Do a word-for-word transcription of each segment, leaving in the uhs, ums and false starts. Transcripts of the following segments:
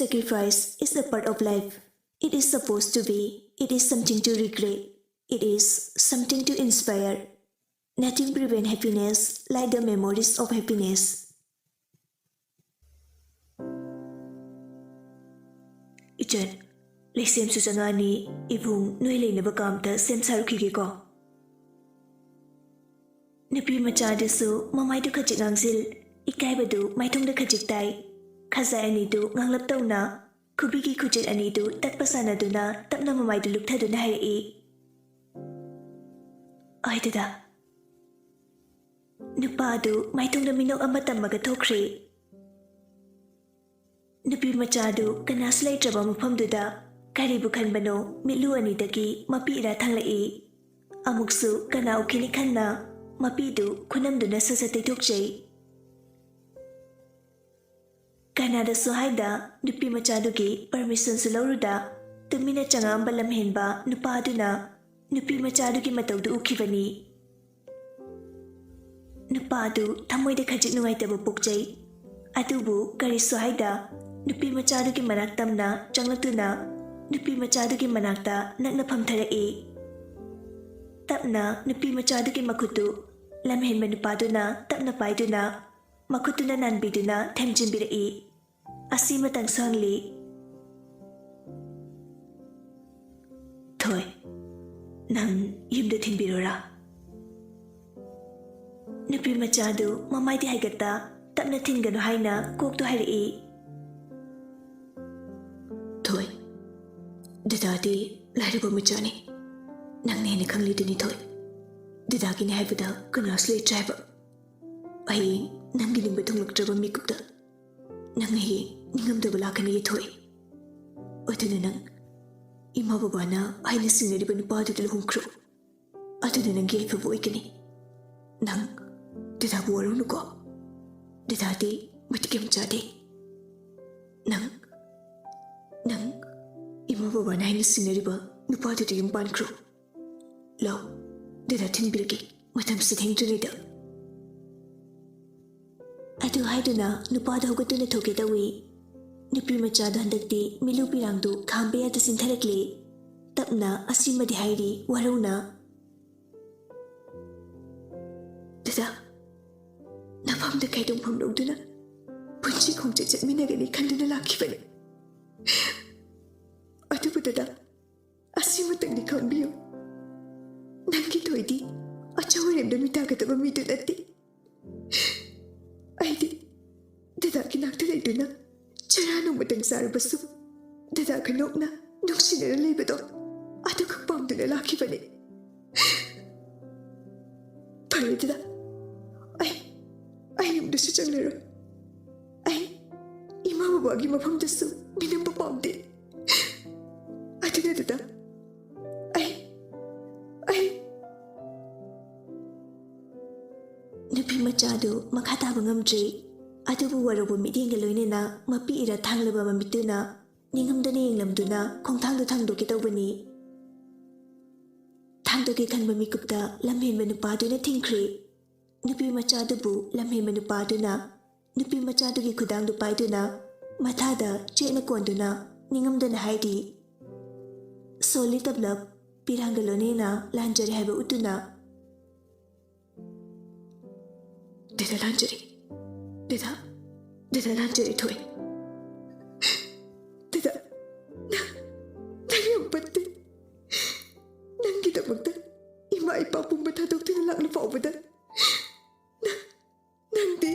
Sacrifice is a part of life. It is supposed to be. It is something to regret. It is something to inspire. Nothing prevent happiness like the memories of happiness. ꯏꯆꯟ, ꯂꯩꯁꯦꯝꯁꯨ ꯆꯪꯉꯛꯑꯅꯤ, ꯏꯕꯨꯡ ꯅꯣꯏ ꯂꯩꯅꯕ ꯀꯥ ꯑꯝꯇ ꯁꯦꯝ ꯁꯥꯔꯨꯈꯤꯒꯦꯀꯣ꯫ ꯅꯨꯄꯤ ꯃꯆꯥꯗꯨꯁꯨ ꯃꯃꯥꯏꯗꯨ ꯈꯖꯤꯛ ꯉꯥꯡꯁꯤꯜ, ꯏꯀꯥꯏꯕꯗꯨ ꯃꯥꯏꯊꯣꯡꯗ ꯈꯖꯤꯛ ꯇꯥꯏ꯫ ꯈꯖꯥꯏ ꯑꯅꯤꯗꯨ ꯉꯥꯡꯂꯞ ꯇꯧꯅ, ꯈꯨꯕꯤꯒꯤ ꯈꯨꯖꯤꯟ ꯑꯅꯤꯗꯨ ꯇꯠꯄ ꯁꯥꯟꯅꯗꯨꯅ ꯇꯞꯅ ꯃꯃꯥꯏꯗꯨ ꯂꯨꯞꯊꯗꯨꯅ ꯍꯥꯏꯔꯛꯏ, "ꯑꯩ ꯗꯗꯥ"꯫ ꯅꯨꯄꯥꯗꯨ ꯃꯥꯏꯊꯣꯡꯗ ꯃꯤꯅꯣꯛ ꯑꯃ ꯇꯝꯃꯒ ꯊꯣꯛꯈ꯭ꯔꯦ꯫ ꯅꯨꯄꯤ ꯃꯆꯥꯗꯨ ꯀꯅꯥꯁꯨ ꯂꯩꯇ꯭ꯔꯕ ꯃꯐꯝꯗꯨꯗ ꯀꯔꯤꯕꯨ ꯈꯟꯕꯅꯣ ꯃꯤꯠꯂꯨ ꯑꯅꯤꯗꯒꯤ ꯃꯄꯤ ꯏꯔꯥ ꯊꯥꯡꯂꯛꯏ꯫ ꯑꯃꯨꯛꯁꯨ ꯀꯅꯥ ꯎꯈꯤꯅꯤ ꯈꯟꯅ ꯃꯄꯤꯗꯨ ꯈꯨꯅꯝꯗꯨꯅ ꯁꯠ ꯁꯠ ꯇꯩꯊꯣꯛꯆꯩ꯫ ꯀꯅꯥꯗꯁꯨ ꯍꯥꯏꯗ ꯅꯨꯄꯤ ꯃꯆꯥꯗꯨꯒꯤ ꯄꯔꯃꯤꯁꯟꯁꯨ ꯂꯧꯔꯨꯗ ꯇꯨꯃꯤꯟꯅ ꯆꯪꯉꯛꯑꯝꯕ ꯂꯝꯍꯦꯟꯕ ꯅꯨꯄꯥꯗꯨꯅ ꯅꯨꯄꯤ ꯃꯆꯥꯗꯨꯒꯤ ꯃꯇꯧꯗꯨ ꯎꯈꯤꯕꯅꯤ꯫ ꯅꯨꯄꯥꯗꯨ ꯊꯃꯣꯏꯗ ꯈꯖꯤꯛ ꯅꯨꯡꯉꯥꯏꯇꯕ ꯄꯣꯛꯆꯩ꯫ ꯑꯗꯨꯕꯨ ꯀꯔꯤꯁꯨ ꯍꯥꯏꯗ ꯅꯨꯄꯤ ꯃꯆꯥꯗꯨꯒꯤ ꯃꯅꯥꯛ ꯇꯝꯅ ꯆꯪꯂꯛꯇꯨꯅ ꯅꯨꯄꯤ ꯃꯆꯥꯗꯨꯒꯤ ꯃꯅꯥꯛꯇ ꯅꯛꯅ ꯐꯝꯊꯔꯛꯏ꯫ ꯇꯞꯅ ꯅꯨꯄꯤ ꯃꯆꯥꯗꯨꯒꯤ ꯃꯈꯨꯠꯇꯨ ꯂꯝꯍꯦꯟꯕ ꯅꯨꯄꯥꯗꯨꯅ ꯇꯞꯅ ꯄꯥꯏꯗꯨꯅ ꯃꯈꯨꯠꯇꯨꯅ ꯅꯥꯟꯕꯤꯗꯨꯅ ꯊꯦꯝꯖꯤꯟꯕꯤꯔꯛꯏ꯫ ꯑꯁꯤꯃꯇꯪꯁꯨ ꯍꯪꯂꯤ꯫ "ꯊꯣꯏ, ꯅꯪ ꯌꯨꯝꯗ ꯊꯤꯟꯕꯤꯔꯣꯔꯥ?" ꯅꯨꯄꯤ ꯃꯆꯥꯗꯨ ꯃꯃꯥꯏꯗꯤ ꯍꯥꯏꯒꯠꯇ ꯇꯞꯅ ꯊꯤꯟꯒꯅꯨ ꯍꯥꯏꯅ ꯀꯣꯛꯇꯨ ꯍꯥꯏꯔꯛꯏ꯫ "ꯊꯣꯏ, ꯗꯗꯥꯗꯤ ꯂꯥꯏꯔꯕ ꯃꯆꯥꯅꯤ꯫ ꯅꯪꯅ ꯍꯦꯟꯅ ꯈꯪꯂꯤꯗꯨꯅꯤ ꯊꯣꯏ꯫ ꯗꯗꯥꯒꯤꯅꯤ ꯍꯥꯏꯕꯗ ꯀꯅꯥꯁꯨ ꯂꯩꯇ꯭ꯔꯦ ꯍꯥꯏꯕ꯫ ꯑꯩ ꯅꯪꯒꯤ ꯅꯤꯡꯕ ꯊꯨꯡꯂꯛꯇ꯭ꯔꯕ ꯃꯤꯀꯨꯞꯇ ꯅꯪ ꯍꯌꯦꯡ ꯅꯤꯡꯉꯝꯗꯕ ꯂꯥꯛꯀꯅꯤ ꯊꯣꯏ꯫ ꯑꯗꯨꯅ ꯅꯪ ꯏꯃꯥ ꯕꯕꯥꯅ ꯍꯥꯏꯅ ꯁꯤꯡꯅꯔꯤꯕ ꯅꯨꯄꯥꯗꯨꯗ ꯂꯨꯍꯣꯡꯈ꯭ꯔꯣ꯫ ꯑꯗꯨꯅ ꯅꯪꯒꯤ ꯌꯥꯏꯐꯕ ꯑꯣꯏꯒꯅꯤ꯫ ꯅꯪ ꯗꯗꯥꯕꯨ ꯋꯥꯔꯧꯅꯨꯀꯣ꯫ ꯗꯗꯥꯗꯤ ꯃꯇꯤꯛ ꯌꯥꯝ ꯆꯥꯗꯦ꯫ ꯅꯪ, ꯅꯪ ꯏꯃꯥ ꯕꯕꯥꯅ ꯍꯥꯏꯅ ꯁꯤꯡꯅꯔꯤꯕ ꯅꯨꯄꯥꯗꯨꯗ ꯌꯨꯝ ꯄꯥꯟꯈ꯭ꯔꯣ꯫ ꯂꯥꯎ, ꯗꯗꯥ ꯊꯤꯟꯕꯤꯔꯒꯦ, ꯃꯇꯝꯁꯤ ꯊꯦꯡꯗ꯭ꯔꯤꯉꯩꯗ꯫" ꯑꯗꯨ ꯍꯥꯏꯗꯨꯅ ꯅꯨꯄꯥꯗꯨ ꯍꯧꯒꯠꯇꯨꯅ ꯊꯣꯛꯀꯦ ꯇꯧꯏ꯫ ꯅꯨꯄꯤ ꯃꯆꯥꯗꯣ ꯍꯟꯗꯛꯇꯤ ꯃꯤꯂꯨ ꯄꯤꯔꯥꯡꯗꯨ ꯈꯥꯝꯕ ꯌꯥꯗ ꯆꯤꯟꯊꯔꯛꯂꯦ꯫ ꯇꯞꯅ ꯑꯁꯤꯃꯗꯤ ꯍꯥꯏꯔꯤ ꯋꯥꯔꯧꯅ꯫ "ꯗꯗꯥ, ꯅꯐꯝꯗ ꯀꯩꯗꯧꯐꯝ ꯂꯧꯗꯨꯅ ꯄꯨꯟꯁꯤ ꯈꯣꯡꯆꯠ ꯆꯠꯃꯤꯟꯅꯒꯅꯤ ꯈꯟꯗꯨꯅ ꯂꯥꯛꯈꯤꯕꯅꯤ꯫ ꯑꯗꯨꯕꯨ ꯗꯗꯥ, ꯑꯁꯤꯃꯇꯪꯗꯤ ꯈꯪꯕꯤꯌꯨ, ꯅꯪꯒꯤ ꯊꯣꯏꯗꯤ ꯑꯆꯧ ꯑꯔꯦꯝꯗ ꯃꯤꯇꯥꯒꯗꯕ ꯃꯤꯗꯨ ꯅꯠꯇꯦ꯫ ꯑꯩꯗꯤ ꯗꯗꯥꯒꯤ ꯅꯥꯛꯇ ꯂꯩꯗꯨꯅ ꯆꯔꯥ ꯅꯣꯡꯃꯇꯪ ꯆꯥꯔꯕꯁꯨ ꯗꯗꯥꯒ ꯅꯣꯛꯅ ꯅꯨꯡꯁꯤꯅꯅ ꯂꯩꯕꯗꯣ ꯑꯗꯨꯈꯛ ꯄꯥꯝꯗꯨꯅ ꯂꯥꯛꯈꯤꯕꯅꯤ꯫ ꯐꯔꯦ ꯗꯗꯥ, ꯑꯩ ꯑꯩ ꯌꯨꯝꯗꯁꯨ ꯆꯪꯂꯔꯣꯏ꯫ ꯑꯩ ꯏꯃꯥ ꯕꯕꯥꯒꯤ ꯃꯐꯝꯗꯁꯨ ꯃꯤꯅꯝꯕ ꯄꯥꯝꯗꯦ꯫ ꯑꯗꯨꯅ ꯗꯗꯥ, ꯑꯩ ꯑꯩ ꯅꯨꯄꯤ ꯃꯆꯥꯗꯨ ꯃꯈꯥ ꯇꯥꯕ ꯉꯝꯗ꯭ꯔꯦ꯫ ꯑꯗꯨꯕꯨ ꯋꯥꯔꯧꯕ ꯃꯤꯠꯌꯦꯡꯒ ꯂꯣꯏꯅꯅ ꯃꯄꯤ ꯏꯔꯥ ꯊꯥꯡꯂꯕ ꯃꯃꯤꯠꯇꯨꯅ ꯅꯤꯡꯉꯝꯗꯅ ꯌꯦꯡꯂꯝꯗꯨꯅ ꯈꯣꯡꯊꯥꯡꯗꯨ ꯊꯥꯡꯗꯣꯛꯀꯦ ꯇꯧꯕꯅꯤ꯫ ꯊꯥꯡꯗꯣꯛꯀꯦ ꯈꯟꯕ ꯃꯤꯀꯨꯞꯇ ꯂꯝꯍꯦꯟꯕ ꯅꯨꯄꯥꯗꯨꯅ ꯊꯤꯡꯈ꯭ꯔꯦ꯫ ꯅꯨꯄꯤ ꯃꯆꯥꯗꯨꯕꯨ ꯂꯝꯍꯦꯟꯕ ꯅꯨꯄꯥꯗꯨꯅ ꯅꯨꯄꯤ ꯃꯆꯥꯗꯨꯒꯤ ꯈꯨꯗꯥꯡꯗꯨ ꯄꯥꯏꯗꯨꯅ ꯃꯊꯥꯗ ꯆꯦꯠꯅ ꯀꯣꯟꯗꯨꯅ ꯅꯤꯡꯉꯝꯗꯅ ꯍꯥꯏꯔꯤ, "ꯁꯣꯜꯂꯤ ꯇꯞꯂꯞ, ꯄꯤꯔꯥꯡꯒ ꯂꯣꯏꯅꯅ ꯂꯥꯟꯖꯔꯦ ꯍꯥꯏꯕ ꯎꯠꯇꯨꯅ"꯫ "ꯗꯗꯥ ꯂꯥꯟꯖꯔꯦ, ꯗꯗꯥ, ꯗꯗꯥ ꯂꯥꯟꯖꯔꯦ ꯊꯣꯏ꯫ ꯗꯗꯥ, ꯅꯪ, ꯅꯪ ꯌꯥꯝ ꯐꯠꯇꯦ꯫ ꯅꯪꯒꯤꯗꯃꯛꯇ ꯏꯃꯥ ꯏꯄꯥ ꯄꯨꯝꯕ ꯊꯥꯗꯣꯛꯇꯨꯅ ꯂꯥꯛꯂ ꯐꯥꯎꯕꯗ ꯅꯪ, ꯅꯪꯗꯤ"꯫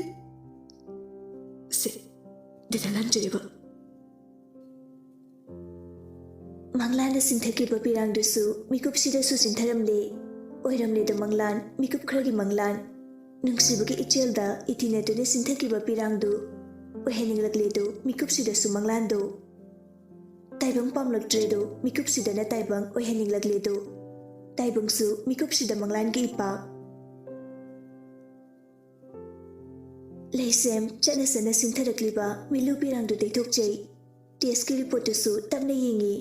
ꯁꯦ, ꯗꯗꯥ ꯂꯥꯟꯖꯔꯦꯕ꯫ ꯃꯪꯂꯥꯟꯗ ꯆꯤꯡꯊꯈꯤꯕ ꯄꯤꯔꯥꯡꯗꯨꯁꯨ ꯃꯤꯀꯨꯞꯁꯤꯗꯁꯨ ꯆꯤꯟꯊꯔꯝꯂꯦ꯫ ꯑꯣꯏꯔꯝꯂꯦꯗ ꯃꯪꯂꯥꯟ, ꯃꯤꯀꯨꯞ ꯈꯔꯒꯤ ꯃꯪꯂꯥꯟ꯫ ꯅꯨꯡꯁꯤꯕꯒꯤ ꯏꯆꯦꯜꯗ ꯏꯊꯤꯅꯗꯨꯅ ꯆꯤꯟꯊꯈꯤꯕ ꯄꯤꯔꯥꯡꯗꯨ ꯑꯣꯏꯍꯟꯅꯤꯡꯂꯛꯂꯦꯗꯨ ꯃꯤꯀꯨꯞꯁꯤꯗꯁꯨ ꯃꯪꯂꯥꯟꯗꯨ꯫ ꯇꯥꯏꯕꯪ ꯄꯥꯝꯂꯛꯇ꯭ꯔꯦꯗꯨ ꯃꯤꯀꯨꯞꯁꯤꯗꯅ ꯇꯥꯏꯕꯪ ꯑꯣꯏꯍꯟꯅꯤꯡꯂꯛꯂꯦꯗꯨ꯫ ꯇꯥꯏꯕꯪꯁꯨ ꯃꯤꯀꯨꯞꯁꯤꯗ ꯃꯪꯂꯥꯟꯒꯤ ꯏꯄꯥꯛ꯫ ꯂꯩꯁꯦꯝ ꯆꯠꯅ ꯆꯠꯅ ꯆꯤꯟꯊꯔꯛꯂꯤꯕ ꯃꯤꯂꯨ ꯄꯤꯔꯥꯡꯗꯨ ꯇꯩꯊꯣꯛꯆꯩ꯫ ꯇꯦꯁꯀꯤ ꯔꯤꯄꯣꯔꯠꯇꯨꯁꯨ ꯇꯞꯅ ꯌꯦꯡꯉꯤ꯫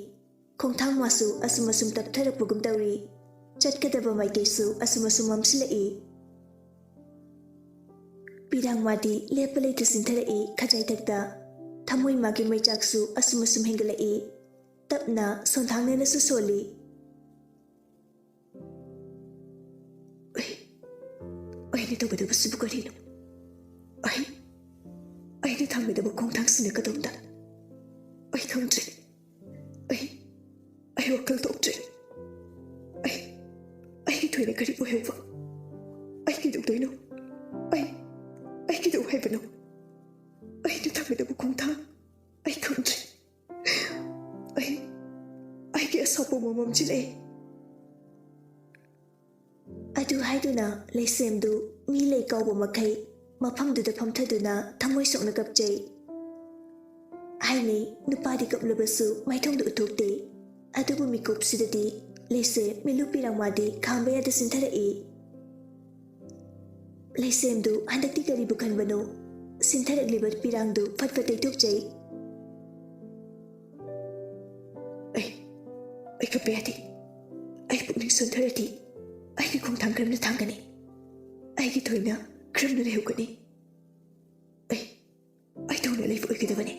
ꯈꯣꯡꯊꯥꯡ ꯃꯥꯁꯨ ꯑꯁꯨꯝ ꯑꯁꯨꯝ ꯇꯞꯊꯔꯛꯄꯒꯨꯝ ꯇꯧꯔꯤ꯫ ꯆꯠꯀꯗꯕ ꯃꯥꯏꯀꯩꯁꯨ ꯑꯁꯨꯝ ꯑꯁꯨꯝ ꯃꯝꯁꯤꯜꯂꯛꯏ꯫ ꯄꯤꯔꯥꯡ ꯃꯥꯗꯤ ꯂꯦꯞꯄ ꯂꯩꯇ ꯆꯤꯟꯊꯔꯛꯏ ꯈꯖꯥꯏꯊꯛꯇ꯫ ꯊꯃꯣꯏ ꯃꯥꯒꯤ ꯃꯩꯆꯥꯛꯁꯨ ꯑꯁꯨꯝ ꯑꯁꯨꯝ ꯍꯦꯟꯒꯠꯂꯛꯏ꯫ ꯇꯞꯅ ꯁꯣꯟꯊꯥꯡꯅꯅꯁꯨ ꯁꯣꯜꯂꯤ꯫ ꯑꯩ, ꯑꯩꯅ ꯇꯧꯒꯗꯕꯁꯤꯕꯨ ꯀꯔꯤꯅꯣ? ꯑꯩ, ꯑꯩꯅ ꯊꯥꯡꯒꯗꯕ ꯈꯣꯡꯊꯥꯡꯁꯤꯅ ꯀꯗꯣꯝꯗ? ꯑꯩ ꯈꯪꯗ꯭ꯔꯦ꯫ ꯑꯩ, ꯑꯩ ꯋꯥꯈꯜ ꯊꯣꯛꯇ꯭ꯔꯦ꯫ ꯑꯩ, ꯑꯩꯒꯤ ꯊꯣꯏꯅ ꯀꯔꯤ ꯑꯣꯏꯍꯧꯕ? ꯑꯩ ꯀꯩꯗꯧꯗꯣꯏꯅꯣ? ꯑꯩ, ꯑꯩ ꯀꯩꯗꯧ ꯍꯥꯏꯕꯅꯣ? ꯑꯩꯅ ꯊꯥꯡꯒꯗꯕ ꯈꯣꯡꯊꯥꯡ ꯑꯩ ꯈꯪꯗ꯭ꯔꯦ꯫ ꯑꯩ, ꯑꯩꯒꯤ ꯑꯁꯥꯎꯕ ꯃꯃꯝꯁꯤꯜꯂꯛꯑꯦ꯫ ꯑꯗꯨ ꯍꯥꯏꯗꯨꯅ ꯂꯩꯁꯦꯝꯗꯨ ꯃꯤ ꯂꯩ ꯀꯥꯎꯕ ꯃꯈꯩ ꯃꯐꯝꯗꯨꯗ ꯐꯝꯊꯗꯨꯅ ꯊꯃꯣꯏ ꯁꯣꯛꯅ ꯀꯞꯆꯩ꯫ ꯍꯥꯏꯅꯩ, ꯅꯨꯄꯥꯗꯤ ꯀꯞꯂꯕꯁꯨ ꯃꯥꯏꯊꯣꯡꯗ ꯎꯠꯊꯣꯛꯇꯦ꯫ ꯑꯗꯨꯕꯨ ꯃꯤꯀꯨꯞꯁꯤꯗꯗꯤ ꯂꯩꯁꯦꯝ ꯃꯤꯂꯨ ꯄꯤꯔꯥꯡ ꯃꯥꯗꯤ ꯈꯥꯡꯕ ꯌꯥꯗ ꯁꯤꯟꯊꯔꯛꯏ꯫ ꯂꯩꯁꯦꯝꯗꯨ ꯍꯟꯗꯛꯇꯤ ꯀꯔꯤꯕꯨ ꯈꯟꯕꯅꯣ? ꯁꯤꯟꯊꯔꯛꯂꯤꯕ ꯄꯤꯔꯥꯡꯗꯨ ꯐꯠ ꯐꯠ ꯇꯩꯊꯣꯛꯆꯩ꯫ ꯑꯩ, ꯑꯩ ꯀꯞꯄ ꯌꯥꯗꯦ꯫ ꯑꯩ ꯄꯨꯛꯅꯤꯡ ꯁꯣꯟꯊꯔꯗꯤ ꯑꯩꯒꯤ ꯈꯣꯡꯊꯥꯡ ꯀꯔꯝꯅ ꯊꯥꯡꯒꯅꯤ? ꯑꯩꯒꯤ ꯊꯣꯏꯅ ꯀꯔꯝꯅ ꯂꯩꯍꯧꯒꯅꯤ? ꯑꯩ, ꯑꯩ ꯇꯧꯅ ꯂꯩꯕ ꯑꯣꯏꯒꯗꯕꯅꯤ꯫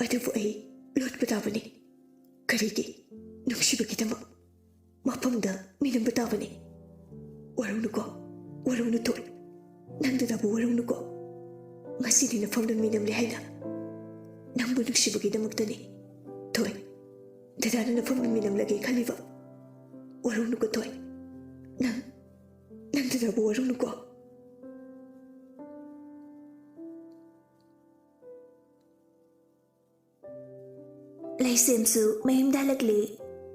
ꯑꯗꯨꯕꯨ ꯑꯩ ꯂꯣꯠꯄ ꯇꯥꯕꯅꯤ꯫ ꯀꯔꯤꯒꯤ? ꯅꯨꯡꯁꯤꯕꯒꯤꯗꯃꯛ꯫ ꯃꯐꯝꯗ ꯃꯤꯅꯝꯕ ꯇꯥꯕꯅꯤ꯫ ꯋꯥꯔꯧꯅꯨꯀꯣ, ꯋꯥꯔꯧꯅꯨ ꯊꯣꯏ꯫ ꯅꯪ ꯗꯗꯥꯕꯨ ꯋꯥꯔꯧꯅꯨꯀꯣ꯫ ꯉꯁꯤꯗꯤ ꯅꯐꯝꯗ ꯃꯤꯅꯝꯂꯦ ꯍꯥꯏꯅ꯫ ꯅꯪꯕꯨ ꯅꯨꯡꯁꯤꯕꯒꯤꯗꯃꯛꯇꯅꯤ꯫ ꯊꯣꯏ, ꯗꯗꯥꯅ ꯅꯐꯝꯗ ꯃꯤꯅꯝꯂꯒꯦ ꯈꯜꯂꯤꯕ꯫ ꯋꯥꯔꯧꯅꯨꯀꯣ ꯊꯣꯏ꯫ ꯅꯪ, ꯅꯪ ꯗꯗꯥꯕꯨ ꯋꯥꯔꯧꯅꯨꯀꯣ꯫ ꯂꯩꯁꯦꯝꯁꯨ ꯃꯌꯨꯝꯗ ꯍꯜꯂꯛꯂꯦ꯫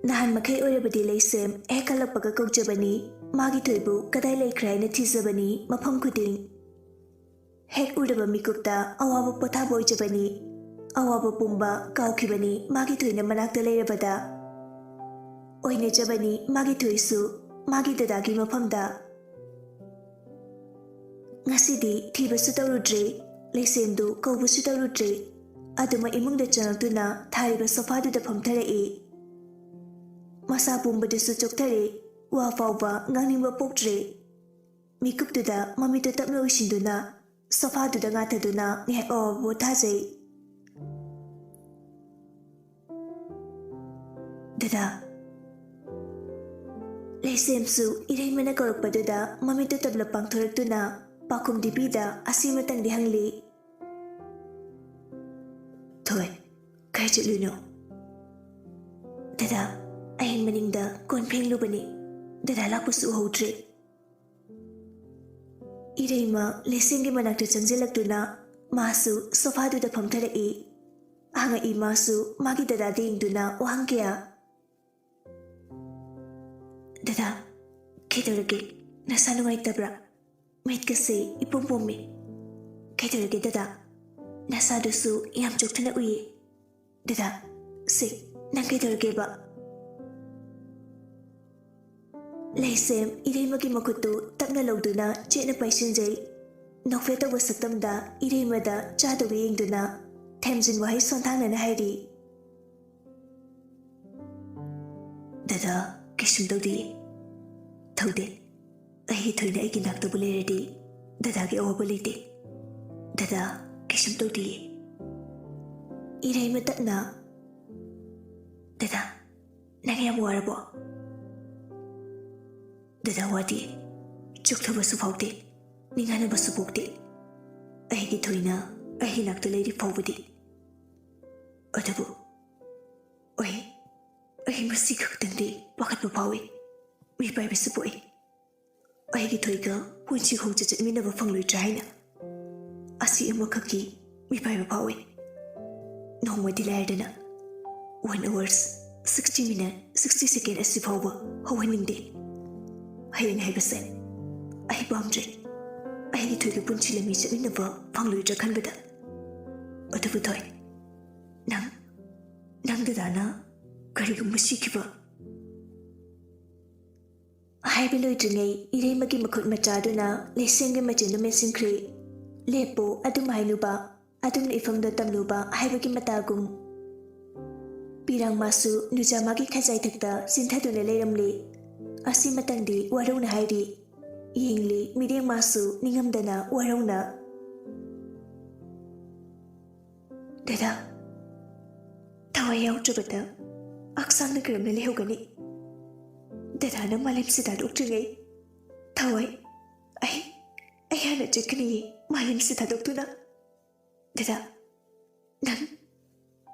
ꯅꯍꯥꯟ ꯃꯈꯩ ꯑꯣꯏꯔꯕꯗꯤ ꯂꯩꯁꯦꯝ ꯍꯦꯛ ꯍꯜꯂꯛꯄꯒ ꯀꯧꯖꯕꯅꯤ, ꯃꯥꯒꯤ ꯊꯣꯏꯕꯨ ꯀꯗꯥꯏ ꯂꯩꯈ꯭ꯔꯦ ꯍꯥꯏꯅ ꯊꯤꯖꯕꯅꯤ ꯃꯐꯝ ꯈꯨꯗꯤꯡ꯫ ꯍꯦꯛ ꯎꯔꯕ ꯃꯤꯀꯨꯞꯇ ꯑꯋꯥꯕ ꯄꯣꯊꯥꯕ ꯑꯣꯏꯖꯕꯅꯤ꯫ ꯑꯋꯥꯕ ꯄꯨꯝꯕ ꯀꯥꯎꯈꯤꯕꯅꯤ ꯃꯥꯒꯤ ꯊꯣꯏꯅ ꯃꯅꯥꯛꯇ ꯂꯩꯔꯕꯗ꯫ ꯑꯣꯏꯅꯖꯕꯅꯤ ꯃꯥꯒꯤ ꯊꯣꯏꯁꯨ ꯃꯥꯒꯤ ꯗꯗꯥꯒꯤ ꯃꯐꯝꯗ꯫ ꯉꯁꯤꯗꯤ ꯊꯤꯕꯁꯨ ꯇꯧꯔꯨꯗ꯭ꯔꯦ, ꯂꯩꯁꯦꯝꯗꯨ ꯀꯧꯕꯁꯨ ꯇꯧꯔꯨꯗ꯭ꯔꯦ꯫ ꯑꯗꯨꯃꯛ ꯏꯃꯨꯡꯗ ꯆꯪꯂꯛꯇꯨꯅ ꯊꯥꯔꯤꯕ ꯁꯣꯐꯥꯗꯨꯗ ꯐꯝꯊꯔꯛꯏ꯫ ꯃꯁꯥ ꯄꯨꯝꯕꯗꯨꯁꯨ ꯆꯣꯛꯊꯔꯦ, ꯋꯥ ꯐꯥꯎꯕ ꯉꯥꯡꯅꯤꯡꯕ ꯄꯣꯛꯇ꯭ꯔꯦ꯫ ꯃꯤꯀꯨꯞꯇꯨꯗ ꯃꯃꯤꯠꯇꯨ ꯇꯞꯅ ꯎꯏꯁꯤꯟꯗꯨꯅ ꯁꯣꯐꯥꯗꯨꯗ ꯉꯥꯊꯗꯨꯅ ꯉꯥꯏꯍꯥꯛ ꯑꯋꯥꯕ ꯄꯣꯊꯥꯖꯩ꯫ ꯗꯗꯥ꯫ ꯂꯩꯁꯦꯝꯁꯨ ꯏꯔꯩꯃꯅ ꯀꯧꯔꯛꯄꯗꯨꯗ ꯃꯃꯤꯠꯇꯨ ꯇꯞꯂꯞ ꯄꯥꯡꯊꯣꯔꯛꯇꯨꯅ ꯄꯥꯎꯈꯨꯝꯗꯤ ꯄꯤꯗ ꯑꯁꯤ ꯃꯇꯪꯗꯤ ꯍꯪꯂꯤ꯫ ꯊꯣꯏ, ꯀꯥꯏ ꯆꯠꯂꯨꯏꯅꯣ? ꯗꯗꯥ, ꯑꯩ ꯃꯅꯤꯡꯗ ꯀꯣꯟ ꯐꯦꯡꯂꯨꯕꯅꯤ꯫ ꯗꯗꯥ ꯂꯥꯛꯄꯁꯨ ꯎꯍꯧꯗ꯭ꯔꯦ꯫ ꯏꯔꯩꯃ ꯂꯩꯁꯦꯝꯒꯤ ꯃꯅꯥꯛꯇ ꯆꯪꯁꯤꯜꯂꯛꯇꯨꯅ ꯃꯥꯁꯨ ꯁꯣꯐꯥꯗꯨꯗ ꯐꯝꯊꯔꯛꯏ꯫ ꯍꯪꯉꯛꯏ ꯃꯥꯁꯨ ꯃꯥꯒꯤ ꯗꯗꯥꯗ ꯌꯦꯡꯗꯨꯅ ꯋꯥꯍꯪ ꯀꯌꯥ꯫ ꯗꯗꯥ, ꯀꯩꯗꯧꯔꯒꯦ? ꯅꯁꯥ ꯅꯨꯡꯉꯥꯏꯇꯕ꯭ꯔꯥ? ꯃꯤꯠꯀꯁꯦ ꯏꯄꯣꯝ ꯄꯣꯝꯃꯤ꯫ ꯀꯩꯗꯧꯔꯒꯦ ꯗꯗꯥ? ꯅꯁꯥꯗꯨꯁꯨ ꯌꯥꯝ ꯆꯣꯛꯊꯅ ꯎꯏꯌꯦ꯫ ꯗꯗꯥ, ꯁꯦ, ꯅꯪ ꯀꯩꯗꯧꯔꯒꯦꯕ? ꯂꯩꯁꯦꯝ ꯏꯔꯩꯃꯒꯤ ꯃꯈꯨꯠꯇꯨ ꯇꯞꯅ ꯂꯧꯗꯨꯅ ꯆꯦꯠꯅ ꯄꯥꯏꯁꯤꯟꯖꯩ꯫ ꯅꯣꯛꯐꯦꯠ ꯇꯧꯕ ꯁꯛꯇꯝꯗ ꯏꯔꯩꯃꯗ ꯆꯥꯗꯧꯕ ꯌꯦꯡꯗꯨꯅ ꯊꯦꯝꯖꯤꯟ ꯋꯥꯍꯩ ꯁꯣꯟꯊꯥꯡꯅꯅ ꯍꯥꯏꯔꯤ꯫ ꯗꯗꯥ, ꯀꯩꯁꯨꯝ ꯇꯧꯗꯤꯌꯦ꯫ ꯊꯧꯗꯦ꯫ ꯑꯩꯒꯤ ꯊꯣꯏꯅ ꯑꯩꯒꯤ ꯅꯥꯛꯇꯕꯨ ꯂꯩꯔꯗꯤ ꯗꯗꯥꯒꯤ ꯑꯋꯥꯕ ꯂꯩꯇꯦ꯫ ꯗꯗꯥ, ꯀꯩꯁꯨꯝ ꯇꯧꯗꯤꯌꯦ꯫ ꯏꯔꯩꯃ ꯇꯞꯅ, ꯗꯗꯥ, ꯅꯪ ꯌꯥꯝ ꯋꯥꯔꯕꯣ? ꯗꯗꯥ ꯋꯥꯗꯦ꯫ ꯆꯣꯛꯊꯕꯁꯨ ꯐꯥꯎꯗꯦ꯫ ꯅꯤꯡꯍꯟꯅꯕꯁꯨ ꯄꯣꯛꯇꯦ꯫ ꯑꯩꯒꯤ ꯊꯣꯏꯅ ꯑꯩꯒꯤ ꯅꯥꯛꯇ ꯂꯩꯔꯤ ꯐꯥꯎꯕꯗꯤ꯫ ꯑꯗꯨꯕꯨ ꯑꯩ, ꯑꯩ ꯃꯁꯤ ꯈꯛꯇꯪꯗꯤ ꯄꯥꯈꯠꯄ ꯐꯥꯎꯏ꯫ ꯃꯤꯄꯥꯏꯕꯁꯨ ꯄꯣꯛꯏ꯫ ꯑꯩꯒꯤ ꯊꯣꯏꯒ ꯄꯨꯟꯁꯤ ꯈꯣꯡꯆꯠ ꯆꯠꯃꯤꯟꯅꯕ ꯐꯪꯂꯣꯏꯗ꯭ꯔꯥ ꯍꯥꯏꯅ꯫ ꯑꯁꯤ ꯑꯃꯈꯛꯀꯤ ꯃꯤꯄꯥꯏꯕ ꯐꯥꯎꯏ꯫ ꯅꯣꯡꯃꯗꯤ ꯂꯥꯏꯔꯗꯅ one hours, sixty minute, sixty second ꯑꯁꯤ ꯐꯥꯎꯕ ꯍꯧꯍꯟꯅꯤꯡꯗꯦ꯫ ꯍꯌꯦꯡ ꯍꯥꯏꯕꯁꯦ ꯑꯩ ꯄꯥꯝꯗ꯭ꯔꯦ꯫ ꯑꯩꯒꯤ ꯊꯣꯏꯒ ꯄꯨꯟꯁꯤ ꯂꯝꯕꯤ ꯆꯠꯃꯤꯟꯅꯕ ꯐꯪꯂꯣꯏꯗ꯭ꯔꯥ ꯈꯟꯕꯗ꯫ ꯑꯗꯨꯕꯨ ꯊꯣꯏ, ꯅꯪ, ꯅꯪ ꯗꯗꯥꯅ ꯀꯔꯤꯒꯨꯝꯕ ꯁꯤꯈꯤꯕ꯫ ꯍꯥꯏꯕ ꯂꯣꯏꯗ꯭ꯔꯤꯉꯩ ꯏꯔꯩꯃꯒꯤ ꯃꯈꯨꯠ ꯃꯆꯥꯗꯨꯅ ꯂꯩꯁꯦꯝꯒꯤ ꯃꯆꯤꯟꯗꯨ ꯃꯦꯟꯁꯤꯟꯈ꯭ꯔꯦ꯫ ꯂꯦꯞꯄꯣ, ꯑꯗꯨꯝ ꯍꯥꯏꯅꯨꯕ, ꯑꯗꯨꯝꯅ ꯏꯐꯝꯗ ꯇꯝꯂꯨꯕ ꯍꯥꯏꯕꯒꯤ ꯃꯇꯥꯒꯨꯝ꯫ ꯄꯤꯔꯥꯡ ꯃꯥꯁꯨ ꯅꯨꯖꯥꯃꯥꯒꯤ ꯈꯖꯥꯏꯊꯛꯇ ꯆꯤꯟꯊꯗꯨꯅ ꯂꯩꯔꯝꯂꯦ꯫ ꯑꯁꯤ ꯃꯇꯪꯗꯤ ꯋꯥꯔꯧꯅ ꯍꯥꯏꯔꯤ꯫ ꯌꯦꯡꯂꯤ ꯃꯤꯠꯌꯦꯡ ꯃꯥꯁꯨ ꯅꯤꯡꯉꯝꯗꯅ ꯋꯥꯔꯧꯅ꯫ ꯗꯗꯥ, ꯊꯋꯥꯏ ꯌꯥꯎꯗ꯭ꯔꯕꯗ ꯍꯛꯆꯥꯡꯅ ꯀꯔꯝꯅ ꯂꯩꯍꯧꯒꯅꯤ? ꯗꯗꯥꯅ ꯃꯥꯂꯦꯝꯁꯤ ꯊꯥꯗꯣꯛꯇ꯭ꯔꯤꯉꯩ ꯊꯋꯥꯏ, ꯑꯩ, ꯑꯩ ꯍꯥꯟꯅ ꯆꯠꯀꯅꯤꯌꯦ ꯃꯥꯂꯦꯝꯁꯤ ꯊꯥꯗꯣꯛꯇꯨꯅ꯫ ꯗꯗꯥ, ꯅꯪ,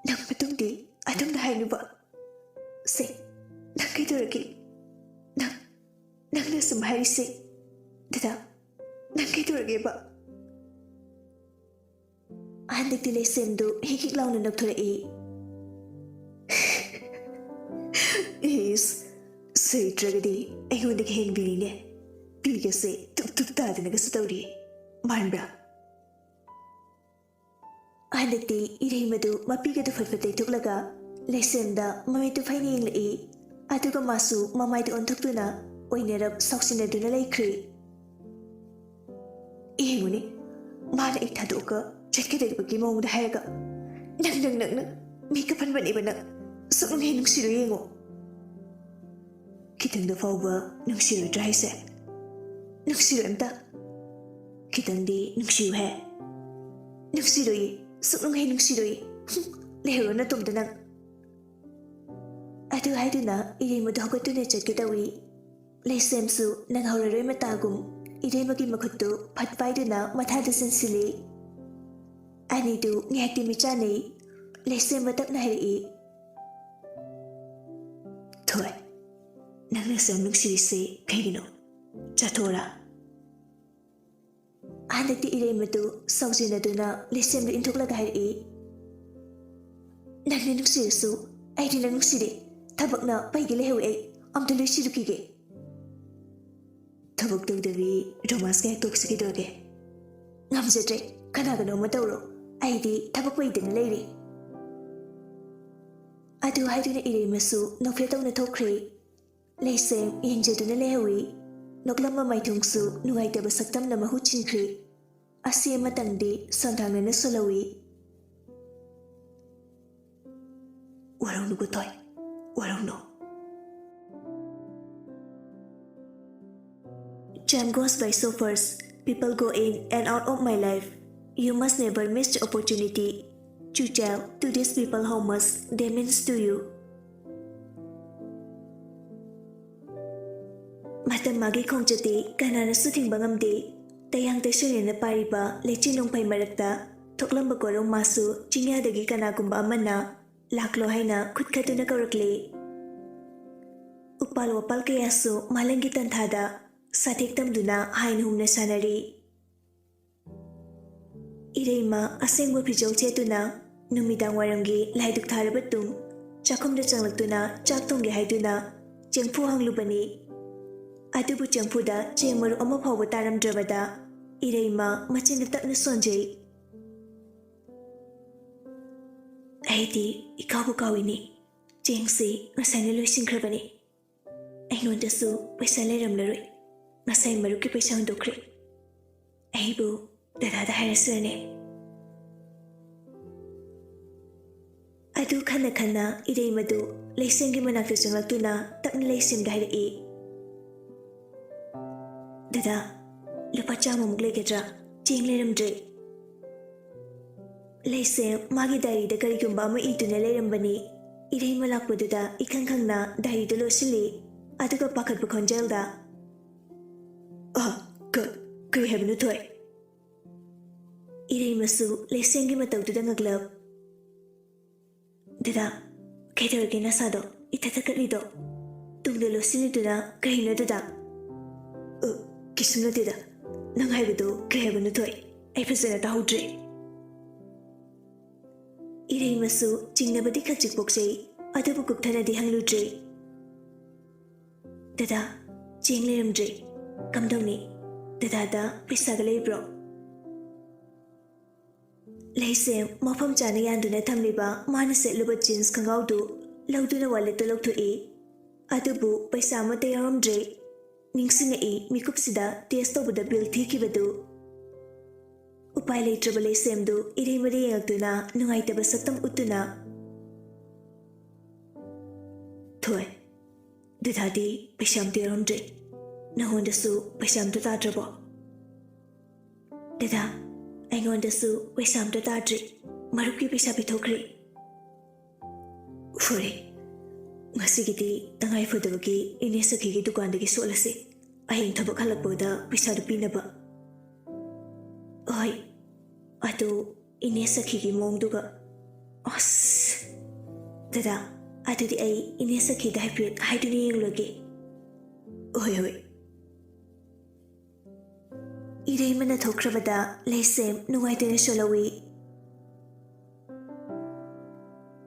ꯅꯪ ꯃꯇꯨꯡꯗꯤ ꯑꯗꯨꯝꯅ ꯍꯥꯏꯅꯨꯕ꯫ ꯁꯦ, ꯅꯪ ꯀꯩꯗꯧꯔꯒꯦ? ꯅꯪ, ꯅꯪꯅ ꯁꯨꯝ ꯍꯥꯏꯔꯤꯁꯦ꯫ ꯗꯗꯥ, ꯅꯪ ꯀꯩꯗꯧꯔꯒꯦꯕ? ꯍꯟꯗꯛꯇꯤ ꯂꯩꯁꯦꯝꯗꯨ ꯍꯤꯛ ꯍꯤꯛ ꯂꯥꯎꯅ ꯅꯣꯛꯊꯣꯔꯛꯏ꯫ ꯏꯁ, ꯁꯩꯇ꯭ꯔꯒꯗꯤ ꯑꯩꯉꯣꯟꯗꯒꯤ ꯍꯦꯟꯕꯤꯔꯤꯅꯦ꯫ ꯄꯤꯒꯁꯦ ꯇꯨꯞ ꯇꯨꯞ ꯇꯥꯗꯅꯒꯁꯨ ꯇꯧꯔꯤ꯫ ꯃꯥꯟꯕ꯭ꯔꯥ? ꯍꯟꯗꯛꯇꯤ ꯏꯔꯩꯃꯗꯨ ꯃꯄꯤꯒꯗꯨ ꯐꯠ ꯐꯠ ꯇꯩꯊꯣꯛꯂꯒ ꯂꯩꯁꯦꯝꯗ ꯃꯃꯤꯠꯇꯨ ꯐꯩꯅ ꯌꯦꯡꯂꯛꯏ꯫ ꯑꯗꯨꯒ ꯃꯥꯁꯨ ꯃꯃꯥꯏꯗꯨ ꯑꯣꯟꯊꯣꯛꯇꯨꯅ ꯑꯣꯏꯅꯔꯞ ꯁꯥꯎꯁꯤꯟꯅꯗꯨꯅ ꯂꯩꯈ꯭ꯔꯦ꯫ ꯌꯦꯡꯉꯨꯅꯦ, ꯃꯥꯅ ꯑꯩ ꯊꯥꯗꯣꯛꯑꯒ ꯆꯠꯀꯗꯧꯔꯤꯕꯒꯤ ꯃꯑꯣꯡꯗ ꯍꯥꯏꯔꯒ, "ꯅꯪ, ꯅꯪ, ꯅꯪ, ꯅꯪ, ꯃꯤ ꯀꯞꯍꯟꯕꯅꯦꯕ ꯅꯪ, ꯁꯨꯛꯅꯨꯡ ꯍꯦꯛ ꯅꯨꯡꯁꯤꯔꯣꯏ ꯌꯦꯡꯉꯣ꯫" ꯈꯤꯇꯪꯗ ꯐꯥꯎꯕ ꯅꯨꯡꯁꯤꯔꯣꯏꯗ꯭ꯔꯥ ꯍꯥꯏꯁꯦ? ꯅꯨꯡꯁꯤꯔꯣꯏ ꯑꯝꯇ꯫ ꯈꯤꯇꯪꯗꯤ ꯅꯨꯡꯁꯤꯌꯨꯍꯦ꯫ ꯅꯨꯡꯁꯤꯔꯣꯏꯌꯦ, ꯁꯨꯛꯅꯨꯡ ꯍꯦꯛ ꯅꯨꯡꯁꯤꯔꯣꯏꯌꯦ꯫ ꯍꯨꯝ, ꯂꯩꯍꯧꯔꯣ ꯅꯇꯣꯝꯇ ꯅꯪ꯫ ꯑꯗꯨ ꯍꯥꯏꯗꯨꯅ ꯏꯔꯩꯃꯗꯨ ꯍꯧꯒꯠꯇꯨꯅ ꯆꯠꯀꯦ ꯇꯧꯏ꯫ ꯂꯩꯁꯦꯝꯁꯨ ꯅꯪꯍꯧꯔꯔꯣꯏ ꯃꯇꯥꯒꯨꯝ ꯏꯔꯩꯃꯒꯤ ꯃꯈꯨꯠꯇꯨ ꯐꯠ ꯄꯥꯏꯗꯨꯅ ꯃꯊꯥꯗ ꯆꯤꯟꯁꯤꯜꯂꯤ꯫ ꯑꯅꯤꯗꯨ ꯉꯥꯏꯍꯥꯛꯇꯤ ꯃꯤꯠ ꯆꯥꯟꯅꯩ꯫ ꯂꯩꯁꯦꯝꯕ ꯇꯞꯅ ꯍꯥꯏꯔꯛꯏ, "ꯊꯣꯏ, ꯅꯪꯅ ꯑꯁꯨꯛ ꯅꯨꯡꯁꯤꯔꯤꯁꯤ ꯀꯩꯒꯤꯅꯣ? ꯆꯠꯊꯣꯛꯑꯣꯔꯥ?" ꯍꯟꯗꯛꯇꯤ ꯏꯔꯩꯃꯗꯨ ꯁꯥꯎꯖꯤꯟꯅꯗꯨꯅ ꯂꯩꯁꯦꯝꯗꯨ ꯏꯟꯊꯣꯛꯂꯒ ꯍꯥꯏꯔꯛꯏ, "ꯅꯪꯅ ꯅꯨꯡꯁꯤꯔꯁꯨ ꯑꯩꯗꯤ ꯅꯪ ꯅꯨꯡꯁꯤꯗꯦ꯫ ꯊꯕꯛꯅ ꯄꯩꯒꯦ ꯂꯩꯍꯧꯋꯦ, ꯑꯩ ꯑꯝꯇ ꯂꯣꯏꯁꯤꯜꯂꯨꯈꯤꯒꯦ꯫" "ꯊꯕꯛ ꯇꯧꯗꯕꯤ ꯔꯣꯃꯥꯟꯁ ꯀꯌꯥ ꯇꯣꯛꯁꯤ ꯀꯩꯗꯧꯔꯒꯦ?" "ꯉꯝꯖꯗ꯭ꯔꯦ, ꯀꯅꯥꯒꯅꯣ ꯑꯃ ꯇꯧꯔꯣ, ꯑꯩꯗꯤ ꯊꯕꯛ ꯄꯩꯗꯅ ꯂꯩꯔꯦ꯫" ꯑꯗꯨ ꯍꯥꯏꯗꯨꯅ ꯏꯔꯩꯃꯁꯨ ꯅꯣꯛꯐꯦꯠ ꯇꯧꯅ ꯊꯣꯛꯈ꯭ꯔꯦ꯫ ꯂꯩꯁꯦꯝ ꯌꯦꯡꯖꯗꯨꯅ ꯂꯩꯍꯧꯏ꯫ ꯅꯣꯛꯂꯝꯕ ꯃꯥꯏꯊꯣꯡꯁꯨ ꯅꯨꯡꯉꯥꯏꯇꯕ ꯁꯛꯇꯝꯅ ꯃꯍꯨꯠ ꯁꯤꯟꯈ꯭ꯔꯦ꯫ ꯑꯁꯤ ꯑꯃꯇꯪꯗꯤ ꯁꯣꯟꯊꯥꯡꯅꯅ ꯁꯣꯜꯍꯧꯏ꯫ "ꯋꯥꯔꯧꯅꯨꯀꯣ ꯊꯣꯏ, ꯋꯥꯔꯧꯅꯨ꯫" Time goes by so fast. People go in and out of my life. You must never miss the opportunity to tell to these people how much they means to you. ꯃꯇꯝ ꯃꯥꯒꯤ ꯈꯣꯡꯆꯠꯇꯤ ꯀꯅꯥꯅꯁꯨ ꯊꯤꯡꯕ ꯉꯝꯗꯦ꯫ ꯇꯌꯥꯡ ꯇꯩꯁꯣꯏꯅꯅ ꯄꯥꯏꯔꯤꯕ ꯂꯩꯆꯤꯟ ꯅꯣꯡꯐꯩ ꯃꯔꯛꯇ ꯊꯣꯛꯂꯝꯕ ꯀꯣꯔꯧ ꯃꯥꯁꯨ ꯆꯤꯡꯌꯥꯗꯒꯤ ꯀꯅꯥꯒꯨꯝꯕ ꯑꯃꯅ ꯂꯥꯛꯂꯣ ꯍꯥꯏꯅ ꯈꯨꯠ ꯈꯠꯇꯨꯅ ꯀꯧꯔꯛꯂꯦ꯫ ꯎꯄꯥꯜ ꯋꯥꯄꯥꯜ ꯀꯌꯥꯁꯨ ꯃꯥꯂꯪꯒꯤ ꯇꯟꯊꯥꯗ ꯁꯥꯊꯦꯛ ꯇꯝꯗꯨꯅ ꯍꯥꯏꯅ ꯍꯨꯝꯅ ꯁꯥꯟꯅꯔꯤ꯫ ꯏꯔꯩꯃ ꯑꯁꯦꯡꯕ ꯐꯤꯖꯣꯜ ꯁꯦꯠꯇꯨꯅ ꯅꯨꯃꯤꯗꯥꯡ ꯋꯥꯏꯔꯝꯒꯤ ꯂꯥꯏꯗꯨꯛ ꯊꯥꯔꯕ ꯇꯨꯡ ꯆꯥꯛꯈꯨꯝꯗ ꯆꯪꯂꯛꯇꯨꯅ ꯆꯥꯛ ꯊꯣꯡꯒꯦ ꯍꯥꯏꯗꯨꯅ ꯆꯦꯡꯐꯨ ꯍꯥꯡꯂꯨꯕꯅꯤ꯫ ꯑꯗꯨꯕꯨ ꯆꯦꯡꯐꯨꯗ ꯆꯦꯡ ꯃꯔꯨ ꯑꯃ ꯐꯥꯎꯕ ꯇꯥꯔꯝꯗ꯭ꯔꯕꯗ ꯏꯔꯩꯃ ꯃꯆꯤꯟꯗ ꯇꯞꯅ ꯁꯣꯟꯖꯩ꯫ "ꯑꯩꯗꯤ ꯏꯀꯥꯎꯕꯨ ꯀꯥꯎꯏꯅꯦ꯫ ꯆꯦꯡꯁꯤ ꯉꯁꯥꯏꯅ ꯂꯣꯏꯁꯤꯟꯈ꯭ꯔꯕꯅꯤ꯫ ꯑꯩꯉꯣꯟꯗꯁꯨ ꯄꯩꯁꯥ ꯂꯩꯔꯝꯂꯔꯣꯏ꯫ ꯉꯁꯥꯏ ꯃꯔꯨꯞꯀꯤ ꯄꯩꯁꯥ ꯍꯨꯟꯗꯣꯛꯈ꯭ꯔꯦ꯫ ꯑꯩꯕꯨ ꯗꯗꯥꯗ ꯍꯥꯏꯔꯁꯤꯔꯅꯦ?" ꯑꯗꯨ ꯈꯟꯅ ꯈꯟꯅ ꯏꯔꯩꯃꯗꯨ ꯂꯩꯁꯦꯝꯒꯤ ꯃꯅꯥꯛꯇ ꯆꯪꯂꯛꯇꯨꯅ ꯇꯞꯅ ꯂꯩꯁꯦꯝꯗ ꯍꯥꯏꯔꯛꯏ, "ꯗꯗꯥ, ꯂꯨꯄꯥ ꯆꯥꯝꯃꯃꯨꯛ ꯂꯩꯒꯗ꯭ꯔꯥ? ꯆꯦꯡ ꯂꯩꯔꯝꯗ꯭ꯔꯦ꯫" ꯂꯩꯁꯦꯝ ꯃꯥꯒꯤ ꯗꯥꯏꯔꯤꯗ ꯀꯔꯤꯒꯨꯝꯕ ꯑꯃ ꯏꯗꯨꯅ ꯂꯩꯔꯝꯕꯅꯤ꯫ ꯏꯔꯩꯃ ꯂꯥꯛꯄꯗꯨꯗ ꯏꯈꯪ ꯈꯪꯅ ꯗꯥꯏꯔꯤꯗꯨ ꯂꯣꯠꯁꯤꯜꯂꯤ꯫ ꯑꯗꯨꯒ ꯄꯥꯈꯠꯄ ꯈꯣꯟꯖꯦꯜꯗ, "ꯑ, ꯀ-, ꯀꯔꯤ ꯍꯥꯏꯕꯅꯣ ꯊꯣꯏ?" ꯏꯔꯩꯃꯁꯨ ꯂꯩꯁꯦꯝꯒꯤ ꯃꯇꯧꯗꯨꯗ ꯉꯛꯂꯞ, "ꯗꯗꯥ, ꯀꯩꯗꯧꯔꯒꯦ ꯅꯁꯥꯗꯣ ꯏꯊꯠ ꯊꯠꯀꯠꯂꯤꯗꯣ? ꯇꯨꯡꯗ ꯂꯣꯠꯁꯤꯜꯂꯤꯗꯨꯅ ꯀꯔꯤꯅꯣ ꯗꯗꯥ?" "ꯑ, ꯀꯩꯁꯨꯝ ꯅꯠꯇꯦꯗ꯫ ꯅꯪ ꯍꯥꯏꯕꯗꯣ ꯀꯩ ꯍꯥꯏꯕꯅꯣ ꯊꯣꯏ? ꯑꯩ ꯐꯖꯅ ꯇꯥꯍꯧꯗ꯭ꯔꯦ꯫" ꯏꯔꯩꯃꯁꯨ ꯆꯤꯡꯅꯕꯗꯤ ꯈꯖꯤꯛ ꯄꯣꯛꯆꯩ, ꯑꯗꯨꯕꯨ ꯀꯨꯞꯊꯅꯗꯤ ꯍꯪꯂꯨꯗ꯭ꯔꯦ꯫ "ꯗꯗꯥ, ꯆꯦꯡ ꯂꯩꯔꯝꯗ꯭ꯔꯦ꯫ ꯀꯝꯗꯧꯅꯤ? ꯗꯗꯥꯗ ꯄꯩꯁꯥꯒ ꯂꯩꯕ꯭ꯔꯣ?" ꯂꯩꯁꯦꯝ ꯃꯐꯝ ꯆꯥꯅ ꯌꯥꯟꯗꯨꯅ ꯊꯝꯂꯤꯕ ꯃꯥꯅ ꯁꯦꯠꯂꯨꯕ ꯖꯤꯟꯁ ꯈꯪꯒꯥꯎꯗꯨ ꯂꯧꯗꯨꯅ ꯋꯥꯂꯦꯠꯇ ꯂꯧꯊꯣꯛꯏ꯫ ꯑꯗꯨꯕꯨ ꯄꯩꯁꯥ ꯑꯃꯠꯇ ꯌꯥꯎꯔꯝꯗ꯭ꯔꯦ꯫ ꯅꯤꯡꯁꯤꯡꯂꯛꯏ ꯃꯤꯀꯨꯞꯁꯤꯗ ꯇꯦꯁ ꯇꯧꯕꯗ ꯕꯤꯜ ꯊꯤꯈꯤꯕꯗꯨ꯫ ꯎꯄꯥꯏ ꯂꯩꯇ꯭ꯔꯕ ꯂꯩꯁꯦꯝꯗꯨ ꯏꯔꯩꯃꯗ ꯌꯦꯡꯉꯛꯇꯨꯅ ꯅꯨꯡꯉꯥꯏꯇꯕ ꯁꯛꯇꯝ ꯎꯠꯇꯨꯅ, "ꯊꯣꯏ, ꯗꯗꯥꯗꯤ ꯄꯩꯁꯥ ꯑꯝꯇ ꯌꯥꯎꯔꯝꯗ꯭ꯔꯦ꯫ ꯅꯉꯣꯟꯗꯁꯨ ꯄꯩꯁꯥ ꯑꯝꯇ ꯇꯥꯗ꯭ꯔꯕꯣ?" "ꯗꯗꯥ, ꯑꯩꯉꯣꯟꯗꯁꯨ ꯄꯩꯁꯥ ꯑꯝꯇ ꯇꯥꯗ꯭ꯔꯤ꯫ ꯃꯔꯨꯞꯀꯤ ꯄꯩꯁꯥ ꯄꯤꯊꯣꯛꯈ꯭ꯔꯦ꯫" "ꯐꯔꯦ, ꯉꯁꯤꯒꯤꯗꯤ ꯇꯉꯥꯏ ꯐꯗꯕꯒꯤ ꯏꯅꯦ ꯁꯈꯤꯒꯤ ꯗꯨꯀꯥꯟꯗꯒꯤ ꯁꯣꯠꯂꯁꯤ꯫ ꯍꯌꯦꯡ ꯊꯕꯛ ꯍꯜꯂꯛꯄꯗ ꯄꯩꯁꯥꯗꯨ ꯄꯤꯅꯕ꯫ ꯍꯣꯏ, ꯑꯗꯨ ꯏꯅꯦ ꯁꯈꯤꯒꯤ ꯃꯑꯣꯡꯗꯨꯒ꯫ ꯑꯁ, ꯗꯗꯥ, ꯑꯗꯨꯗꯤ ꯑꯩ ꯏꯅꯦ ꯁꯈꯤꯗ ꯍꯥꯏꯐꯦꯠ ꯍꯥꯏꯗꯨꯅ ꯌꯦꯡꯂꯨꯔꯒꯦ꯫ ꯍꯣꯏ, ꯍꯣꯏ꯫ ꯏꯔꯩꯃꯅ ꯊꯣꯛꯈ꯭ꯔꯕꯗ ꯂꯩꯁꯦꯝ ꯅꯨꯡꯉꯥꯏꯇꯅ ꯁꯣꯜꯍꯧꯏ꯫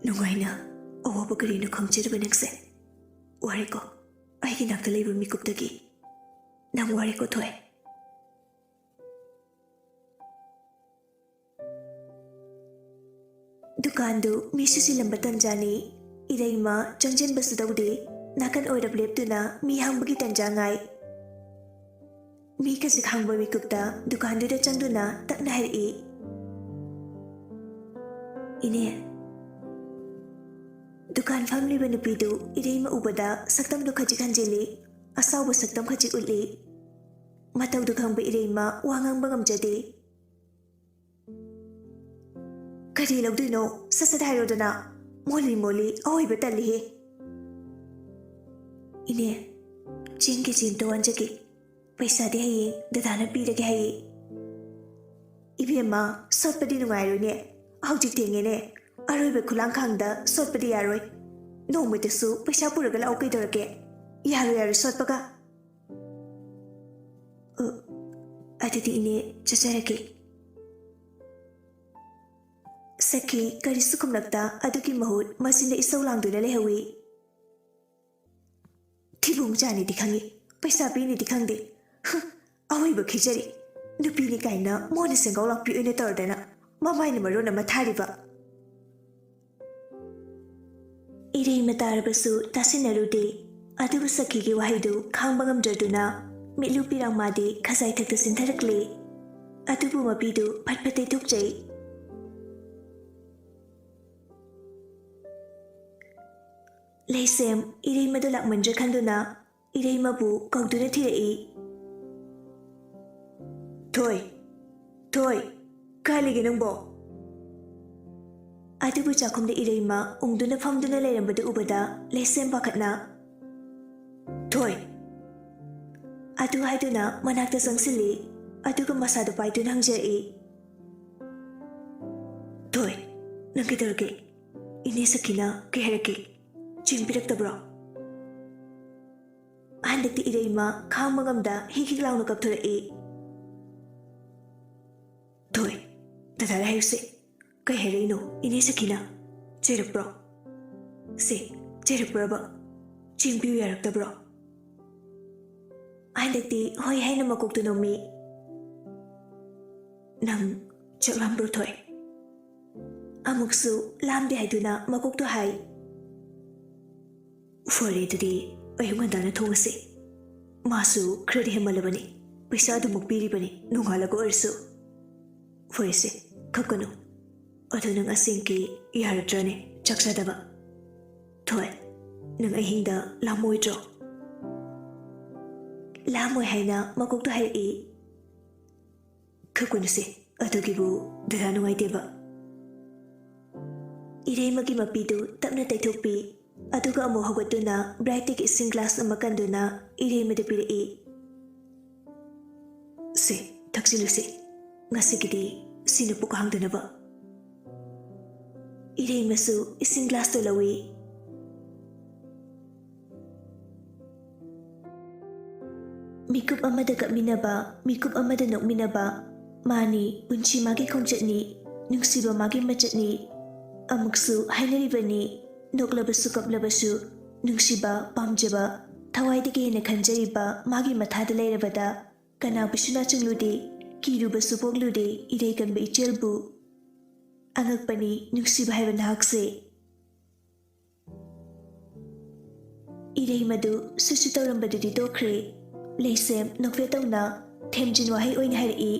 ꯅꯨꯡꯉꯥꯏꯅ ꯑꯋꯥꯕ ꯀꯔꯤꯅꯣ ꯈꯪꯖꯗꯕ ꯅꯪꯁꯦ꯫ ꯋꯥꯔꯦꯀꯣ, ꯑꯩꯒꯤ ꯅꯥꯛꯇ ꯂꯩꯕ ꯃꯤꯀꯨꯞꯇꯒꯤ ꯅꯪ ꯋꯥꯔꯦꯀꯣ, ꯊꯣꯏ꯫ ꯗꯨꯀꯥꯟꯗꯨ ꯃꯤ ꯁꯨꯁꯤꯜꯂꯝꯕ ꯇꯟꯖꯥꯅꯤ꯫ ꯏꯔꯩꯃ ꯆꯪꯁꯤꯟꯕꯁꯨ ꯇꯧꯗꯦ꯫ ꯅꯥꯀꯟ ꯑꯣꯏꯔꯞ ꯂꯦꯞꯇꯨꯅ ꯃꯤ ꯍꯥꯡꯕꯒꯤ ꯇꯟꯖꯥ ꯉꯥꯏ꯫ ꯃꯤ ꯈꯖꯤꯛ ꯍꯥꯡꯕ ꯃꯤꯀꯨꯞꯇ ꯗꯨꯀꯥꯟꯗꯨꯗ ꯆꯪꯗꯨꯅ ꯇꯞꯅ ꯍꯥꯏꯔꯛꯏ, "ꯏꯅꯦ꯫" ꯗꯨꯀꯥꯟ ꯐꯝꯂꯤꯕ ꯅꯨꯄꯤꯗꯨ ꯏꯔꯩꯃ ꯎꯕꯗ ꯁꯛꯇꯝꯗꯨ ꯈꯖꯤꯛ ꯍꯟꯖꯤꯜꯂꯤ꯫ ꯑꯁꯥꯎꯕ ꯁꯛꯇꯝ ꯈꯖꯤꯛ ꯎꯠꯂꯤ꯫ ꯃꯇꯧꯗꯨ ꯈꯪꯕ ꯏꯔꯩꯃ ꯋꯥ ꯉꯥꯡꯕ ꯉꯝꯖꯗꯦ꯫ "ꯀꯔꯤ ꯂꯧꯗꯣꯏꯅꯣ? ꯁꯠ ꯁꯠ ꯍꯥꯏꯔꯣꯗꯅ꯫ ꯃꯣꯜꯂꯤ ꯃꯣꯜꯂꯤ, ꯑꯋꯣꯏꯕ ꯇꯜꯂꯤꯍꯦ꯫" "ꯏꯅꯦ, ꯆꯦꯡꯒꯤ ꯆꯦꯡꯇꯣ ꯋꯥꯟꯖꯒꯦ꯫ ꯄꯩꯁꯥꯗꯤ ꯍꯌꯦꯡ ꯗꯗꯥꯅ ꯄꯤꯔꯒꯦ ꯍꯥꯏꯌꯦ꯫" "ꯏꯕꯦꯝꯃ, ꯁꯣꯠꯄꯗꯤ ꯅꯨꯡꯉꯥꯏꯔꯣꯏꯅꯦ꯫ ꯍꯧꯖꯤꯛ ꯊꯦꯡꯉꯦꯅꯦ꯫ ꯑꯔꯣꯏꯕ ꯈꯨꯂꯥꯡꯈꯥꯡꯗ ꯁꯣꯠꯄꯗꯤ ꯌꯥꯔꯣꯏ꯫ ꯅꯣꯡꯃꯇꯁꯨ ꯄꯩꯁꯥ ꯄꯨꯔꯒ ꯂꯥꯛꯑꯣ ꯀꯩꯗꯧꯔꯒꯦ? ꯌꯥꯔꯣꯏ, ꯌꯥꯔꯣꯏ ꯁꯣꯠꯄꯒ꯫" "ꯑ, ꯑꯗꯨꯗꯤ ꯏꯅꯦ, ꯆꯠꯆꯔꯒꯦ꯫" ꯁꯈꯤ ꯀꯔꯤꯁꯨ ꯈꯨꯝꯂꯛꯇ ꯑꯗꯨꯒꯤ ꯃꯍꯨꯠ ꯃꯆꯤꯟꯗ ꯏꯁꯧ ꯂꯥꯡꯗꯨꯅ ꯂꯩꯍꯧꯏ꯫ "ꯊꯤꯕꯣꯡ ꯆꯥꯅꯤꯗꯤ ꯈꯪꯉꯤ, ꯄꯩꯁꯥ ꯄꯤꯅꯤꯗꯤ ꯈꯪꯗꯦ꯫ ꯍ, ꯑꯋꯣꯏꯕ ꯈꯤꯖꯔꯤ꯫ ꯅꯨꯄꯤꯅꯤ ꯀꯥꯏꯅ ꯃꯣꯟꯅ ꯁꯦꯡꯒꯥꯎ ꯂꯥꯛꯄꯤ ꯑꯣꯏꯅ ꯇꯧꯔꯗꯅ ꯃꯃꯥꯏꯅ ꯃꯔꯣꯟ ꯑꯃ ꯊꯥꯔꯤꯕ꯫" ꯏꯔꯩꯃ ꯇꯥꯔꯕꯁꯨ ꯇꯥꯁꯤꯟꯅꯔꯨꯗꯦ꯫ ꯑꯗꯨꯕꯨ ꯁꯈꯤꯒꯤ ꯋꯥꯍꯩꯗꯨ ꯈꯥꯡꯕ ꯉꯝꯗ꯭ꯔꯗꯨꯅ ꯃꯤꯠꯂꯨ ꯄꯤꯔꯥꯡ ꯃꯥꯗꯤ ꯈꯖꯥꯏ ꯊꯛꯇ ꯆꯤꯟꯊꯔꯛꯂꯦ꯫ ꯑꯗꯨꯕꯨ ꯃꯄꯤꯗꯨ ꯐꯠ ꯐꯠ ꯇꯩꯊꯣꯛꯆꯩ꯫ ꯂꯩꯁꯦꯝ ꯏꯔꯩꯃꯗꯨ ꯂꯥꯛꯃꯟꯗ꯭ꯔꯦ ꯈꯟꯗꯨꯅ ꯏꯔꯩꯃꯕꯨ ꯀꯧꯗꯨꯅ ꯊꯤꯔꯛꯏ꯫ "ꯊꯣꯏ, ꯊꯣꯏ, ꯀꯥꯏ ꯂꯩꯒꯦ ꯅꯪꯕꯣ?" ꯑꯗꯨꯕꯨ ꯆꯥꯛꯈꯨꯝꯗ ꯏꯔꯩꯃ ꯎꯪꯗꯨꯅ ꯐꯝꯗꯨꯅ ꯂꯩꯔꯝꯕꯗꯨ ꯎꯕꯗ ꯂꯩꯁꯦꯝ ꯄꯥꯈꯠꯅ, "ꯊꯣꯏ!" ꯑꯗꯨ ꯍꯥꯏꯗꯨꯅ ꯃꯅꯥꯛꯇ ꯆꯪꯁꯤꯜꯂꯤ꯫ ꯑꯗꯨꯒ ꯃꯁꯥꯗꯨ ꯄꯥꯏꯗꯨꯅ ꯍꯪꯖꯔꯛꯏ, "ꯊꯣꯏ, ꯅꯪ ꯀꯩꯗꯧꯔꯒꯦ? ꯏꯅꯦ ꯁꯈꯤꯅ ꯀꯩ ꯍꯥꯏꯔꯛꯀꯦ? ꯆꯦꯡ ꯄꯤꯔꯛꯇꯕ꯭ꯔꯣ?" ꯍꯟꯗꯛꯇꯤ ꯏꯔꯩꯃ ꯈꯥꯡꯕ ꯉꯝꯗ ꯍꯤꯛ ꯍꯤꯛ ꯂꯥꯎꯅ ꯀꯞꯊꯣꯔꯛꯏ꯫ "ꯊꯣꯏ, ꯗꯗꯥꯗ ꯍꯥꯏꯌꯨꯁꯦ꯫ ꯀꯩ ꯍꯥꯏꯔꯛꯏꯅꯣ ꯏꯅꯦ ꯁꯈꯤꯅ? ꯆꯩꯔꯛꯄ꯭ꯔꯣ? ꯁꯦ, ꯆꯩꯔꯛꯄ꯭ꯔꯕ? ꯆꯦꯡ ꯄꯤꯌꯨ ꯌꯥꯔꯛꯇꯕ꯭ꯔꯣ?" ꯍꯟꯗꯛꯇꯤ ꯍꯣꯏ ꯍꯥꯏꯅ ꯃꯀꯣꯛꯇꯨ ꯅꯣꯝꯃꯤ꯫ "ꯅꯪ ꯆꯥꯛ ꯂꯥꯝꯕ꯭ꯔꯣ, ꯊꯣꯏ?" ꯑꯃꯨꯛꯁꯨ ꯂꯥꯝꯗꯦ ꯍꯥꯏꯗꯨꯅ ꯃꯀꯣꯛꯇꯨ ꯍꯥꯏ꯫ "ꯐꯔꯦ, ꯑꯗꯨꯗꯤ ꯑꯌꯨꯛ ꯉꯟꯇꯥꯅ ꯊꯣꯡꯉꯁꯤ꯫ ꯃꯥꯁꯨ ꯈꯔꯗꯤ ꯍꯦꯟꯃꯜꯂꯕꯅꯤ꯫ ꯄꯩꯁꯥ ꯑꯗꯨꯃꯛ ꯄꯤꯔꯤꯕꯅꯤ, ꯅꯣꯡꯉꯥꯜꯂꯒ ꯑꯣꯏꯔꯁꯨ꯫ ꯐꯔꯦꯁꯦ, ꯀꯞꯀꯅꯨ꯫ ꯑꯗꯣ ꯅꯪ ꯑꯁꯦꯡꯀꯤ ꯌꯥꯔꯗ꯭ꯔꯅꯦ ꯆꯥꯛ ꯆꯥꯗꯕ? ꯊꯣꯏ, ꯅꯪ ꯑꯍꯤꯡꯗ ꯂꯥꯝꯃꯣꯏꯗ꯭ꯔꯣ?" "ꯂꯥꯝꯃꯣꯏ" ꯍꯥꯏꯅ ꯃꯀꯣꯛꯇꯣ ꯍꯥꯏꯔꯛꯏ꯫ "ꯀꯞꯀꯅꯨꯁꯦ, ꯑꯗꯨꯒꯤꯕꯨ ꯗꯗꯥ ꯅꯨꯡꯉꯥꯏꯇꯦꯕ꯫" ꯏꯔꯩꯃꯒꯤ ꯃꯄꯤꯗꯨ ꯇꯞꯅ ꯇꯩꯊꯣꯛꯄꯤ꯫ ꯑꯗꯨꯒ ꯑꯃꯨꯛ ꯍꯧꯒꯠꯇꯨꯅ ꯕ꯭ꯔꯥꯏꯠꯇꯒꯤ ꯏꯁꯤꯡ ꯒ꯭ꯂꯥꯁ ꯑꯃ ꯀꯟꯗꯨꯅ ꯏꯔꯩꯃꯗ ꯄꯤꯔꯛꯏ꯫ "ꯁꯦ, ꯊꯛꯆꯤꯜꯂꯨꯁꯦ꯫ ꯉꯁꯤꯒꯤꯗꯤ ꯁꯤꯅ ꯄꯨꯛ ꯍꯥꯡꯗꯅꯕ꯫" ꯏꯔꯩꯃꯁꯨ ꯏꯁꯤꯡ ꯒ꯭ꯂꯥꯁꯇꯨ ꯂꯧꯏ꯫ ꯃꯤꯀꯨꯞ ꯑꯃꯗ ꯀꯞꯃꯤꯟꯅꯕ, ꯃꯤꯀꯨꯞ ꯑꯃꯗ ꯅꯣꯛꯃꯤꯟꯅꯕ꯫ ꯃꯥꯅꯤ, ꯄꯨꯟꯁꯤ ꯃꯥꯒꯤ ꯈꯣꯡꯆꯠꯅꯤ, ꯅꯨꯡꯁꯤꯕ ꯃꯥꯒꯤ ꯃꯆꯠꯅꯤ꯫ ꯑꯃꯨꯛꯁꯨ ꯍꯥꯏꯅꯔꯤꯕꯅꯤ, ꯅꯣꯛꯂꯕꯁꯨ ꯀꯞꯂꯕꯁꯨ, ꯅꯨꯡꯁꯤꯕ, ꯄꯥꯝꯖꯕ, ꯊꯋꯥꯏꯗꯒꯤ ꯍꯦꯟꯅ ꯈꯟꯖꯔꯤꯕ ꯃꯥꯒꯤ ꯃꯊꯥꯗ ꯂꯩꯔꯕꯗ ꯀꯅꯥꯕꯨꯁꯨ ꯅꯥꯆꯨꯡꯂꯨꯗꯦ, ꯀꯤꯔꯨꯕꯁꯨ ꯄꯣꯛꯂꯨꯗꯦ ꯏꯔꯩꯀꯟꯕ ꯏꯆꯦꯜꯕꯨ꯫ ꯑꯉꯛꯄꯅꯤ ꯅꯨꯡꯁꯤꯕ ꯍꯥꯏꯕ ꯅꯍꯥꯛꯁꯦ꯫ ꯏꯔꯩꯃꯗꯨ ꯁꯨꯁꯨ ꯇꯧꯔꯝꯕꯗꯨꯗꯤ ꯇꯣꯛꯈ꯭ꯔꯦ꯫ ꯂꯩꯁꯦꯝ ꯅꯣꯛꯐꯦꯠ ꯇꯧꯅ ꯊꯦꯝꯖꯤꯟ ꯋꯥꯍꯩ ꯑꯣꯏꯅ ꯍꯥꯏꯔꯛꯏ꯫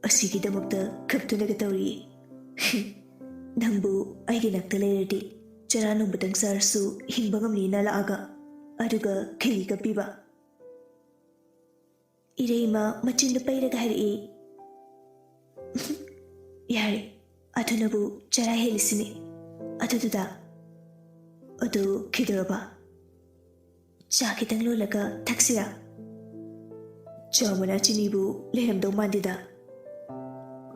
"ꯑꯁꯤꯒꯤꯗꯃꯛꯇ ꯈꯞꯇꯨꯅꯒ ꯇꯧꯔꯤ꯫ ꯅꯪꯕꯨ ꯑꯩꯒꯤ ꯅꯥꯛꯇ ꯂꯩꯔꯗꯤ ꯆꯔꯥ ꯅꯣꯡꯃꯇꯪ ꯆꯥꯔꯁꯨ ꯍꯤꯡꯕ ꯉꯝꯅꯤꯅ ꯂꯥꯛꯑꯒ, ꯑꯗꯨꯒ ꯈꯩꯒꯤ ꯀꯞꯄꯤꯕ?" ꯏꯔꯩꯃ ꯃꯆꯤꯟꯗꯨ ꯄꯩꯔꯒ ꯍꯥꯏꯔꯛꯏ꯫ ꯌꯥꯔꯦ, ꯑꯗꯨꯅꯕꯨ ꯆꯔꯥ ꯍꯦꯜꯂꯤꯁꯤꯅꯤ꯫ ꯑꯗꯨꯗꯨꯗ, ꯑꯗꯨ ꯀꯩꯗꯧꯔꯕ? ꯆꯥ ꯈꯤꯇꯪ ꯂꯣꯜꯂꯒ ꯊꯛꯁꯤꯔꯥ? ꯆꯥ ꯃꯅꯥ ꯆꯤꯅꯤꯕꯨ ꯂꯩꯔꯝꯗꯧ ꯃꯥꯟꯗꯦꯗ꯫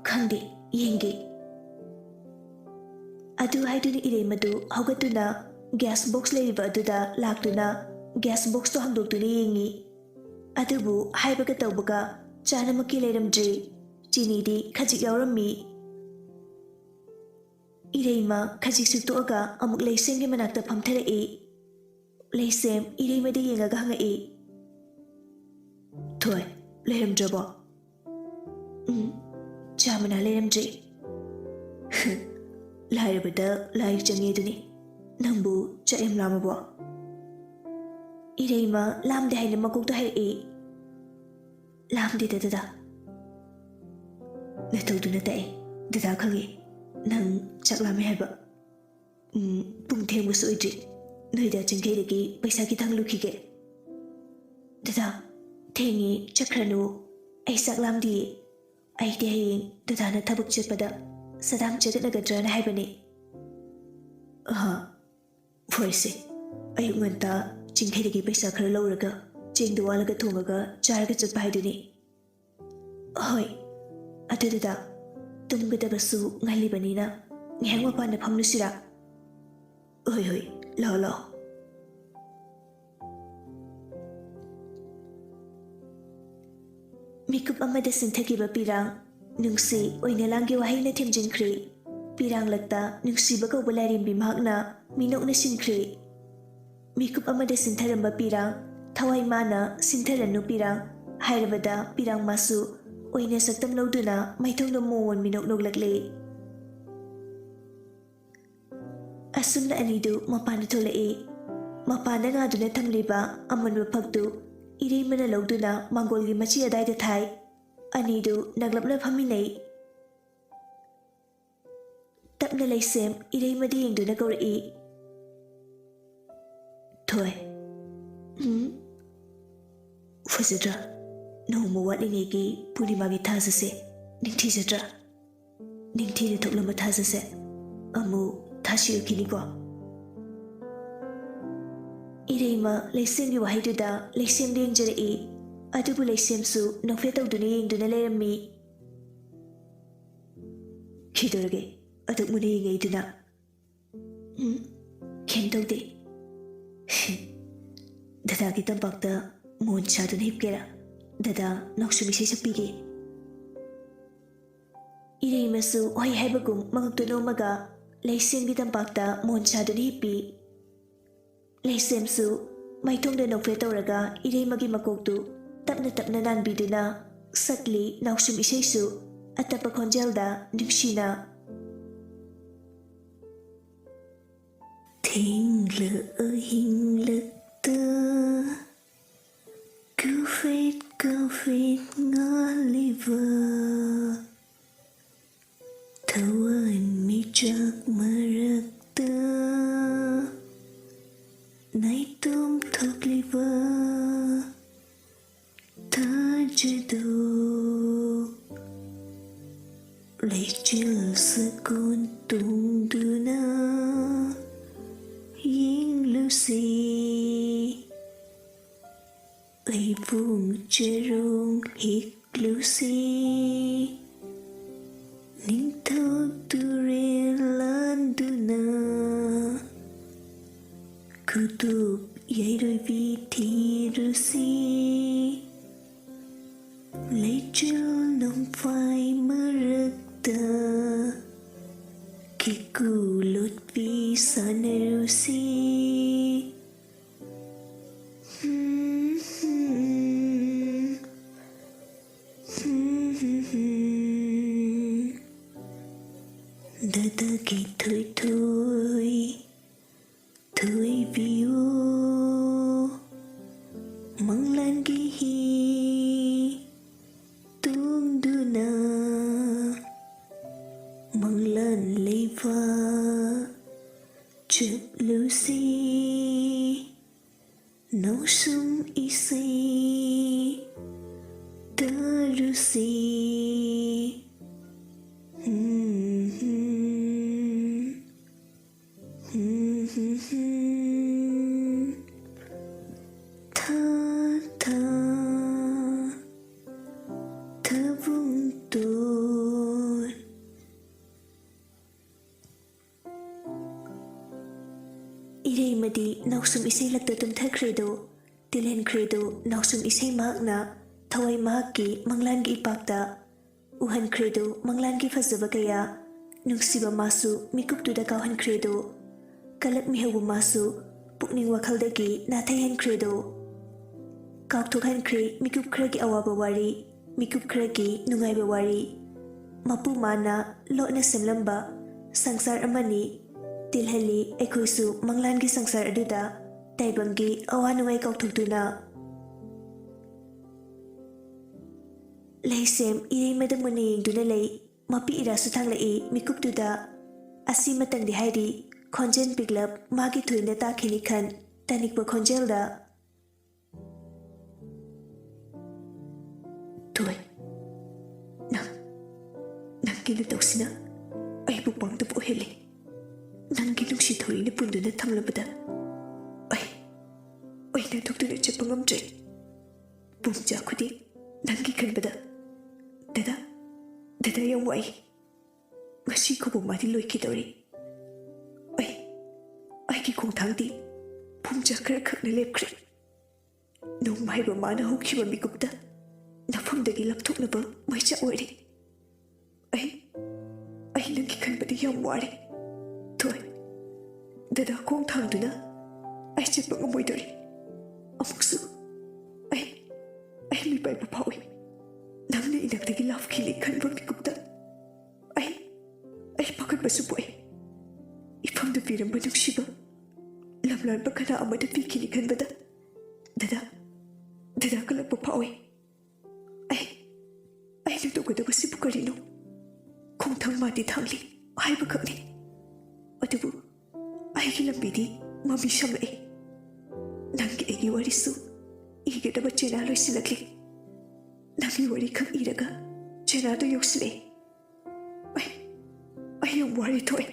ꯈꯪꯗꯦ, ꯌꯦꯡꯒꯦ꯫ ꯑꯗꯨ ꯍꯥꯏꯗꯨꯅ ꯏꯔꯩꯃꯗꯨ ꯍꯧꯒꯠꯇꯨꯅ gas box ꯂꯩꯔꯤꯕ ꯑꯗꯨꯗ ꯂꯥꯛꯇꯨꯅ gas boxꯇꯨ ꯍꯥꯡꯗꯣꯛꯇꯨꯅ ꯌꯦꯡꯉꯤ꯫ ꯑꯗꯨꯕꯨ ꯍꯥꯏꯕꯒ ꯇꯧꯕꯒ ꯆꯥꯅꯃꯛꯀꯤ ꯂꯩꯔꯝꯗ꯭ꯔꯦ꯫ ꯆꯤꯅꯤꯗꯤ ꯈꯖꯤꯛ ꯌꯥꯎꯔꯝꯃꯤ꯫ ꯏꯔꯩꯃ ꯈꯖꯤꯛ ꯁꯨꯛꯇꯣꯛꯑꯒ ꯑꯃꯨꯛ ꯂꯩꯁꯦꯝꯒꯤ ꯃꯅꯥꯛꯇ ꯐꯝꯊꯔꯛꯏ꯫ ꯂꯩꯁꯦꯝ ꯏꯔꯩꯃꯗ ꯌꯦꯡꯉꯒ ꯍꯪꯉꯛꯏ, "ꯊꯣꯏ, ꯂꯩꯔꯝꯗ꯭ꯔꯕꯣ?" "ꯎꯝ, ꯆꯥ ꯃꯅꯥ ꯂꯩꯔꯝꯗ꯭ꯔꯦ꯫" "ꯂꯥꯏꯔꯕꯗ ꯂꯥꯏ ꯆꯪꯉꯦ ꯑꯗꯨꯅꯤ꯫ ꯅꯪꯕꯨ ꯆꯥꯛ ꯌꯥꯝ ꯂꯥꯝꯃꯕꯣ?" ꯏꯔꯩꯃ ꯂꯥꯝꯗꯦ ꯍꯥꯏꯅ ꯃꯀꯣꯛꯇ ꯍꯥꯏꯔꯛꯏ꯫ "ꯂꯥꯝꯗꯦꯗ ꯗꯗꯥ꯫" ꯅꯇꯧꯗꯨꯅ ꯇꯥꯛꯑꯦ꯫ ꯗꯗꯥ ꯈꯪꯉꯦ ꯅꯪ ꯆꯥꯛ ꯂꯥꯝꯃꯦ ꯍꯥꯏꯕ꯫ ꯎꯝ, ꯄꯨꯡ ꯊꯦꯡꯕꯁꯨ ꯑꯣꯏꯗ꯭ꯔꯤ꯫ ꯅꯣꯏꯗ ꯆꯤꯡꯈꯩꯗꯒꯤ ꯄꯩꯁꯥ ꯈꯤꯇꯪ ꯂꯨꯈꯤꯒꯦ꯫ ꯗꯗꯥ, ꯊꯦꯡꯉꯦ, ꯆꯠꯈ꯭ꯔꯅꯨ꯫ ꯑꯩ ꯆꯥꯛ ꯂꯥꯝꯗꯤꯌꯦ꯫ ꯑꯩꯗꯤ ꯍꯌꯦꯡ ꯗꯗꯥꯅ ꯊꯕꯛ ꯆꯠꯄꯗ ꯁꯗꯥꯝ ꯆꯠꯀꯠꯅꯒꯗ꯭ꯔꯅ ꯍꯥꯏꯕꯅꯦ꯫ ꯑꯍ, ꯐꯔꯦꯁꯦ꯫ ꯑꯌꯨꯛ ꯉꯟꯇꯥ ꯆꯤꯡꯈꯩꯗꯒꯤ ꯄꯩꯁꯥ ꯈꯔ ꯂꯧꯔꯒ ꯆꯦꯡꯗꯣ ꯋꯥꯜꯂꯒ ꯊꯣꯡꯉꯒ ꯆꯥꯔꯒ ꯆꯠꯄ ꯍꯥꯏꯗꯨꯅꯤ꯫ ꯍꯣꯏ, ꯑꯗꯨꯗꯨꯗ ꯇꯨꯝꯒꯗꯕꯁꯨ ꯉꯜꯂꯤꯕꯅꯤꯅ ꯉꯥꯏꯍꯥꯛ ꯃꯄꯥꯟꯗ ꯐꯝꯂꯨꯁꯤꯔꯥ? ꯍꯣꯏ, ꯍꯣꯏ, ꯂꯥꯛꯑꯣ, ꯂꯥꯛꯑꯣ꯫ ꯃꯤꯀꯨꯞ ꯑꯃꯗ ꯆꯤꯟꯊꯈꯤꯕ ꯄꯤꯔꯥꯡ, ꯅꯨꯡꯁꯤ ꯑꯣꯏꯅ ꯂꯥꯡꯒꯤ ꯋꯥꯍꯩꯅ ꯊꯦꯝꯖꯤꯟꯈ꯭ꯔꯦ꯫ ꯄꯤꯔꯥꯡꯂꯛꯇ ꯅꯨꯡꯁꯤꯕ ꯀꯧꯕ ꯂꯥꯏꯔꯦꯝꯕꯤ ꯃꯍꯥꯛꯅ ꯃꯤꯅꯣꯛꯅ ꯁꯤꯟꯈ꯭ꯔꯦ꯫ ꯃꯤꯀꯨꯞ ꯑꯃꯗ ꯁꯤꯟꯊꯔꯝꯕ ꯄꯤꯔꯥꯡ, ꯊꯋꯥꯏ ꯃꯥꯅ ꯁꯤꯟꯊꯔꯅꯨ ꯄꯤꯔꯥꯡ ꯍꯥꯏꯔꯕꯗ ꯄꯤꯔꯥꯡ ꯃꯥꯁꯨ ꯑꯣꯏꯅ ꯁꯛꯇꯝ ꯂꯧꯗꯨꯅ ꯃꯥꯏꯊꯣꯡꯗ ꯃꯣꯃꯣꯟ ꯃꯤꯅꯣꯛ ꯅꯣꯛꯂꯛꯂꯦ꯫ ꯑꯁꯨꯝꯅ ꯑꯅꯤꯗꯨ ꯃꯄꯥꯟꯗ ꯊꯣꯛꯂꯛꯏ꯫ ꯃꯄꯥꯟꯗ ꯉꯥꯗꯨꯅ ꯊꯝꯂꯤꯕ ꯑꯃꯟꯕ ꯐꯛꯇꯨ ꯏꯔꯩꯃꯅ ꯂꯧꯗꯨꯅ ꯃꯥꯡꯒꯣꯜꯒꯤ ꯃꯆꯤ ꯑꯗꯥꯏꯗ ꯊꯥꯏ꯫ ꯑꯅꯤꯗꯨ ꯅꯛꯂꯞꯅ ꯐꯝꯃꯤꯟꯅꯩ꯫ ꯇꯞꯅ ꯂꯩꯁꯦꯝ ꯏꯔꯩꯃꯗ ꯌꯦꯡꯗꯨꯅ ꯀꯧꯔꯛꯏ, "ꯊꯣꯏ, ꯎꯝ, ꯐꯖꯗ꯭ꯔꯥ? ꯅꯣꯡꯃ ꯋꯥꯠꯂꯤꯉꯩꯒꯤ ꯄꯨꯔꯅꯤꯃꯥꯒꯤ ꯊꯥꯖꯁꯦ ꯅꯤꯡꯊꯤꯖꯗ꯭ꯔꯥ?" ꯅꯤꯡꯊꯤꯅ ꯊꯣꯛꯂꯝꯕ ꯊꯥꯖꯁꯦ ꯑꯃꯨꯛ ꯊꯥꯁꯤꯔꯛꯈꯤꯅꯤꯀꯣ꯫ ꯏꯔꯩꯃ ꯂꯩꯁꯦꯝꯒꯤ ꯋꯥꯍꯩꯗꯨꯗ ꯂꯩꯁꯦꯝ ꯂꯦꯡꯖꯔꯛꯏ꯫ ꯑꯗꯨꯕꯨ ꯂꯩꯁꯦꯝꯁꯨ ꯅꯣꯛꯐꯦꯠ ꯇꯧꯗꯨꯅ ꯌꯦꯡꯗꯨꯅ ꯂꯩꯔꯝꯃꯤ꯫ "ꯀꯩꯗꯧꯔꯒꯦ? ꯑꯗꯨꯛ ꯃꯨꯟꯅ ꯌꯦꯡꯉꯛꯏꯗꯨꯅ?" "ꯎꯝ, ꯀꯩꯝ ꯇꯧꯗꯦ꯫" "ꯗꯗꯥꯒꯤ ꯇꯝꯄꯥꯛꯇ ꯃꯣꯟ ꯁꯥꯗꯨꯅ ꯍꯤꯞꯀꯦꯔꯥ? ꯗꯗꯥ ꯅꯥꯎꯁꯨꯝ ꯏꯁꯩ ꯁꯛꯄꯤꯒꯦ꯫" ꯏꯔꯩꯃꯁꯨ ꯍꯣꯏ ꯍꯥꯏꯕꯒꯨꯝ ꯃꯉꯛꯇꯨ ꯅꯣꯝꯃꯒ ꯂꯩꯁꯦꯝꯒꯤ ꯇꯝꯄꯥꯛꯇ ꯃꯣꯟ ꯁꯥꯗꯨꯅ ꯍꯤꯞꯄꯤ꯫ ꯂꯩꯁꯦꯝꯁꯨ ꯃꯥꯏꯊꯣꯡꯗ ꯅꯣꯛꯐꯦꯠ ꯇꯧꯔꯒ ꯏꯔꯩꯃꯒꯤ ꯃꯀꯣꯛꯇꯨ ꯇꯞꯅ ꯇꯞꯅ ꯅꯥꯟꯕꯤꯗꯨꯅ ꯁꯛꯂꯤ꯫ ꯅꯥꯎꯁꯨꯝ ꯏꯁꯩꯁꯨ ꯑꯇꯞꯄ ꯈꯣꯟꯖꯦꯜꯗ ꯅꯨꯡꯁꯤꯅ꯫ ꯊꯦꯡꯂ ꯑꯍꯤꯡꯂꯛꯇ ꯀꯣꯐꯦꯠ ꯀꯣꯐꯦꯠ ꯉꯥꯜꯂꯤꯕ ꯊꯋꯥꯟꯃꯤꯆꯥꯛ ꯃꯔꯛꯇ ꯅꯥꯏꯇꯣꯝ ꯊꯣꯛꯂꯤꯕ ꯊꯥꯖꯗꯣ ꯂꯩꯆꯤꯜ ꯁꯒꯣꯜ ꯇꯣꯡꯗꯨꯅ ꯌꯦꯡꯂꯨꯁꯤ꯫ ꯍꯩꯕꯣꯡ ꯆꯔꯣꯡ ꯍꯦꯛꯂꯨꯁꯤ꯫ ꯅꯤꯡꯊꯧ ꯇꯨꯔꯦꯜ ꯂꯥꯟꯗꯨꯅ ꯈꯨꯗꯣꯞ ꯌꯥꯏꯔꯣꯏꯕꯤ ꯊꯤꯔꯨꯁꯤ꯫ ꯂꯩꯆꯤꯜ ꯅꯣꯡꯐꯥꯏ ꯃꯔꯛꯇ ꯀꯦꯀꯨ ꯂꯣꯠꯄꯤ ꯁꯥꯟꯅꯔꯨꯁꯤ꯫ ꯗꯗꯥꯒꯤ ꯊꯣꯏꯊꯣꯏ ꯊꯣꯏꯕꯤꯌꯨ꯫ ꯃꯪꯂꯥꯟꯒꯤ ꯍꯤ ꯇꯣꯡꯗꯨꯅ ꯃꯪꯂꯥꯟ ꯂꯩꯕ ꯆꯠꯂꯨꯁꯤ꯫ ꯅꯥꯎꯁꯨꯝ ꯏꯁꯩ ꯇꯥꯔꯨꯁꯤ꯫ ꯊꯥ ꯊꯥ ꯊꯥꯕꯨꯡ ꯇꯣꯟ꯫ ꯏꯔꯩꯃꯗꯤ ꯅꯥꯎꯁꯨꯝ ꯏꯁꯩ ꯂꯛꯇ ꯇꯨꯝꯊꯈ꯭ꯔꯦꯗꯣ, ꯇꯤꯜꯍꯟꯈ꯭ꯔꯦꯗꯣ ꯅꯥꯎꯁꯨꯝ ꯏꯁꯩ ꯃꯍꯥꯛꯅ, ꯊꯋꯥꯏ ꯃꯍꯥꯛꯀꯤ ꯃꯪꯂꯥꯟꯒꯤ ꯏꯄꯥꯛꯇ ꯎꯍꯟꯈ꯭ꯔꯦꯗꯣ ꯃꯪꯂꯥꯟꯒꯤ ꯐꯖꯕ ꯀꯌꯥ꯫ ꯅꯨꯡꯁꯤꯕ ꯃꯥꯁꯨ ꯃꯤꯀꯨꯞꯇꯨꯗ ꯀꯥꯎꯍꯟꯈ꯭ꯔꯦꯗꯣ, ꯀꯂꯛ ꯃꯤꯍꯧꯕ ꯃꯥꯁꯨ ꯄꯨꯛꯅꯤꯡ ꯋꯥꯈꯜꯗꯒꯤ ꯅꯥꯊꯩꯍꯟꯈ꯭ꯔꯦꯗꯣ꯫ ꯀꯥꯎꯊꯣꯛꯍꯟꯈ꯭ꯔꯦ ꯃꯤꯀꯨꯞ ꯈꯔꯒꯤ ꯑꯋꯥꯕ ꯋꯥꯔꯤ, ꯃꯤꯀꯨꯞ ꯈꯔꯒꯤ ꯅꯨꯡꯉꯥꯏꯕ ꯋꯥꯔꯤ꯫ ꯃꯄꯨ ꯃꯥꯅ ꯂꯣꯠꯅ ꯁꯦꯝꯂꯝꯕ ꯁꯪꯁꯥꯔ ꯑꯃꯅꯤ꯫ ꯇꯤꯜꯍꯜꯂꯤ ꯑꯩꯈꯣꯏꯁꯨ ꯃꯪꯂꯥꯟꯒꯤ ꯁꯪꯁꯥꯔ ꯑꯗꯨꯗ, ꯇꯥꯏꯕꯪꯒꯤ ꯑꯋꯥ ꯅꯨꯡꯉꯥꯏ ꯀꯥꯎꯊꯣꯛꯇꯨꯅ꯫ ꯂꯩꯁꯦꯝ ꯏꯔꯩꯃꯗ ꯃꯨꯟꯅ ꯌꯦꯡꯗꯨꯅ ꯂꯩ꯫ ꯃꯄꯤ ꯏꯔꯥꯁꯨ ꯊꯥꯡꯂꯛꯏ ꯃꯤꯀꯨꯞꯇꯨꯗ꯫ ꯑꯁꯤꯃꯇꯪꯗꯤ ꯍꯥꯏꯔꯤ, ꯈꯣꯟꯖꯦꯜ ꯄꯤꯛꯂꯞ ꯃꯥꯒꯤ ꯊꯣꯏꯅ ꯇꯥꯈꯤꯅꯤ ꯈꯟ, ꯇꯥꯅꯤꯡꯕ ꯈꯣꯟꯖꯦꯜꯗ꯫ ꯊꯣꯏ, ꯅꯪ, ꯅꯪꯒꯤ ꯅꯇꯧꯁꯤꯅ ꯑꯩꯕꯨ ꯄꯥꯡꯗꯕ ꯑꯣꯏꯍꯜꯂꯦ꯫ ꯅꯪꯒꯤ ꯅꯨꯡꯁꯤ ꯊꯧꯔꯤꯅ ꯄꯨꯟꯗꯨꯅ ꯊꯝꯂꯕꯗ ꯑꯩ, ꯑꯩ ꯅꯥꯟꯊꯣꯛꯇꯨꯅ ꯆꯠꯄ ꯉꯝꯗ꯭ꯔꯦ꯫ ꯄꯨꯡꯖꯥ ꯈꯨꯗꯤꯡ ꯅꯪꯒꯤ ꯈꯟꯕꯗ꯫ ꯗꯗꯥ, ꯗꯗꯥ ꯌꯥꯝ ꯋꯥꯏ꯫ ꯉꯁꯤ ꯈꯨꯕꯝ ꯃꯥꯗꯤ ꯂꯣꯏꯈꯤꯗꯧꯔꯦ꯫ ꯑꯩ, ꯑꯩꯒꯤ ꯈꯣꯡꯊꯥꯡꯗꯤ ꯄꯨꯡꯖꯥ ꯈꯔ ꯈꯛꯅ ꯂꯦꯞꯈ꯭ꯔꯦ꯫ ꯅꯣꯡꯃ ꯍꯥꯏꯕ ꯃꯥꯅ ꯍꯧꯈꯤꯕ ꯃꯤꯀꯨꯞꯇ ꯅꯐꯝꯗꯒꯤ ꯂꯥꯞꯊꯣꯛꯅꯕ ꯃꯩꯆꯥꯛ ꯑꯣꯏꯔꯦ꯫ ꯑꯩ, ꯑꯩ ꯅꯪꯒꯤ ꯈꯟꯕꯗ ꯌꯥꯝ ꯋꯥꯔꯦ꯫ ꯊꯣꯏ, ꯗꯗꯥ ꯈꯣꯡ ꯊꯥꯡꯗꯨꯅ ꯑꯩ ꯆꯠꯄ ꯉꯝꯃꯣꯏꯗꯧꯔꯦ꯫ ꯑꯃꯨꯛꯁꯨ ꯑꯩ, ꯑꯩ ꯃꯤꯄꯥꯏꯕ ꯐꯥꯎꯏ꯫ ꯅꯪꯅ ꯏꯅꯥꯛꯇꯒꯤ ꯂꯥꯞꯈꯤꯅꯤ ꯈꯟꯕ ꯃꯤꯀꯨꯞꯇ ꯑꯩ, ꯑꯩ ꯄꯥꯈꯠꯄꯁꯨ ꯄꯣꯛꯏ꯫ ꯏꯐꯝꯗ ꯄꯤꯔꯝꯕ ꯅꯨꯡꯁꯤꯕ ꯂꯝꯂꯥꯟꯕ ꯀꯅꯥ ꯑꯃꯗ ꯄꯤꯈꯤꯅꯤ ꯈꯟꯕꯗ ꯗꯗꯥ, ꯗꯗꯥ ꯀꯜꯂꯛꯄ ꯐꯥꯎꯏ꯫ ꯑꯩ, ꯑꯩꯅ ꯇꯧꯒꯗꯕꯁꯤꯕꯨ ꯀꯔꯤꯅꯣ? ꯈꯣꯡꯊꯥꯡ ꯃꯥꯗꯤ ꯊꯥꯡꯂꯤ ꯍꯥꯏꯕꯈꯛꯅꯤ꯫ ꯑꯗꯨꯕꯨ ꯑꯩꯒꯤ ꯂꯝꯕꯤꯗꯤ ꯃꯃꯤ ꯁꯥꯝꯂꯛꯏ꯫ ꯅꯪꯒꯤ ꯑꯩꯒꯤ ꯋꯥꯔꯤꯁꯨ ꯏꯒꯗꯕ ꯆꯦꯅꯥ ꯂꯣꯏꯁꯤꯜꯂꯛꯂꯤ꯫ ꯅꯪꯒꯤ ꯋꯥꯔꯤꯈꯛ ꯏꯔꯒ ꯆꯦꯅꯥꯗꯨ ꯌꯧꯁꯤꯜꯂꯛꯏ꯫ ꯑꯩ, ꯑꯩ ꯌꯥꯝ ꯋꯥꯔꯦ ꯊꯣꯏ꯫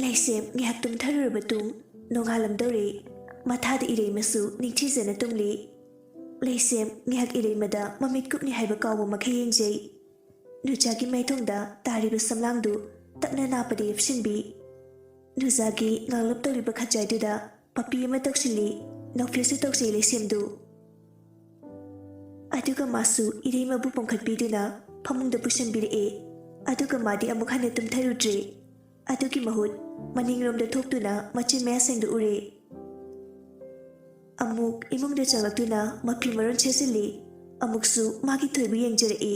ꯂꯩꯁꯦꯝ ꯉꯥꯏꯍꯥꯛ ꯇꯨꯝꯊꯔꯨꯔꯕ ꯇꯨꯡ ꯅꯣꯡꯉꯥꯜꯂꯝꯗꯧꯔꯦ꯫ ꯃꯊꯥꯗ ꯏꯔꯩꯃꯁꯨ ꯅꯤꯡꯊꯤꯖꯅ ꯇꯨꯝꯂꯤ꯫ ꯂꯩꯁꯦꯝ ꯉꯥꯏꯍꯥꯛ ꯏꯔꯩꯃꯗ ꯃꯃꯤꯠ ꯀꯨꯞꯅꯤ ꯍꯥꯏꯕ ꯀꯥꯎꯕ ꯃꯈꯩ ꯌꯦꯡꯖꯩ꯫ ꯅꯨꯖꯥꯒꯤ ꯃꯥꯏꯊꯣꯡꯗ ꯇꯥꯔꯤꯕ ꯁꯝꯂꯥꯡꯗꯨ ꯇꯞꯅ ꯅꯥꯞꯄꯗ ꯌꯦꯞꯁꯤꯟꯕꯤ꯫ ꯅꯨꯖꯥꯒꯤ ꯉꯥꯡꯂꯞ ꯇꯧꯔꯤꯕ ꯈꯖꯥꯏꯗꯨꯗ ꯄꯞꯄꯤ ꯑꯃ ꯇꯧꯁꯤꯜꯂꯤ꯫ ꯅꯣꯛꯐꯦꯠꯁꯨ ꯇꯧꯖꯩ ꯂꯩꯁꯦꯝꯗꯨ꯫ ꯑꯗꯨꯒ ꯃꯥꯁꯨ ꯏꯔꯩꯃꯕꯨ ꯄꯣꯝꯈꯠꯄꯤꯗꯨꯅ ꯐꯃꯨꯡꯗ ꯄꯨꯁꯤꯟꯕꯤꯔꯛꯑꯦ꯫ ꯑꯗꯨꯒ ꯃꯥꯗꯤ ꯑꯃꯨꯛ ꯍꯟꯅ ꯇꯨꯝꯊꯔꯨꯗ꯭ꯔꯦ꯫ ꯑꯗꯨꯒꯤ ꯃꯍꯨꯠ ꯃꯅꯤꯡꯂꯣꯝꯗ ꯊꯣꯛꯇꯨꯅ ꯃꯆꯤꯟ ꯃꯌꯥ ꯁꯦꯡꯗꯣꯛꯎꯔꯦ꯫ ꯑꯃꯨꯛ ꯏꯃꯨꯡꯗ ꯆꯪꯂꯛꯇꯨꯅ ꯃꯐꯤ ꯃꯔꯣꯟ ꯁꯦꯠꯆꯤꯜꯂꯤ꯫ ꯑꯃꯨꯛꯁꯨ ꯃꯥꯒꯤ ꯊꯣꯏꯕꯨ ꯌꯦꯡꯖꯔꯛꯏ꯫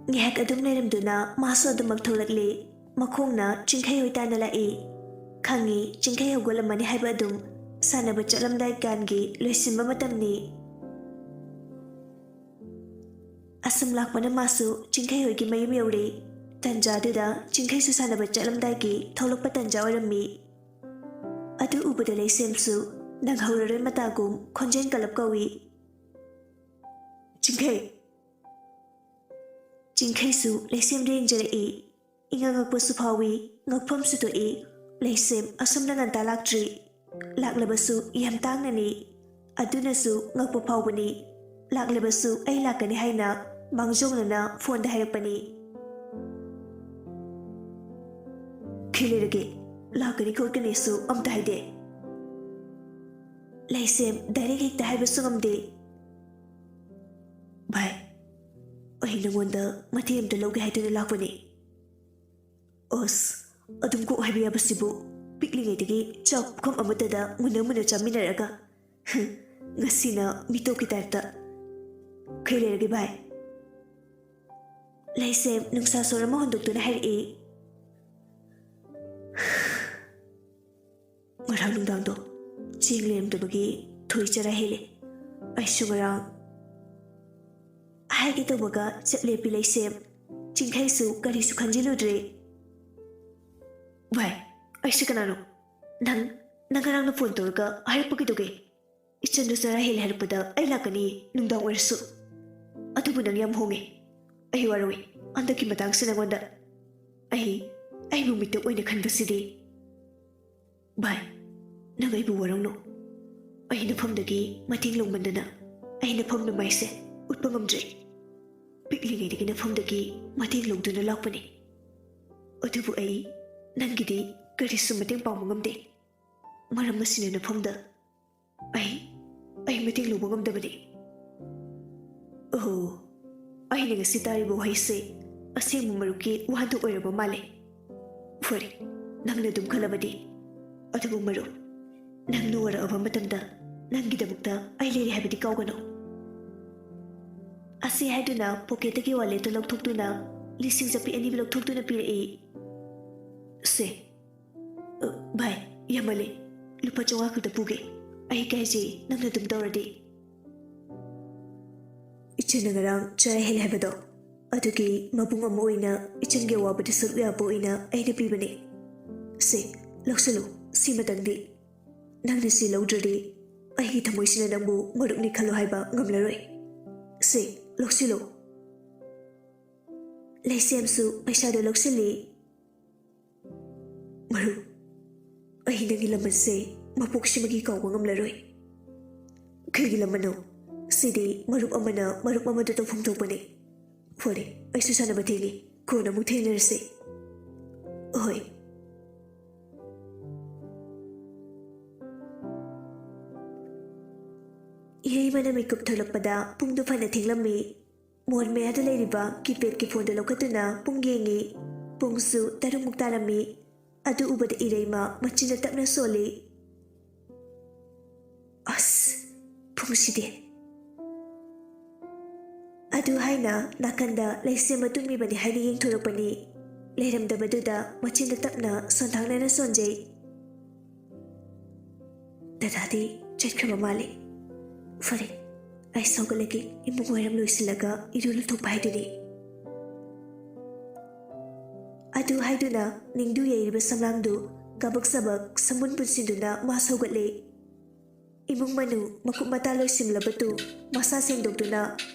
ꯉꯥꯏꯍꯥꯛ ꯑꯗꯨꯝ ꯂꯩꯔꯝꯗꯨꯅ ꯃꯥꯁꯨ ꯑꯗꯨꯃꯛ ꯊꯣꯛꯂꯛꯂꯦ꯫ ꯃꯈꯣꯡꯅ ꯆꯤꯡꯈꯩ ꯍꯣꯏ ꯇꯥꯟꯅ ꯂꯥꯛꯏ꯫ ꯈꯪꯉꯤ, ꯆꯤꯡꯈꯩ ꯍꯧꯒꯠꯂꯝꯃꯅꯤ ꯍꯥꯏꯕ ꯑꯗꯨꯝ꯫ ꯁꯥꯟꯅꯕ ꯆꯠꯂꯝꯗꯥꯏ ꯀꯥꯟꯒꯤ ꯂꯣꯏꯁꯤꯟꯕ ꯃꯇꯝꯅꯤ꯫ ꯑꯁꯨꯝ ꯂꯥꯛꯄꯅ ꯃꯥꯁꯨ ꯆꯤꯡꯈꯩ ꯍꯣꯏꯒꯤ ꯃꯌꯨꯝ ꯌꯧꯔꯦ꯫ ꯇꯟꯖꯥꯗꯨꯗ ꯆꯤꯡꯈꯩꯁꯨ ꯁꯥꯟꯅꯕ ꯆꯠꯂꯝꯗꯥꯏꯒꯤ ꯊꯣꯛꯂꯛꯄ ꯇꯟꯖꯥ ꯑꯣꯏꯔꯝꯃꯤ꯫ ꯑꯗꯨ ꯎꯕꯗ ꯂꯩꯁꯦꯝꯁꯨ ꯅꯪꯍꯧꯔꯔꯣꯏ ꯃꯇꯥꯒꯨꯝ ꯈꯣꯟꯖꯦꯜ ꯀꯜꯂꯞ ꯀꯧꯏ꯫ "ꯆꯤꯡꯈꯩ!" ꯆꯤꯡꯈꯩꯁꯨ ꯂꯩꯁꯦꯝꯗ ꯌꯦꯡꯖꯔꯛꯏ꯫ ꯏꯉꯛ ꯉꯛꯄꯁꯨ ꯐꯥꯎꯏ, ꯉꯛꯐꯝꯁꯨ ꯊꯣꯛꯏ꯫ ꯂꯩꯁꯦꯝ ꯑꯁꯨꯝꯅ ꯉꯟꯇꯥ ꯂꯥꯛꯇ꯭ꯔꯤ꯫ ꯂꯥꯛꯂꯕꯁꯨ ꯌꯥꯝ ꯇꯥꯡꯅꯅꯤ꯫ ꯑꯗꯨꯅꯁꯨ ꯉꯛꯄ ꯐꯥꯎꯕꯅꯤ꯫ ꯂꯥꯛꯂꯕꯁꯨ ꯑꯩ ꯂꯥꯛꯀꯅꯤ ꯍꯥꯏꯅ ꯃꯥꯡꯖꯧꯅꯅ ꯐꯣꯟꯗ ꯍꯥꯏꯔꯛꯄꯅꯤ꯫ "ꯈꯩ ꯂꯩꯔꯒꯦ, ꯂꯥꯛꯀꯅꯤ ꯈꯣꯠꯀꯅꯤꯁꯨ ꯑꯝꯇ ꯍꯥꯏꯗꯦ꯫ ꯂꯩꯁꯦꯝ ꯗꯥꯏꯔꯦꯛ ꯍꯦꯛꯇ ꯍꯥꯏꯕꯁꯨ ꯉꯝꯗꯦ꯫ ꯚꯥꯏ, ꯑꯩ ꯅꯉꯣꯟꯗ ꯃꯇꯦꯡ ꯑꯝꯇ ꯂꯧꯒꯦ ꯍꯥꯏꯗꯨꯅ ꯂꯥꯛꯄꯅꯦ꯫" ꯑꯁ, ꯑꯗꯨꯝ ꯀꯣꯛ ꯍꯥꯏꯕ ꯌꯥꯕꯁꯤꯕꯨ? ꯄꯤꯛꯂꯤꯉꯩꯗꯒꯤ ꯆꯥꯛ ꯄꯨꯈꯝ ꯑꯃꯠꯇꯗ ꯃꯨꯟꯅ ꯃꯨꯟꯅ ꯆꯥꯃꯤꯟꯅꯔꯒ, ꯍꯝ, ꯉꯁꯤꯅ ꯃꯤꯇꯣꯞꯀꯤ ꯇꯥꯏꯞꯇ꯫ "ꯈꯩ ꯂꯩꯔꯒꯦ ꯚꯥꯏ?" ꯂꯩꯁꯦꯝ ꯅꯨꯡꯁꯥ ꯁꯣꯔ ꯑꯃ ꯍꯣꯟꯗꯣꯛꯇꯨꯅ ꯍꯥꯏꯔꯛꯏ꯫ "ꯉꯔꯥꯡ ꯅꯨꯡꯗꯥꯡꯗꯣ ꯆꯦꯡ ꯂꯩꯔꯝꯗꯕꯒꯤ ꯊꯣꯏ ꯆꯔꯥ ꯍꯦꯜꯂꯦ꯫ ꯑꯩꯁꯨ ꯉꯔꯥꯡ" ꯍꯥꯏꯒꯦ ꯇꯧꯕꯒ ꯆꯞ ꯂꯦꯞꯄꯤ ꯂꯩꯁꯦꯝ꯫ ꯆꯤꯡꯈꯩꯁꯨ ꯀꯔꯤꯁꯨ ꯈꯟꯖꯤꯜꯂꯨꯗ꯭ꯔꯦ꯫ "ꯚꯥꯏ, ꯑꯩꯁꯦ ꯀꯅꯥꯅꯣ? ꯅꯪ, ꯅꯪ ꯉꯔꯥꯡꯅ ꯐꯣꯟ ꯇꯧꯔꯒ ꯍꯥꯏꯔꯛꯄ ꯀꯩꯗꯧꯒꯦ? ꯏꯆꯟꯗꯨ ꯆꯔꯥ ꯍꯦꯜꯂꯦ ꯍꯥꯏꯔꯛꯄꯗ ꯑꯩ ꯂꯥꯛꯀꯅꯤ, ꯅꯨꯡꯗꯥꯡ ꯑꯣꯏꯔꯁꯨ꯫ ꯑꯗꯨꯕꯨ ꯅꯪ ꯌꯥꯝ ꯍꯣꯡꯉꯦ꯫ ꯑꯩ ꯋꯥꯔꯧꯏ ꯍꯟꯗꯛꯀꯤ ꯃꯇꯥꯡꯁꯦ ꯅꯉꯣꯟꯗ꯫" ꯑꯩ, ꯑꯩꯕꯨ ꯃꯤꯇꯣꯞ ꯑꯣꯏꯅ ꯈꯟꯕꯁꯤꯗꯤ꯫ ꯚꯥꯏ, ꯅꯪ ꯑꯩꯕꯨ ꯋꯥꯔꯧꯅꯨ꯫ ꯑꯩ ꯅꯐꯝꯗꯒꯤ ꯃꯇꯦꯡ ꯂꯧꯃꯟꯗꯅ ꯑꯩ ꯅꯐꯝꯗ ꯃꯥꯏꯁꯦ ꯎꯠꯄ ꯉꯝꯗ꯭ꯔꯦ꯫ ꯄꯤꯛꯂꯤꯉꯩꯗꯒꯤ ꯅꯐꯝꯗꯒꯤ ꯃꯇꯦꯡ ꯂꯧꯗꯨꯅ ꯂꯥꯛꯄꯅꯤ꯫ ꯑꯗꯨꯕꯨ ꯑꯩ ꯅꯪꯒꯤꯗꯤ ꯀꯔꯤꯁꯨ ꯃꯇꯦꯡ ꯄꯥꯡꯕ ꯉꯝꯗꯦ꯫ ꯃꯔꯝ ꯑꯁꯤꯅ ꯅꯐꯝꯗ ꯑꯩ, ꯑꯩ ꯃꯇꯦꯡ ꯂꯧꯕ ꯉꯝꯗꯕꯅꯤ꯫ ꯑꯣ, ꯑꯩꯅ ꯉꯁꯤ ꯇꯥꯔꯤꯕ ꯋꯥꯍꯩꯁꯦ ꯑꯁꯦꯡꯕ ꯃꯔꯨꯞꯀꯤ ꯋꯥꯍꯟꯊꯣꯛ ꯑꯣꯏꯔꯕ ꯃꯥꯜꯂꯦ꯫ ꯐꯔꯦ, ꯅꯪꯅ ꯑꯗꯨꯝ ꯈꯜꯂꯕꯗꯤ꯫ ꯑꯗꯨꯕꯨ ꯃꯔꯨꯞ, ꯅꯪꯅ ꯋꯥꯔꯛꯑꯕ ꯃꯇꯝꯗ ꯅꯪꯒꯤꯗꯃꯛꯇ ꯑꯩ ꯂꯩꯔꯤ ꯍꯥꯏꯕꯗꯤ ꯀꯥꯎꯒꯅꯨ꯫ ꯑꯁꯤ ꯍꯥꯏꯗꯨꯅ ꯄꯣꯀꯦꯠꯇꯒꯤ ꯋꯥꯂꯦꯠꯇ ꯂꯧꯊꯣꯛꯇꯨꯅ ꯂꯤꯁꯤꯡ ꯆꯥꯄꯤ ꯑꯅꯤꯕꯨ ꯂꯧꯊꯣꯛꯇꯨꯅ ꯄꯤꯔꯛꯏ꯫ ꯁꯦ, ꯑ, ꯚꯥꯏ, ꯌꯥꯝꯃꯜꯂꯦ꯫ ꯂꯨꯄꯥ ꯆꯥꯝꯃꯉꯥ ꯈꯛꯇ ꯄꯨꯒꯦ꯫ ꯑꯩ ꯀꯥꯏꯖꯩ, ꯅꯪꯅ ꯑꯗꯨꯝ ꯇꯧꯔꯗꯤ꯫ ꯏꯆꯟꯅ ꯉꯔꯥꯡ ꯆꯔꯥ ꯍꯦꯜꯂꯦ ꯍꯥꯏꯕꯗꯣ, ꯑꯗꯨꯒꯤ ꯃꯕꯨꯡ ꯑꯃ ꯑꯣꯏꯅ ꯏꯆꯟꯒꯤ ꯑꯋꯥꯕꯗ ꯁꯔꯨꯛ ꯌꯥꯕ ꯑꯣꯏꯅ ꯑꯩꯅ ꯄꯤꯕꯅꯦ꯫ ꯁꯦ, ꯂꯧꯁꯤꯜꯂꯨ, ꯁꯤꯃꯇꯪꯗꯤ꯫ ꯅꯪꯅ ꯁꯤ ꯂꯧꯗ꯭ꯔꯗꯤ ꯑꯩꯒꯤ ꯊꯃꯣꯏꯁꯤꯅ ꯅꯪꯕꯨ ꯃꯔꯨꯞꯅꯤ ꯈꯜꯂꯣ ꯍꯥꯏꯕ ꯉꯝꯂꯔꯣꯏ꯫ ꯁꯦ, ꯂꯧꯁꯤꯜꯂꯨ꯫ ꯂꯩꯁꯦꯝꯁꯨ ꯄꯩꯁꯥꯗꯣ ꯂꯧꯁꯤꯜꯂꯤ꯫ ꯃꯔꯨꯞ, ꯑꯩ ꯅꯪꯒꯤ ꯂꯃꯟꯁꯦ ꯃꯄꯣꯛꯁꯤꯃꯒꯤ ꯀꯥꯎꯕ ꯉꯝꯂꯔꯣꯏ꯫ ꯀꯩꯒꯤ ꯂꯃꯟꯅꯣ? ꯁꯤꯗꯤ ꯃꯔꯨꯞ ꯑꯃꯅ ꯃꯔꯨꯞ ꯑꯃꯗ ꯇꯧꯐꯝ ꯊꯣꯛꯄꯅꯤ꯫ ꯐꯔꯦ, ꯑꯩꯁꯨ ꯁꯥꯟꯅꯕ ꯊꯦꯡꯉꯤ꯫ ꯀꯣꯟꯅ ꯑꯃꯨꯛ ꯊꯦꯡꯅꯔꯁꯤ꯫ ꯍꯣꯏ꯫ ꯏꯍꯩꯃꯅ ꯃꯤꯀꯨꯞ ꯊꯣꯛꯂꯛꯄꯗ ꯄꯨꯡꯗꯨ ꯐꯅ ꯊꯦꯡꯂꯝꯃꯤ꯫ ꯃꯣꯟ ꯃꯌꯥꯗ ꯂꯩꯔꯤꯕ ꯀꯤꯄꯦꯗꯀꯤ ꯐꯣꯟꯗꯨ ꯂꯧꯈꯠꯇꯨꯅ ꯄꯨꯡ ꯌꯦꯡꯉꯤ꯫ ꯄꯨꯡꯁꯨ ꯇꯔꯨꯛꯃꯨꯛ ꯇꯥꯔꯝꯃꯤ꯫ ꯑꯗꯨ ꯎꯕꯗ ꯏꯔꯩꯃ ꯃꯆꯤꯟꯗ ꯇꯞꯅ ꯁꯣꯜꯂꯤ꯫ ꯑꯁ, ꯄꯨꯡꯁꯤꯗꯤ꯫ ꯑꯗꯨ ꯍꯥꯏꯅ ꯅꯥꯀꯟꯗ ꯂꯩꯁꯦꯝꯕ ꯇꯨꯝꯃꯤꯕꯅꯤ ꯍꯥꯏꯅ ꯌꯦꯡꯊꯣꯔꯛꯄꯅꯤ꯫ ꯂꯩꯔꯝꯗꯕꯗꯨꯗ ꯃꯆꯤꯟꯗ ꯇꯞꯅ ꯁꯣꯟꯊꯥꯡꯅꯅ ꯁꯣꯟꯖꯩ꯫ ꯗꯗꯥꯗꯤ ꯆꯠꯈ꯭ꯔꯕ ꯃꯥꯜꯂꯦ꯫ ꯐꯔꯦ, ꯑꯩ ꯁꯧꯒꯠꯂꯒꯦ, ꯏꯃꯨꯡ ꯋꯥꯏꯔꯝ ꯂꯣꯏꯁꯤꯜꯂꯒ ꯏꯔꯨ ꯂꯨꯊꯣꯛꯄ ꯍꯥꯏꯗꯨꯅꯤ꯫ ꯑꯗꯨ ꯍꯥꯏꯗꯨꯅ ꯅꯤꯡꯗꯨ ꯌꯩꯔꯤꯕ ꯁꯝꯂꯥꯡꯗꯨ ꯀꯕꯛ ꯁꯕꯛ ꯁꯝꯕꯨꯟ ꯄꯨꯟꯁꯤꯟꯗꯨꯅ ꯃꯥ ꯁꯧꯒꯠꯂꯦ꯫ ꯏꯃꯨꯡ ꯃꯅꯨꯡ ꯃꯀꯨꯞ ꯃꯇꯥ ꯂꯣꯏꯁꯤꯜꯂꯕꯗꯨ ꯃꯁꯥ ꯁꯦꯡꯗꯣꯛꯇꯨꯅ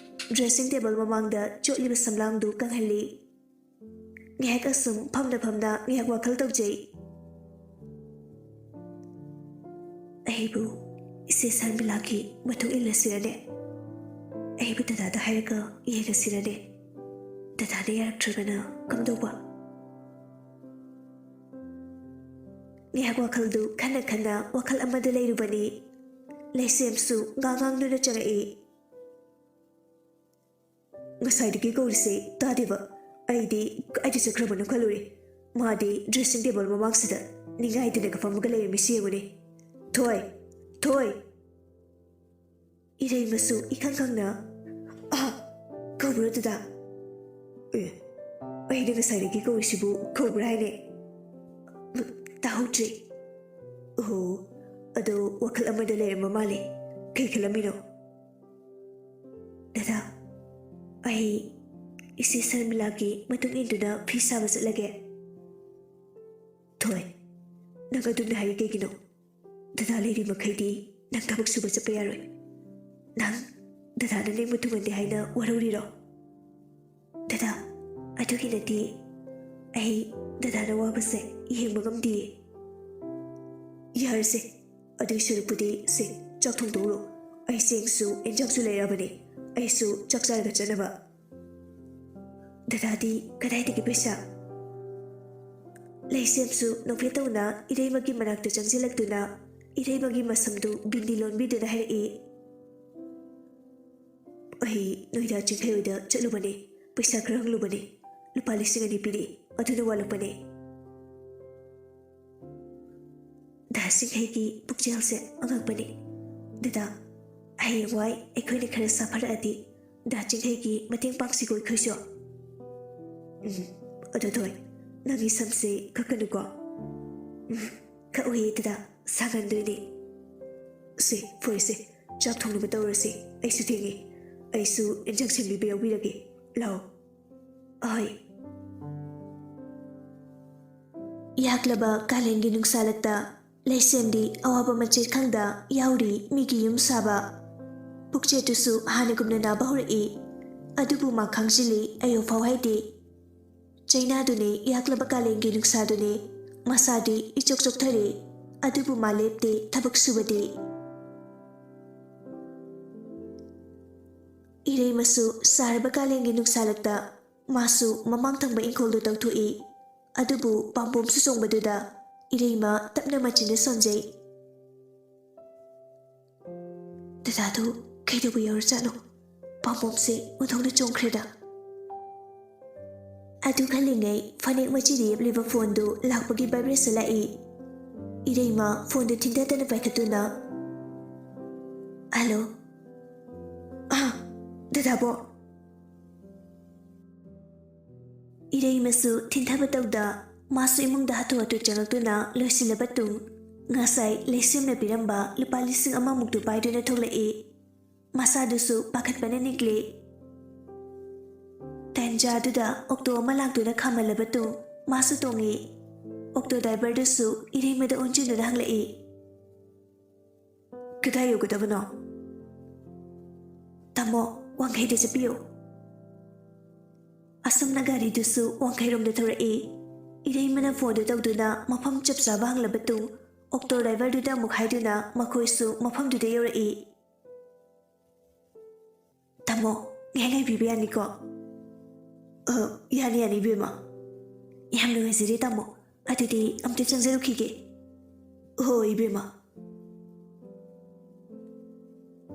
dressing table ꯃꯃꯥꯡꯗ ꯆꯣꯠꯂꯤꯕ ꯁꯝꯂꯥꯡꯗꯨ ꯀꯪꯍꯜꯂꯤ꯫ ꯉꯥꯏꯍꯥꯛ ꯑꯁꯨꯝ ꯐꯝꯅ ꯐꯝꯅ ꯉꯥꯏꯍꯥꯛ ꯋꯥꯈꯜ ꯇꯧꯖꯩ꯫ ꯑꯩꯕꯨ ꯏꯆꯦ ꯁꯔꯃꯤꯂꯥꯒꯤ ꯃꯇꯨꯡ ꯏꯜꯂꯁꯤꯔꯅꯦ? ꯑꯩꯕꯨ ꯗꯗꯥꯗ ꯍꯥꯏꯔꯒ ꯌꯦꯡꯉꯁꯤꯔꯅꯦ? ꯗꯗꯥꯅ ꯌꯥꯔꯛꯇ꯭ꯔꯒꯅ ꯀꯝꯗꯧꯕ? ꯉꯥꯏꯍꯥꯛ ꯋꯥꯈꯜꯗꯨ ꯈꯟꯅ ꯈꯟꯅ ꯋꯥꯈꯜ ꯑꯃꯗ ꯂꯩꯔꯨꯕꯅꯤ꯫ ꯂꯩꯁꯦꯝꯁꯨ ꯉꯥꯡ ꯉꯥꯡꯗꯨꯅ ꯆꯪꯉꯛꯏ꯫ "ꯉꯁꯥꯏꯗꯒꯤ ꯀꯧꯔꯤꯁꯦ ꯇꯥꯗꯦꯕ꯫ ꯑꯩꯗꯤ ꯀꯥꯏꯗ ꯆꯠꯈ꯭ꯔꯕꯅꯣ ꯈꯜꯂꯨꯔꯦ꯫ ꯃꯥꯗꯤ dressing table ꯃꯃꯥꯡꯁꯤꯗ ꯅꯤꯡꯉꯥꯏꯗꯅꯒ ꯐꯝꯃꯒ ꯂꯩꯔꯝꯃꯤꯁꯤ ꯌꯦꯡꯉꯨꯅꯦ꯫ ꯊꯣꯏ! ꯊꯣꯏ!" ꯏꯔꯩꯃꯁꯨ ꯏꯈꯪ ꯈꯪꯅ, "ꯑꯥ, ꯀꯧꯕ꯭ꯔꯣ ꯗꯗꯥ?" "ꯑꯦ, ꯑꯩꯅ ꯉꯁꯥꯏꯗꯒꯤ ꯀꯧꯔꯤꯁꯤꯕꯨ ꯀꯧꯕ꯭ꯔꯥ ꯍꯥꯏꯅꯦ?" "ꯇꯥꯍꯧꯗ꯭ꯔꯦ꯫" "ꯑꯣꯍꯣ, ꯑꯗꯣ ꯋꯥꯈꯜ ꯑꯃꯗ ꯂꯩꯔꯝꯕ ꯃꯥꯜꯂꯦ꯫ ꯀꯩ ꯈꯜꯂꯝꯃꯤꯅꯣ?" "ꯗꯗꯥ, ꯑꯩ ꯏꯆꯦ ꯁꯔꯃꯤꯂꯥꯒꯤ ꯃꯇꯨꯡ ꯏꯟꯗꯨꯅ ꯐꯤ ꯁꯥꯕ ꯆꯠꯂꯒꯦ꯫" "ꯊꯣꯏ, ꯅꯪ ꯑꯗꯨꯝꯅ ꯍꯥꯏꯔꯤ ꯀꯩꯒꯤꯅꯣ? ꯗꯗꯥ ꯂꯩꯔꯤ ꯃꯈꯩꯗꯤ ꯅꯪ ꯊꯕꯛ ꯁꯨꯕ ꯆꯠꯄ ꯌꯥꯔꯣꯏ꯫ ꯅꯪ ꯗꯗꯥꯅ ꯅꯪꯕꯨ ꯊꯨꯡꯍꯟꯗꯦ ꯍꯥꯏꯅ ꯋꯥꯔꯧꯔꯤꯔꯣ?" "ꯗꯗꯥ, ꯑꯗꯨꯒꯤ ꯅꯠꯇꯦ꯫ ꯑꯩ ꯗꯗꯥꯅ ꯋꯥꯕꯁꯦ ꯌꯦꯡꯕ ꯉꯝꯗꯤꯌꯦ꯫" "ꯌꯥꯔꯁꯦ, ꯑꯗꯨꯏ ꯁꯔꯨꯛꯄꯨꯗꯤ ꯁꯦ, ꯆꯥꯛ ꯊꯣꯡꯗꯣꯛꯎꯔꯣ꯫ ꯑꯩ ꯆꯦꯡꯁꯨ ꯏꯟꯖꯥꯡꯁꯨ ꯂꯩꯔꯛꯑꯕꯅꯦ꯫ ꯑꯩꯁꯨ ꯆꯥꯛ ꯆꯥꯔꯒ ꯆꯠꯅꯕ꯫" "ꯗꯗꯥꯗꯤ ꯀꯗꯥꯏꯗꯒꯤ ꯄꯩꯁꯥ?" ꯂꯩꯁꯦꯝꯁꯨ ꯅꯣꯛꯐꯦꯠ ꯇꯧꯅ ꯏꯔꯩꯃꯒꯤ ꯃꯅꯥꯛꯇ ꯆꯪꯁꯤꯜꯂꯛꯇꯨꯅ ꯏꯔꯩꯃꯒꯤ ꯃꯁꯝꯗꯨ ꯕꯤꯟꯗꯤ ꯂꯣꯟꯕꯤꯗꯨꯅ ꯍꯥꯏꯔꯛꯏ꯫ "ꯑꯩ ꯅꯣꯏꯗ ꯆꯤꯡꯈꯩ ꯍꯣꯏꯗ ꯆꯠꯂꯨꯕꯅꯦ, ꯄꯩꯁꯥ ꯈꯔ ꯍꯪꯂꯨꯕꯅꯦ꯫ ꯂꯨꯄꯥ ꯂꯤꯁꯤꯡ ꯑꯅꯤ ꯄꯤꯔꯛꯏ, ꯑꯗꯨꯅ ꯋꯥꯠꯂꯛꯄꯅꯦ꯫" ꯗꯥ ꯆꯤꯡꯈꯩꯒꯤ ꯄꯨꯛꯆꯦꯜꯁꯦ ꯑꯉꯛꯄꯅꯤ꯫ "ꯗꯗꯥ, ꯍꯌꯦꯡꯋꯥꯏ ꯑꯩꯈꯣꯏꯅ ꯈꯔ ꯁꯥꯐꯔꯛꯑꯗꯤ ꯗꯥ ꯆꯤꯡꯈꯩꯒꯤ ꯃꯇꯦꯡ ꯄꯥꯡꯁꯤꯀꯣ ꯑꯩꯈꯣꯏꯁꯨ꯫" "ꯎꯝ, ꯑꯗꯣ ꯊꯣꯏ, ꯅꯪꯒꯤ ꯁꯝꯁꯦ ꯀꯛꯀꯅꯨꯀꯣ꯫" "ꯎꯝ, ꯀꯛꯑꯣꯏꯌꯦ ꯗꯗꯥ, ꯁꯥꯡꯍꯟꯗꯣꯏꯅꯦ꯫" "ꯁꯦ, ꯐꯔꯦꯁꯦ, ꯆꯥꯛ ꯊꯣꯡꯅꯕ ꯇꯧꯔꯁꯤ, ꯑꯩꯁꯨ ꯊꯦꯡꯉꯦ꯫ ꯑꯩꯁꯨ ꯏꯟꯖꯥꯡ ꯁꯦꯝꯕꯤꯕ ꯌꯥꯎꯕꯤꯔꯒꯦ, ꯂꯥꯛꯑꯣ꯫" "ꯑꯍꯣꯏ꯫" ꯌꯥꯛꯂꯕ ꯀꯥꯂꯦꯟꯒꯤ ꯅꯨꯡꯁꯥꯂꯛꯇ ꯂꯩꯁꯦꯝꯗꯤ ꯑꯋꯥꯕ ꯃꯆꯦꯠ ꯈꯪꯗ ꯌꯥꯎꯔꯤ ꯃꯤꯒꯤ ꯌꯨꯝ ꯁꯥꯕ꯫ ꯄꯨꯛꯆꯦꯠꯇꯨꯁꯨ ꯍꯥꯟꯅꯒꯨꯝꯅ ꯅꯥꯕ ꯍꯧꯔꯛꯏ꯫ ꯑꯗꯨꯕꯨ ꯃꯥ ꯈꯥꯡꯖꯤꯜꯂꯤ, ꯑꯌꯧꯐꯥꯎ ꯍꯥꯏꯗꯦ꯫ ꯆꯩꯅꯥꯗꯨꯅꯦ, ꯌꯥꯛꯂꯕ ꯀꯥꯂꯦꯟꯒꯤ ꯅꯨꯡꯁꯥꯗꯨꯅꯦ꯫ ꯃꯁꯥꯗꯤ ꯏꯆꯣꯛ ꯆꯣꯛꯊꯔꯦ, ꯑꯗꯨꯕꯨ ꯃꯥ ꯂꯦꯞꯇꯦ ꯊꯕꯛ ꯁꯨꯕꯗꯤ꯫ ꯏꯔꯩꯃꯁꯨ ꯁꯥꯔꯕ ꯀꯥꯂꯦꯟꯒꯤ ꯅꯨꯡꯁꯥꯂꯛꯇ ꯃꯥꯁꯨ ꯃꯃꯥꯡ ꯊꯪꯕ ꯏꯪꯈꯣꯜꯗꯨ ꯇꯧꯊꯣꯛꯏ꯫ ꯑꯗꯨꯕꯨ ꯄꯥꯝꯕꯣꯝꯁꯨ ꯆꯣꯡꯕꯗꯨꯗ ꯏꯔꯩꯃ ꯇꯞꯅ ꯃꯆꯤꯟꯅ ꯁꯣꯟꯖꯩ꯫ "ꯗꯗꯥꯗꯨ ꯀꯩꯗꯧꯕ ꯌꯥꯎꯔꯖꯥꯠꯅꯣ? ꯄꯥꯝꯕꯣꯝꯁꯦ ꯑꯣꯟꯊꯣꯛꯅ ꯆꯣꯡꯈ꯭ꯔꯦꯗ꯫" ꯑꯗꯨ ꯈꯜꯂꯤꯉꯩ ꯐꯅꯦꯛ ꯃꯆꯤꯗ ꯌꯦꯞꯂꯤꯕ ꯐꯣꯟꯗꯨ ꯂꯥꯛꯄꯒꯤ ꯚꯥꯏꯕ꯭ꯔꯦꯁꯟ ꯂꯥꯛꯏ꯫ ꯏꯔꯩꯃ ꯐꯣꯟꯗꯨ ꯊꯤꯟꯊꯗꯅ ꯄꯥꯏꯈꯠꯇꯨꯅ, "ꯍꯜꯂꯣ?" "ꯑꯥ, ꯗꯗꯥꯕꯣ?" ꯏꯔꯩꯃꯁꯨ ꯊꯤꯟꯊꯕ ꯇꯧꯗ ꯃꯥꯁꯨ ꯏꯃꯨꯡꯗ ꯍꯥꯊꯨ ꯍꯥꯊꯨ ꯆꯪꯂꯛꯇꯨꯅ ꯂꯣꯏꯁꯤꯜꯂꯕ ꯇꯨꯡ, ꯉꯁꯥꯏ ꯂꯩꯁꯦꯝꯅ ꯄꯤꯔꯝꯕ ꯂꯨꯄꯥ ꯂꯤꯁꯤꯡ ꯑꯃꯃꯨꯛꯇꯨ ꯄꯥꯏꯗꯨꯅ ꯊꯣꯛꯂꯛꯏ꯫ ꯃꯁꯥꯗꯨꯁꯨ ꯄꯥꯈꯠꯄꯅ ꯅꯤꯛꯂꯤ꯫ ꯇꯥꯟꯖꯥꯗꯨꯗ ꯑꯣꯛꯇꯣ ꯑꯃ ꯂꯥꯛꯇꯨꯅ ꯈꯥꯝꯍꯜꯂꯕ ꯇꯨꯡ ꯃꯥꯁꯨ ꯇꯣꯡꯉꯤ꯫ ꯑꯣꯛꯇꯣ ꯗ꯭ꯔꯥꯏꯚꯔꯗꯨꯁꯨ ꯏꯔꯩꯃꯗ ꯑꯣꯟꯁꯤꯟꯗꯨꯅ ꯍꯪꯂꯛꯏ, "ꯀꯗꯥꯏ ꯌꯧꯒꯗꯕꯅꯣ?" "ꯇꯥꯃꯣ, ꯋꯥꯡꯈꯩꯗ ꯆꯠꯄꯤꯌꯨ꯫" ꯑꯁꯨꯝꯅ ꯒꯥꯔꯤꯗꯨꯁꯨ ꯋꯥꯡꯈꯩꯔꯣꯝꯗ ꯊꯧꯔꯛꯏ꯫ ꯏꯔꯩꯃꯅ ꯐꯣꯟꯗꯨ ꯇꯧꯗꯨꯅ ꯃꯐꯝ ꯆꯞ ꯆꯥꯕ ꯍꯪꯂꯕ ꯇꯨꯡ ꯑꯣꯛꯇꯣ ꯗ꯭ꯔꯥꯏꯚꯔꯗꯨꯗ ꯑꯃꯨꯛ ꯍꯥꯏꯗꯨꯅ ꯃꯈꯣꯏꯁꯨ ꯃꯐꯝꯗꯨꯗ ꯌꯧꯔꯛꯏ꯫ "ꯇꯥꯃꯣ, ꯉꯥꯏꯍꯥꯛ ꯉꯥꯏꯕꯤꯕ ꯌꯥꯅꯤꯀꯣ?" "ꯑ, ꯌꯥꯅꯤ, ꯌꯥꯅꯤ, ꯏꯕꯦꯝꯃ꯫" "ꯌꯥꯝ ꯅꯨꯡꯉꯥꯏꯖꯔꯦ, ꯇꯥꯃꯣ꯫ ꯑꯗꯨꯗꯤ ꯑꯝꯇ ꯆꯪꯖꯔꯨꯈꯤꯒꯦ꯫" "ꯍꯣꯏ, ꯏꯕꯦꯝꯃ꯫"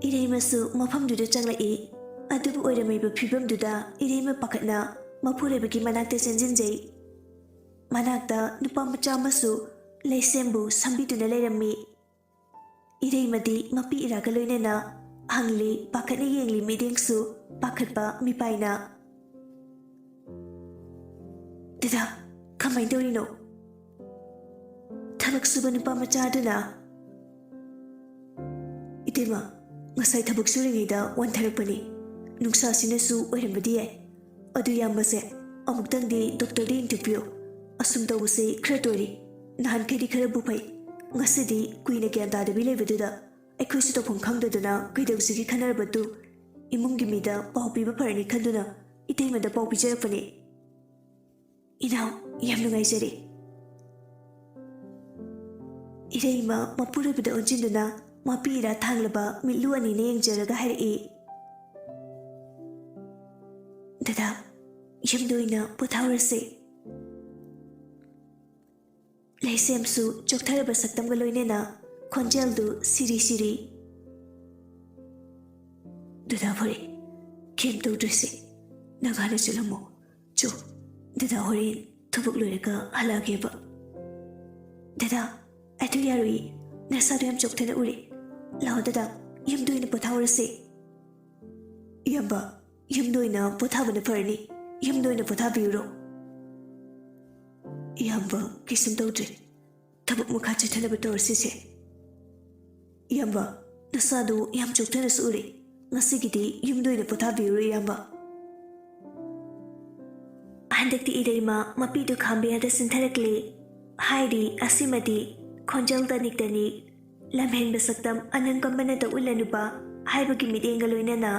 ꯏꯔꯩꯃꯁꯨ ꯃꯐꯝꯗꯨꯗ ꯆꯪꯂꯛꯏ꯫ ꯑꯗꯨꯕꯨ ꯑꯣꯏꯔꯝꯃꯤꯕ ꯐꯤꯕꯝꯗꯨꯗ ꯏꯔꯩꯃ ꯄꯥꯈꯠꯅ ꯃꯄꯨꯔꯣꯏꯕꯒꯤ ꯃꯅꯥꯛꯇ ꯆꯦꯟꯁꯤꯟꯖꯩ꯫ ꯃꯅꯥꯛꯇ ꯅꯨꯄꯥ ꯃꯆꯥ ꯑꯃꯁꯨ ꯂꯩꯁꯦꯝꯕꯨ ꯁꯝꯕꯤꯗꯨꯅ ꯂꯩꯔꯝꯃꯤ꯫ ꯏꯔꯩꯃꯗꯤ ꯃꯄꯤ ꯏꯔꯥꯒ ꯂꯣꯏꯅꯅ ꯍꯪꯂꯤ, ꯄꯥꯈꯠꯅ ꯌꯦꯡꯂꯤ, ꯃꯤꯠꯌꯦꯡꯁꯨ ꯄꯥꯈꯠꯄ ꯃꯤꯄꯥꯏꯅ꯫ "ꯗꯗꯥ, ꯀꯃꯥꯏꯅ ꯇꯧꯔꯤꯅꯣ?" ꯊꯕꯛ ꯁꯨꯕ ꯅꯨꯄꯥ ꯃꯆꯥ ꯑꯗꯨꯅ, "ꯏꯇꯩꯃ, ꯉꯁꯥꯏ ꯊꯕꯛ ꯁꯨꯔꯤꯉꯩꯗ ꯋꯥꯟꯊꯔꯛꯄꯅꯤ꯫ ꯅꯨꯡꯁꯥꯁꯤꯅꯁꯨ ꯑꯣꯏꯔꯝꯕꯗꯤ ꯌꯥꯏ꯫ ꯑꯗꯨ ꯏꯌꯥꯝꯕꯁꯦ, ꯑꯃꯨꯛꯇꯪꯗꯤ ꯗꯣꯛꯇꯔꯗ ꯌꯦꯡꯊꯣꯛꯄꯤꯌꯨ꯫ ꯑꯁꯨꯝ ꯇꯧꯕꯁꯦ ꯈꯔ ꯇꯣꯏꯔꯤ꯫ ꯅꯍꯥꯟꯈꯩꯗꯤ ꯈꯔꯕꯨ ꯐꯩ꯫ ꯉꯁꯤꯗꯤ ꯀꯨꯏꯅ ꯒ꯭ꯌꯥꯟ ꯇꯥꯗꯕꯤ ꯂꯩꯕꯗꯨꯗ ꯑꯩꯈꯣꯏꯁꯨ ꯇꯧꯐꯝ ꯈꯪꯗꯗꯅ ꯀꯩꯗꯧꯁꯤꯒꯦ ꯈꯟꯅꯔꯕꯗꯨ ꯏꯃꯨꯡꯒꯤ ꯃꯤꯗ ꯄꯥꯎ ꯄꯤꯕ ꯐꯔꯅꯤ ꯈꯟꯗꯨꯅ ꯏꯇꯩꯃꯗ ꯄꯥꯎ ꯄꯤꯖꯔꯛꯄꯅꯤ꯫" "ꯏꯅꯥꯎ, ꯌꯥꯝ ꯅꯨꯡꯉꯥꯏꯖꯔꯦ꯫" ꯏꯔꯩꯃ ꯃꯄꯨꯔꯣꯏꯕꯗ ꯑꯣꯟꯁꯤꯟꯗꯨꯅ ꯃꯄꯤ ꯏꯔꯥ ꯊꯥꯡꯂꯕ ꯃꯤꯠꯂꯨ ꯑꯅꯤꯅ ꯌꯦꯡꯖꯔꯒ ꯍꯥꯏꯔꯛꯏ, "ꯗꯗꯥ, ꯌꯨꯝꯗ ꯑꯣꯏꯅ ꯄꯣꯊꯥꯎꯔꯁꯦ꯫" ꯂꯩꯁꯦꯝꯁꯨ ꯆꯣꯛꯊꯔꯕ ꯁꯛꯇꯝꯒ ꯂꯣꯏꯅꯅ ꯈꯣꯟꯖꯦꯜꯗꯨ ꯁꯤꯔꯤ ꯁꯤꯔꯤ, "ꯗꯗꯥ ꯐꯔꯦ, ꯀꯩꯝ ꯇꯧꯗ꯭ꯔꯁꯦ, ꯅꯪ ꯍꯥꯟꯅ ꯆꯠꯂꯝꯃꯣ꯫ ꯆꯣ, ꯗꯗꯥ ꯍꯣꯔꯦꯟ ꯊꯕꯛ ꯂꯣꯏꯔꯒ ꯍꯜꯂꯛꯑꯒꯦꯕ꯫" "ꯗꯗꯥ, ꯑꯗꯨ ꯌꯥꯔꯣꯏꯌꯦ, ꯅꯁꯥꯗꯣ ꯌꯥꯝ ꯆꯣꯛꯊꯅ ꯎꯔꯦ꯫ ꯂꯥꯛꯑꯣ ꯗꯗꯥ, ꯌꯨꯝꯗ ꯑꯣꯏꯅ ꯄꯣꯊꯥꯍꯧꯔꯁꯦ꯫" "ꯏꯌꯥꯝꯕ, ꯌꯨꯝꯗ ꯑꯣꯏꯅ ꯄꯣꯊꯥꯕꯅ ꯐꯔꯅꯤ, ꯌꯨꯝꯗ ꯑꯣꯏꯅ ꯄꯣꯊꯥꯕꯤꯔꯨꯔꯣ꯫" "ꯏꯌꯥꯝꯕ, ꯀꯩꯁꯨꯝ ꯇꯧꯗ꯭ꯔꯦ, ꯊꯕꯛ ꯃꯈꯥ ꯆꯠꯊꯅꯕ ꯇꯧꯔꯁꯤꯁꯦ꯫" "ꯏꯌꯥꯝꯕ, ꯅꯁꯥꯗꯨ ꯌꯥꯝ ꯆꯣꯛꯊꯅꯁꯨ ꯎꯔꯦ, ꯉꯁꯤꯒꯤꯗꯤ ꯌꯨꯝꯗ ꯑꯣꯏꯅ ꯄꯣꯊꯥꯕꯤꯔꯨꯔꯣ ꯏꯌꯥꯝꯕ꯫" ꯍꯟꯗꯛꯇꯤ ꯏꯔꯩꯃ ꯃꯄꯤꯗꯨ ꯈꯥꯝꯕ ꯌꯥꯗ ꯆꯤꯟꯊꯔꯛꯂꯦ꯫ ꯍꯥꯏꯔꯤ ꯑꯁꯤꯃꯗꯤ ꯈꯣꯟꯖꯦꯜ ꯇꯅꯤꯛ ꯇꯅꯤꯛ, ꯂꯝꯍꯦꯟꯕ ꯁꯛꯇꯝ ꯑꯅꯪ ꯀꯝꯕꯅꯇ ꯎꯠꯂꯅꯨꯕ ꯍꯥꯏꯕꯒꯤ ꯃꯤꯠꯌꯦꯡꯒ ꯂꯣꯏꯅꯅ,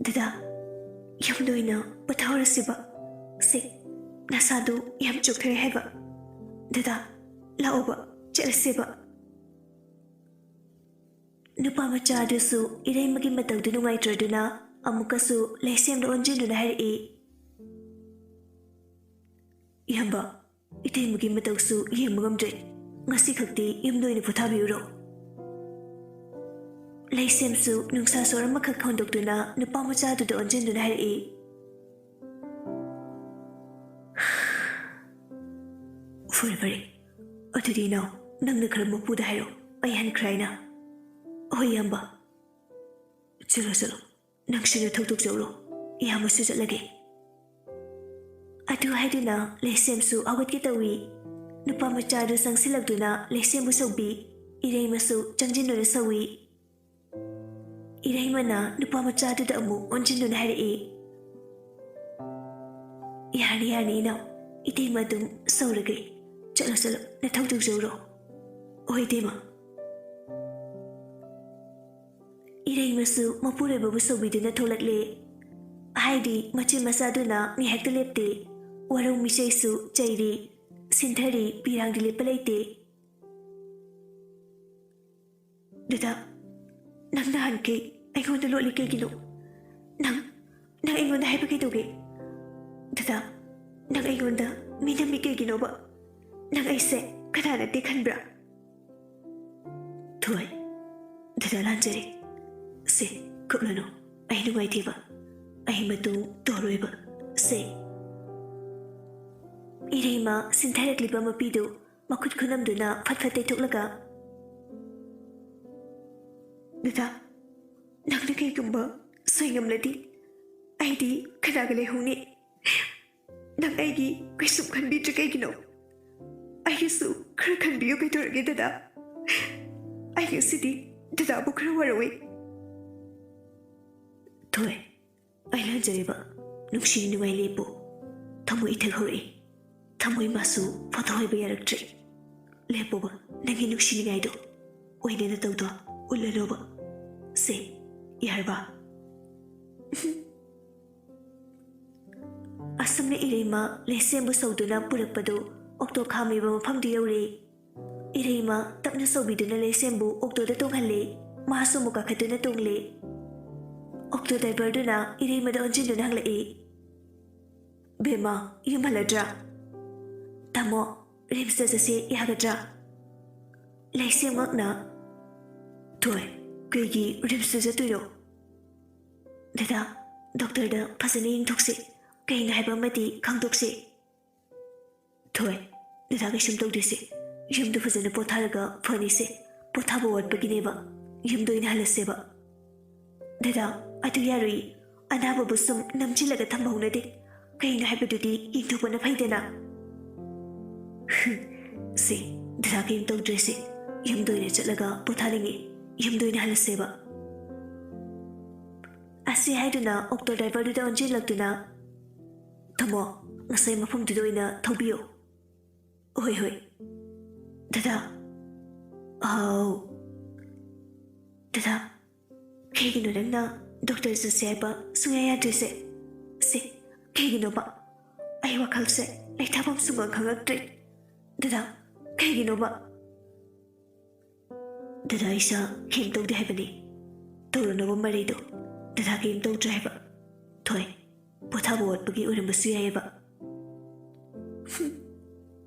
"ꯗꯗꯥ, ꯌꯨꯝꯗ ꯑꯣꯏꯅ ꯄꯣꯊꯥꯍꯧꯔꯁꯤꯕ꯫ ꯁꯦ, ꯅꯁꯥꯗꯨ ꯌꯥꯝ ꯆꯣꯛꯊꯔꯦ ꯍꯥꯏꯕ꯫ ꯗꯗꯥ, ꯂꯥꯛꯑꯣꯕ, ꯆꯠꯂꯁꯦꯕ꯫" ꯅꯨꯄꯥ ꯃꯆꯥ ꯑꯗꯨꯁꯨ ꯏꯔꯩꯃꯒꯤ ꯃꯇꯧꯗꯨ ꯅꯨꯡꯉꯥꯏꯇ꯭ꯔꯗꯨꯅ ꯑꯃꯨꯛꯀꯁꯨ ꯂꯩꯁꯦꯝꯗ ꯑꯣꯟꯁꯤꯟꯗꯨꯅ ꯍꯥꯏꯔꯛꯏ, "ꯏꯌꯥꯝꯕ, ꯏꯇꯩꯃꯒꯤ ꯃꯇꯧꯁꯨ ꯌꯦꯡꯕ ꯉꯝꯗ꯭ꯔꯦ꯫ ꯉꯁꯤ ꯈꯛꯇꯤ ꯌꯨꯝꯗ ꯑꯣꯏꯅ ꯄꯣꯊꯥꯕꯤꯔꯨꯔꯣ꯫" ꯂꯩꯁꯦꯝꯁꯨ ꯅꯨꯡꯁꯥ ꯁꯣꯔ ꯑꯃꯈꯛ ꯍꯣꯟꯗꯣꯛꯇꯨꯅ ꯅꯨꯄꯥ ꯃꯆꯥꯗꯨꯗ ꯑꯣꯟꯁꯤꯟꯗꯨꯅ ꯍꯥꯏꯔꯛꯏ, "ꯐꯔꯦ, ꯐꯔꯦ꯫ ꯑꯗꯨꯗꯤ ꯏꯅꯥꯎ, ꯅꯪꯅ ꯈꯔ ꯃꯄꯨꯗ ꯍꯥꯏꯔꯣ, ꯑꯩ ꯍꯟꯈ꯭ꯔꯦ ꯍꯥꯏꯅ꯫" "ꯍꯣꯏ ꯏꯌꯥꯝꯕ꯫ ꯆꯠꯂꯣ, ꯆꯠꯂꯣ꯫ ꯅꯪꯁꯨ ꯅꯊꯧ ꯇꯧꯖꯧꯔꯣ꯫ ꯏꯌꯥꯝꯕꯁꯨ ꯆꯠꯂꯒꯦ꯫" ꯑꯗꯨ ꯍꯥꯏꯗꯨꯅ ꯂꯩꯁꯦꯝꯁꯨ ꯍꯧꯒꯠꯀꯦ ꯇꯧꯏ꯫ ꯅꯨꯄꯥ ꯃꯆꯥꯗꯨ ꯆꯪꯁꯤꯜꯂꯛꯇꯨꯅ ꯂꯩꯁꯦꯝꯕꯨ ꯁꯧꯕꯤ꯫ ꯏꯔꯩꯃꯁꯨ ꯆꯪꯁꯤꯟꯗꯨꯅ ꯁꯧꯏ꯫ ꯏꯔꯩꯃꯅ ꯅꯨꯄꯥ ꯃꯆꯥꯗꯨꯗ ꯑꯃꯨꯛ ꯑꯣꯟꯁꯤꯟꯗꯨꯅ ꯍꯥꯏꯔꯛꯏ, "ꯌꯥꯔꯅꯤ, ꯌꯥꯔꯅꯤ ꯏꯅꯥꯎ, ꯏꯇꯩꯃ ꯑꯗꯨꯝ ꯁꯧꯔꯒꯦ꯫ ꯆꯠꯂꯣ, ꯆꯠꯂꯣ, ꯅꯊꯧ ꯇꯧꯖꯧꯔꯣ꯫" "ꯍꯣꯏ ꯏꯇꯩꯃ꯫" ꯏꯔꯩꯃꯁꯨ ꯃꯄꯨꯔꯣꯏꯕꯕꯨ ꯁꯧꯕꯤꯗꯨꯅ ꯊꯣꯛꯂꯛꯂꯦ꯫ ꯍꯥꯏꯗꯤ ꯃꯆꯤꯟ ꯃꯆꯥꯗꯨꯅ ꯃꯤ ꯍꯦꯛꯇ ꯂꯦꯞꯇꯦ꯫ ꯋꯥꯔꯧ ꯃꯤꯆꯩꯁꯨ ꯆꯩꯔꯤ, ꯁꯤꯟꯊꯔꯤ, ꯄꯤꯔꯥꯡꯗꯤ ꯂꯦꯞꯄ ꯂꯩꯇꯦ꯫ ꯗꯗꯥ, ꯅꯪ ꯅꯍꯥꯟꯈꯩ ꯑꯩꯉꯣꯟꯗ ꯂꯣꯠꯂꯤ ꯀꯩꯒꯤꯅꯣ? ꯅꯪ, ꯅꯪ ꯑꯩꯉꯣꯟꯗ ꯍꯥꯏꯕ ꯀꯩꯗꯧꯒꯦ? ꯗꯗꯥ, ꯅꯪ ꯑꯩꯉꯣꯟꯗ ꯃꯤ ꯅꯝꯃꯤ ꯀꯩꯒꯤꯅꯣꯕ? ꯅꯪ ꯑꯩꯁꯦ ꯀꯅꯥ ꯅꯠꯇꯦ ꯈꯟꯕ꯭ꯔꯥ? ꯊꯣꯏ, ꯗꯗꯥ ꯂꯥꯟꯖꯔꯦ꯫ ꯁꯦ, ꯀꯞꯂꯅꯨ꯫ ꯑꯩ ꯅꯨꯡꯉꯥꯏꯇꯦꯕ꯫ ꯑꯩ ꯃꯇꯨꯡ ꯇꯧꯔꯣꯏꯕ꯫ ꯁꯦ꯫ ꯏꯔꯩꯃ ꯁꯤꯟꯊꯔꯛꯂꯤꯕ ꯃꯄꯤꯗꯨ ꯃꯈꯨꯠ ꯈꯨꯅꯝꯗꯨꯅ ꯐꯠ ꯐꯠ ꯇꯩꯊꯣꯛꯂꯒ, "ꯗꯗꯥ, ꯅꯪꯅ ꯀꯩꯒꯨꯝꯕ ꯁꯣꯏ ꯉꯝꯂꯗꯤ ꯑꯩꯗꯤ ꯀꯅꯥꯒ ꯂꯩꯍꯧꯅꯤ? ꯅꯪ ꯑꯩꯒꯤ ꯀꯩꯁꯨꯝ ꯈꯟꯕꯤꯗ꯭ꯔꯤ ꯀꯩꯒꯤꯅꯣ? ꯑꯩꯒꯤꯁꯨ ꯈꯔ ꯈꯟꯕꯤꯌꯨ ꯀꯩꯗꯧꯔꯒꯦ ꯗꯗꯥ? ꯑꯩ ꯉꯁꯤꯗꯤ ꯗꯗꯥꯕꯨ ꯈꯔ ꯋꯥꯔꯧꯏ꯫" ꯊꯣꯏ, ꯑꯩ ꯂꯥꯟꯖꯔꯦꯕ꯫ ꯅꯨꯡꯁꯤ ꯅꯨꯡꯉꯥꯏ ꯂꯦꯞꯄꯨ꯫ ꯊꯃꯣꯏ ꯏꯊꯛ ꯍꯧꯔꯛꯏ꯫ ꯊꯃꯣꯏ ꯃꯥꯁꯨ ꯄꯣꯊꯥꯍꯣꯏꯕ ꯌꯥꯔꯛꯇ꯭ꯔꯦ꯫ ꯂꯦꯞꯄꯣꯕ, ꯅꯪꯒꯤ ꯅꯨꯡꯁꯤ ꯅꯤꯡꯉꯥꯏꯗꯣ꯫ ꯑꯣꯏꯅ ꯅꯇꯧꯗꯣ ꯎꯠꯂꯅꯣꯕ꯫ ꯁꯦ, ꯌꯥꯔꯕ? ꯑꯁꯨꯝꯅ ꯏꯔꯩꯃ ꯂꯩꯁꯦꯝꯕꯨ ꯁꯧꯗꯨꯅ ꯄꯨꯔꯛꯄꯗꯨ ꯑꯣꯛꯇꯣ ꯈꯥꯝꯃꯤꯕ ꯃꯐꯝꯗꯨ ꯌꯧꯔꯦ꯫ ꯏꯔꯩꯃ ꯇꯞꯅ ꯁꯧꯕꯤꯗꯨꯅ ꯂꯩꯁꯦꯝꯕꯨ ꯑꯣꯛꯇꯣꯗ ꯇꯣꯡꯍꯜꯂꯦ꯫ ꯃꯍꯥꯛꯁꯨ ꯑꯃꯨꯛ ꯀꯥꯈꯠꯇꯨꯅ ꯇꯣꯡꯂꯦ꯫ ꯑꯣꯛꯇꯣ ꯗ꯭ꯔꯥꯏꯚꯔꯗꯨꯅ ꯏꯔꯩꯃꯗ ꯑꯣꯟꯁꯤꯟꯗꯨꯅ ꯍꯪꯂꯛꯏ, "ꯕꯦꯝꯃ, ꯌꯨꯝ ꯍꯜꯂꯗ꯭ꯔꯥ? ꯇꯥꯃꯣ, ꯔꯤꯝꯁꯇ ꯆꯠꯁꯦ ꯌꯥꯒꯗ꯭ꯔꯥ?" ꯂꯩꯁꯦꯝꯉꯛꯅ, "ꯊꯣꯏ, ꯀꯩꯒꯤ ꯔꯤꯝꯁꯇ ꯆꯠꯇꯣꯏꯅꯣ?" "ꯗꯗꯥ, ꯗꯣꯛꯇꯔꯗ ꯐꯖꯅ ꯌꯦꯡꯊꯣꯛꯁꯦ꯫ ꯀꯩꯅꯣ ꯍꯥꯏꯕ ꯑꯃꯗꯤ ꯈꯪꯗꯣꯛꯁꯦ꯫" "ꯊꯣꯏ, ꯗꯗꯥ ꯀꯩꯁꯨꯝ ꯇꯧꯗꯦꯁꯦ꯫ ꯌꯨꯝꯗ ꯐꯖꯅ ꯄꯣꯊꯥꯔꯒ ꯐꯅꯤꯁꯦ꯫ ꯄꯣꯊꯥꯕ ꯋꯥꯠꯄꯒꯤꯅꯦꯕ꯫ ꯌꯨꯝꯗ ꯑꯣꯏꯅ ꯍꯜꯂꯁꯦꯕ꯫" "ꯗꯗꯥ, ꯑꯗꯨ ꯌꯥꯔꯣꯏ꯫ ꯑꯅꯥꯕꯕꯨ ꯁꯨꯝ ꯅꯝꯁꯤꯜꯂꯒ ꯊꯝꯕ ꯍꯧꯅꯗꯦ꯫ ꯀꯩꯅꯣ ꯍꯥꯏꯕꯗꯨꯗꯤ ꯌꯦꯡꯊꯣꯛꯄꯅ ꯐꯩꯗꯅ꯫" "ꯁꯦ, ꯗꯗꯥ ꯀꯩꯝ ꯇꯧꯗ꯭ꯔꯦꯁꯦ꯫ ꯌꯨꯝꯗ ꯑꯣꯏꯅ ꯆꯠꯂꯒ ꯄꯣꯊꯥꯅꯤꯡꯉꯤ꯫ ꯌꯨꯝꯗ ꯑꯣꯏꯅ ꯍꯜꯂꯁꯦꯕ꯫" ꯑꯁꯤ ꯍꯥꯏꯗꯨꯅ ꯑꯣꯛꯇꯣ ꯗ꯭ꯔꯥꯏꯚꯔꯗꯨꯗ ꯑꯣꯟꯁꯤꯜꯂꯛꯇꯨꯅ, "ꯇꯥꯃꯣ, ꯉꯁꯥꯏ ꯃꯐꯝꯗꯨꯗ ꯑꯣꯏꯅ ꯊꯧꯕꯤꯌꯨ꯫" "ꯍꯣꯏ, ꯍꯣꯏ꯫ ꯗꯗꯥ꯫" "ꯑꯥꯎ꯫" "ꯗꯗꯥ, ꯀꯩꯒꯤꯅꯣ ꯅꯪꯅ ꯗꯣꯛꯇꯔ ꯆꯠꯁꯦ ꯍꯥꯏꯕ ꯁꯨꯡꯌꯥ ꯌꯥꯗ꯭ꯔꯤꯁꯦ꯫ ꯁꯦ, ꯀꯩꯒꯤꯅꯣꯕ? ꯑꯩ ꯋꯥꯈꯜꯁꯦ ꯂꯩꯊꯐꯝ ꯁꯨꯡꯈꯪ ꯈꯪꯉꯛꯇ꯭ꯔꯦ꯫ ꯗꯗꯥ, ꯀꯩꯒꯤꯅꯣꯕ? ꯗꯗꯥ, ꯏꯁꯥ ꯀꯩꯝ ꯇꯧꯗꯦ ꯍꯥꯏꯕꯅꯤ꯫ ꯇꯧꯔꯨꯅꯕ ꯃꯔꯩꯗꯣ ꯗꯗꯥ ꯀꯩꯝ ꯇꯧꯗ꯭ꯔꯦ ꯍꯥꯏꯕ꯫ ꯊꯣꯏ, ꯄꯣꯊꯥꯕ ꯋꯥꯠꯄꯒꯤ ꯑꯣꯏꯔꯝꯕꯁꯨ ꯌꯥꯏꯑꯕ꯫ ꯍꯨꯝ꯫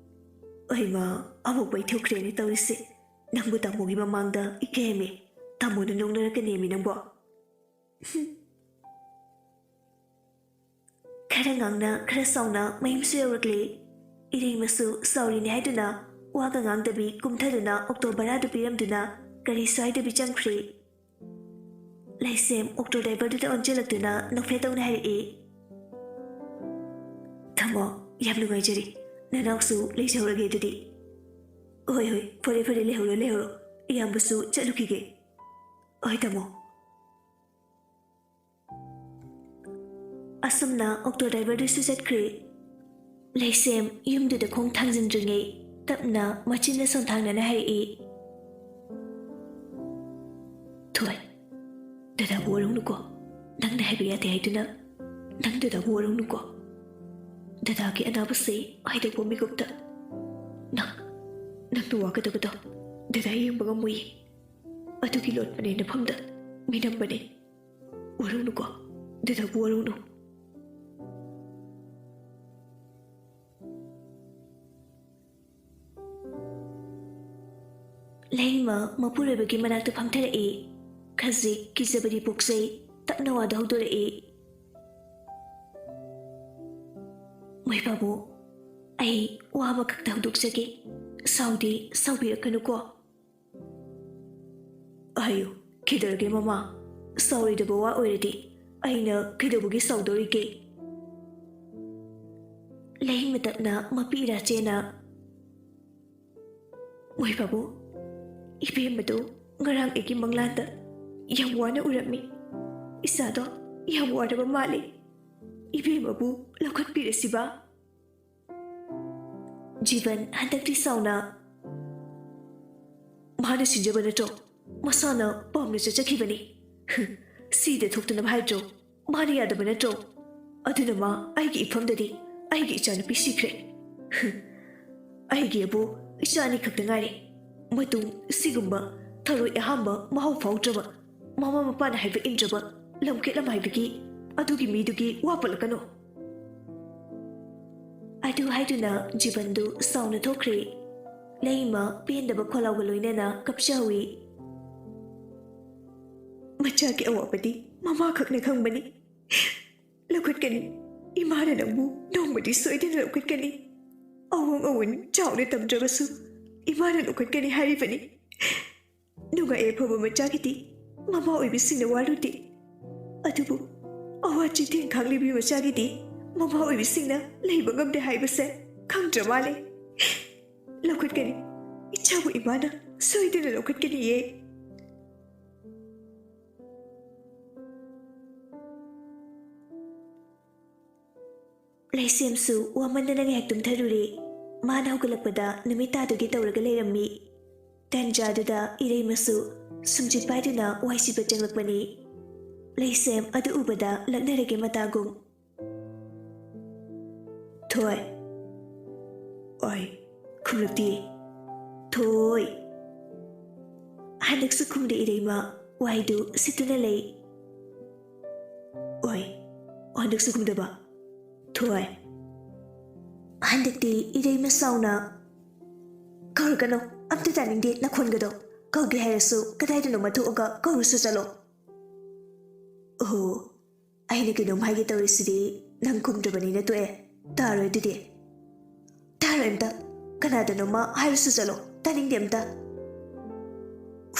ꯑꯩꯃ, ꯑꯃꯨꯛ ꯄꯩꯊꯣꯛꯈ꯭ꯔꯦꯅꯦ ꯇꯧꯔꯤꯁꯦ꯫ ꯅꯪꯕꯨ ꯇꯥꯃꯣꯒꯤ ꯃꯃꯥꯡꯗ ꯏꯀꯥꯏꯃꯤ꯫ ꯇꯥꯃꯣꯅ ꯅꯣꯛꯅꯔꯛꯀꯅꯦꯃꯤ ꯅꯪꯕꯣ꯫ ꯈꯔ ꯉꯥꯡꯅ ꯈꯔ ꯆꯥꯎꯅ ꯃꯌꯨꯝꯁꯨ ꯌꯧꯔꯛꯂꯦ꯫ ꯏꯔꯩꯃꯁꯨ ꯆꯥꯎꯔꯤꯅꯦ ꯍꯥꯏꯗꯨꯅ ꯋꯥꯒ ꯉꯥꯡꯗꯕꯤ ꯀꯨꯝꯊꯗꯨꯅ ꯑꯣꯛꯇꯣ ꯚꯔꯥꯗꯨ ꯄꯤꯔꯝꯗꯨꯅ ꯒꯥꯔꯤ ꯁ꯭ꯋꯥꯏꯗꯕꯤ ꯆꯪꯈ꯭ꯔꯦ꯫ ꯂꯩꯁꯦꯝ ꯑꯣꯛꯇꯣ ꯗ꯭ꯔꯥꯏꯚꯔꯗꯨꯗ ꯑꯣꯟꯁꯤꯜꯂꯛꯇꯨꯅ ꯅꯣꯛꯐꯦꯠ ꯇꯧꯅ ꯍꯥꯏꯔꯛꯏ, "ꯇꯥꯃꯣ, ꯌꯥꯝ ꯅꯨꯡꯉꯥꯏꯖꯔꯦ꯫ ꯅꯅꯥꯎꯁꯨ ꯂꯩꯖꯍꯧꯔꯒꯦ ꯑꯗꯨꯗꯤ꯫" "ꯍꯣꯏ, ꯍꯣꯏ, ꯐꯔꯦ, ꯐꯔꯦ, ꯂꯩꯍꯧꯔꯣ, ꯂꯩꯍꯧꯔꯣ꯫ ꯏꯌꯥꯝꯕꯁꯨ ꯆꯠꯂꯨꯈꯤꯒꯦ꯫" "ꯍꯣꯏ, ꯇꯥꯃꯣ꯫" ꯑꯁꯨꯝꯅ ꯑꯣꯛꯇꯣ ꯗ꯭ꯔꯥꯏꯚꯔꯗꯨꯁꯨ ꯆꯠꯈ꯭ꯔꯦ꯫ ꯂꯩꯁꯦꯝ ꯌꯨꯝꯗꯨꯗ ꯈꯣꯡ ꯊꯥꯡꯖꯤꯟꯗ꯭ꯔꯤꯉꯩ ꯇꯞꯅ ꯃꯆꯤꯟꯅ ꯁꯣꯟꯊꯥꯡꯅꯅ ꯍꯥꯏꯔꯛꯏ, "ꯊꯣꯏ, ꯗꯗꯥꯕꯨ ꯋꯥꯔꯧꯅꯨꯀꯣ꯫ ꯅꯪꯅ ꯍꯥꯏꯕ ꯌꯥꯗꯦ ꯍꯥꯏꯗꯨꯅ ꯅꯪ ꯗꯗꯥꯕꯨ ꯋꯥꯔꯧꯅꯨꯀꯣ꯫ ꯗꯗꯥꯒꯤ ꯑꯅꯥꯕꯁꯦ ꯍꯥꯏꯗꯣꯛꯄ ꯃꯤꯀꯨꯞꯇ ꯅꯪ, ꯅꯪꯅ ꯋꯥꯒꯗꯕꯗꯣ ꯗꯗꯥ ꯌꯦꯡꯕ ꯉꯝꯃꯣꯏꯌꯦ꯫ ꯑꯗꯨꯒꯤ ꯂꯣꯠꯄꯅꯦ ꯅꯐꯝꯗ ꯃꯤꯅꯝꯕꯅꯦ꯫ ꯋꯥꯔꯧꯅꯨꯀꯣ, ꯗꯗꯥꯕꯨ ꯋꯥꯔꯧꯅꯨ꯫" ꯂꯩꯃ ꯃꯄꯨꯔꯣꯏꯕꯒꯤ ꯃꯅꯥꯛꯇ ꯐꯝꯊꯔꯛꯏ꯫ ꯈꯖꯤꯛ ꯀꯤꯖꯕꯗꯤ ꯄꯣꯛꯆꯩ, ꯇꯞꯅ ꯋꯥꯗꯣ ꯍꯧꯗꯣꯔꯛꯏ꯫ "ꯃꯣꯏ ꯕꯥꯕꯨ, ꯑꯩ ꯋꯥ ꯑꯃꯈꯛꯇ ꯍꯧꯗꯣꯛꯆꯒꯦ꯫ ꯁꯥꯎꯗꯤ ꯁꯥꯎꯕꯤꯔꯛꯀꯅꯨꯀꯣ꯫" "ꯍꯥꯏꯌꯨ, ꯀꯩꯗꯧꯔꯒꯦ ꯃꯃꯥ? ꯁꯥꯎꯔꯣꯏꯗꯕ ꯋꯥ ꯑꯣꯏꯔꯗꯤ ꯑꯩꯅ ꯀꯩꯗꯧꯕꯒꯤ ꯁꯥꯎꯗꯧꯔꯤꯒꯦ?" ꯂꯩꯃ ꯇꯞꯅ ꯃꯄꯤ ꯏꯔꯥ ꯆꯦꯅ, "ꯃꯣꯏ ꯕꯥꯕꯨ, ꯏꯕꯦꯝꯃꯗꯨ ꯉꯔꯥꯡ ꯑꯩꯒꯤ ꯃꯪꯂꯥꯟꯗ ꯌꯥꯝ ꯋꯥꯅ ꯎꯔꯝꯃꯤ꯫ ꯏꯆꯥꯗꯣ ꯌꯥꯝ ꯋꯥꯔꯕ ꯃꯥꯜꯂꯤ꯫ ꯏꯕꯦꯝꯃꯕꯨ ꯂꯧꯈꯠꯄꯤꯔꯁꯤꯕ꯫" ꯖꯤꯕꯟ ꯍꯟꯗꯛꯇꯤ ꯁꯥꯎꯅ, "ꯃꯥꯅ ꯁꯤꯟꯖꯕ ꯅꯠꯇ꯭ꯔꯣ? ꯃꯁꯥꯅ ꯄꯥꯝꯅ ꯆꯠꯆꯈꯤꯕꯅꯤ꯫" ꯁꯤꯗ ꯊꯣꯛꯇꯅꯕ ꯍꯥꯏꯗ꯭ꯔꯣ? ꯃꯥꯅ ꯌꯥꯗꯕ ꯅꯠꯇ꯭ꯔꯣ? ꯑꯗꯨꯅ ꯃꯥ ꯑꯩꯒꯤ ꯏꯐꯝꯗꯗꯤ ꯑꯩꯒꯤ ꯏꯆꯥꯅꯨꯄꯤ ꯁꯤꯈ꯭ꯔꯦ꯫ ꯑꯩꯒꯤ ꯑꯕꯨ ꯏꯆꯥ ꯑꯅꯤ ꯈꯛꯇ ꯉꯥꯏꯔꯦ꯫ ꯃꯇꯨꯡ ꯁꯤꯒꯨꯝꯕ ꯊꯔꯣꯏ ꯑꯍꯥꯝꯕ ꯃꯍꯥꯎ ꯐꯥꯎꯗ꯭ꯔꯕ, ꯃꯃꯥ ꯃꯄꯥꯅ ꯍꯥꯏꯕ ꯏꯟꯗ꯭ꯔꯕ ꯂꯝꯀꯦꯠꯂꯝ ꯍꯥꯏꯕꯒꯤ ꯑꯗꯨꯒꯤ ꯃꯤꯗꯨꯒꯤ ꯋꯥ ꯄꯜꯂꯛꯀꯅꯨ꯫ ꯑꯗꯨ ꯍꯥꯏꯗꯨꯅ ꯖꯤꯕꯟꯗꯨ ꯁꯥꯎꯅ ꯊꯣꯛꯈ꯭ꯔꯦ꯫ ꯂꯩꯃ ꯄꯦꯟꯗꯕ ꯈꯣꯜꯂꯥꯎꯒ ꯂꯣꯏꯅꯅ ꯀꯞꯆꯍꯧꯏ꯫ ꯃꯆꯥꯒꯤ ꯑꯋꯥꯕꯗꯤ ꯃꯃꯥꯈꯛꯅ ꯈꯪꯕꯅꯤ꯫ ꯂꯧꯈꯠꯀꯅꯤ꯫ ꯏꯃꯥꯅ ꯅꯪꯕꯨ ꯅꯣꯡꯃꯗꯤ ꯁꯣꯏꯗꯅ ꯂꯧꯈꯠꯀꯅꯤ꯫ ꯑꯋꯣꯡ ꯑꯋꯣꯟ ꯆꯥꯎꯅ ꯇꯝꯗ꯭ꯔꯕꯁꯨ ꯏꯃꯥꯅ ꯂꯧꯈꯠꯀꯅꯤ ꯍꯥꯏꯔꯤꯕꯅꯤ꯫ ꯅꯨꯡꯉꯥꯏ ꯑꯐꯕ ꯃꯆꯥꯒꯤꯗꯤ ꯃꯃꯥ ꯑꯣꯏꯕꯤꯁꯤꯡꯅ ꯋꯥꯔꯨꯗꯦ꯫ ꯑꯗꯨꯕꯨ ꯑꯋꯥ ꯆꯩꯊꯦꯡ ꯈꯥꯡꯂꯤꯕꯤ ꯃꯆꯥꯒꯤꯗꯤ ꯃꯃꯥ ꯑꯣꯏꯕꯤꯁꯤꯡꯅ ꯂꯩꯕ ꯉꯝꯗꯦ ꯍꯥꯏꯕꯁꯦ ꯈꯪꯗ꯭ꯔ ꯃꯥꯜꯂꯦ꯫ ꯂꯧꯈꯠꯀꯅꯤ꯫ ꯏꯆꯥꯕꯨ ꯏꯃꯥꯅ ꯁꯣꯏꯗꯅ ꯂꯧꯈꯠꯀꯅꯤꯌꯦ꯫ ꯂꯩꯁꯦꯝꯁꯨ ꯋꯥꯃꯟꯗꯅ ꯉꯥꯏꯍꯥꯛ ꯇꯨꯝꯊꯔꯨꯔꯦ꯫ ꯃꯥꯅ ꯍꯧꯒꯠꯂꯛꯄꯗ ꯅꯨꯃꯤꯠ ꯇꯥꯗꯨꯒꯤ ꯇꯧꯔꯒ ꯂꯩꯔꯝꯃꯤ꯫ ꯇꯟꯖꯥꯗꯨꯗ ꯏꯔꯩꯃꯁꯨ ꯁꯨꯝꯖꯤꯠ ꯄꯥꯏꯗꯨꯅ ꯋꯥꯏ ꯁꯤꯠꯄ ꯆꯪꯂꯛꯄꯅꯤ꯫ ꯂꯩꯁꯦꯝ ꯑꯗꯨ ꯎꯕꯗ ꯂꯛꯅꯔꯒꯦ ꯃꯇꯥꯒꯨꯝ꯫ "ꯊꯣꯏ꯫ ꯑꯣꯏ, ꯈꯨꯝꯂꯛꯇꯤꯌꯦ꯫ ꯊꯣꯏ꯫" ꯍꯟꯗꯛꯁꯨ ꯈꯨꯝꯗꯦ ꯏꯔꯩꯃ, ꯋꯥꯍꯩꯗꯨ ꯁꯤꯠꯇꯨꯅ ꯂꯩ꯫ "ꯑꯣꯏ, ꯍꯟꯗꯛꯁꯨ ꯈꯨꯝꯗꯕ꯫ ꯊꯣꯏ꯫" ꯍꯟꯗꯛꯇꯤ ꯏꯔꯩꯃ ꯁꯥꯎꯅ, "ꯀꯧꯔꯛꯀꯅꯨ, ꯑꯝꯇ ꯇꯥꯅꯤꯡꯗꯦ ꯅꯈꯣꯟꯒꯗꯣ꯫ ꯀꯧꯒꯦ ꯍꯥꯏꯔꯁꯨ ꯀꯗꯥꯏꯗꯅꯣꯃ ꯊꯣꯛꯑꯒ ꯀꯧꯔꯨꯁꯨ ꯆꯠꯂꯣ꯫" "ꯑꯣꯍꯣ, ꯑꯩꯅ ꯀꯩꯅꯣꯝ ꯍꯥꯏꯒꯦ ꯇꯧꯔꯤꯁꯤꯗꯤ ꯅꯪ ꯈꯨꯝꯗ꯭ꯔꯕꯅꯤꯅ ꯇꯣꯛꯑꯦ꯫ ꯇꯥꯔꯣꯏ ꯑꯗꯨꯗꯤ꯫" "ꯇꯥꯔꯣꯏ ꯑꯝꯇ꯫ ꯀꯅꯥꯗꯅꯣꯃ ꯍꯥꯏꯔꯨꯁꯨ ꯆꯠꯂꯣ, ꯇꯥꯅꯤꯡꯗꯦ ꯑꯝꯇ꯫"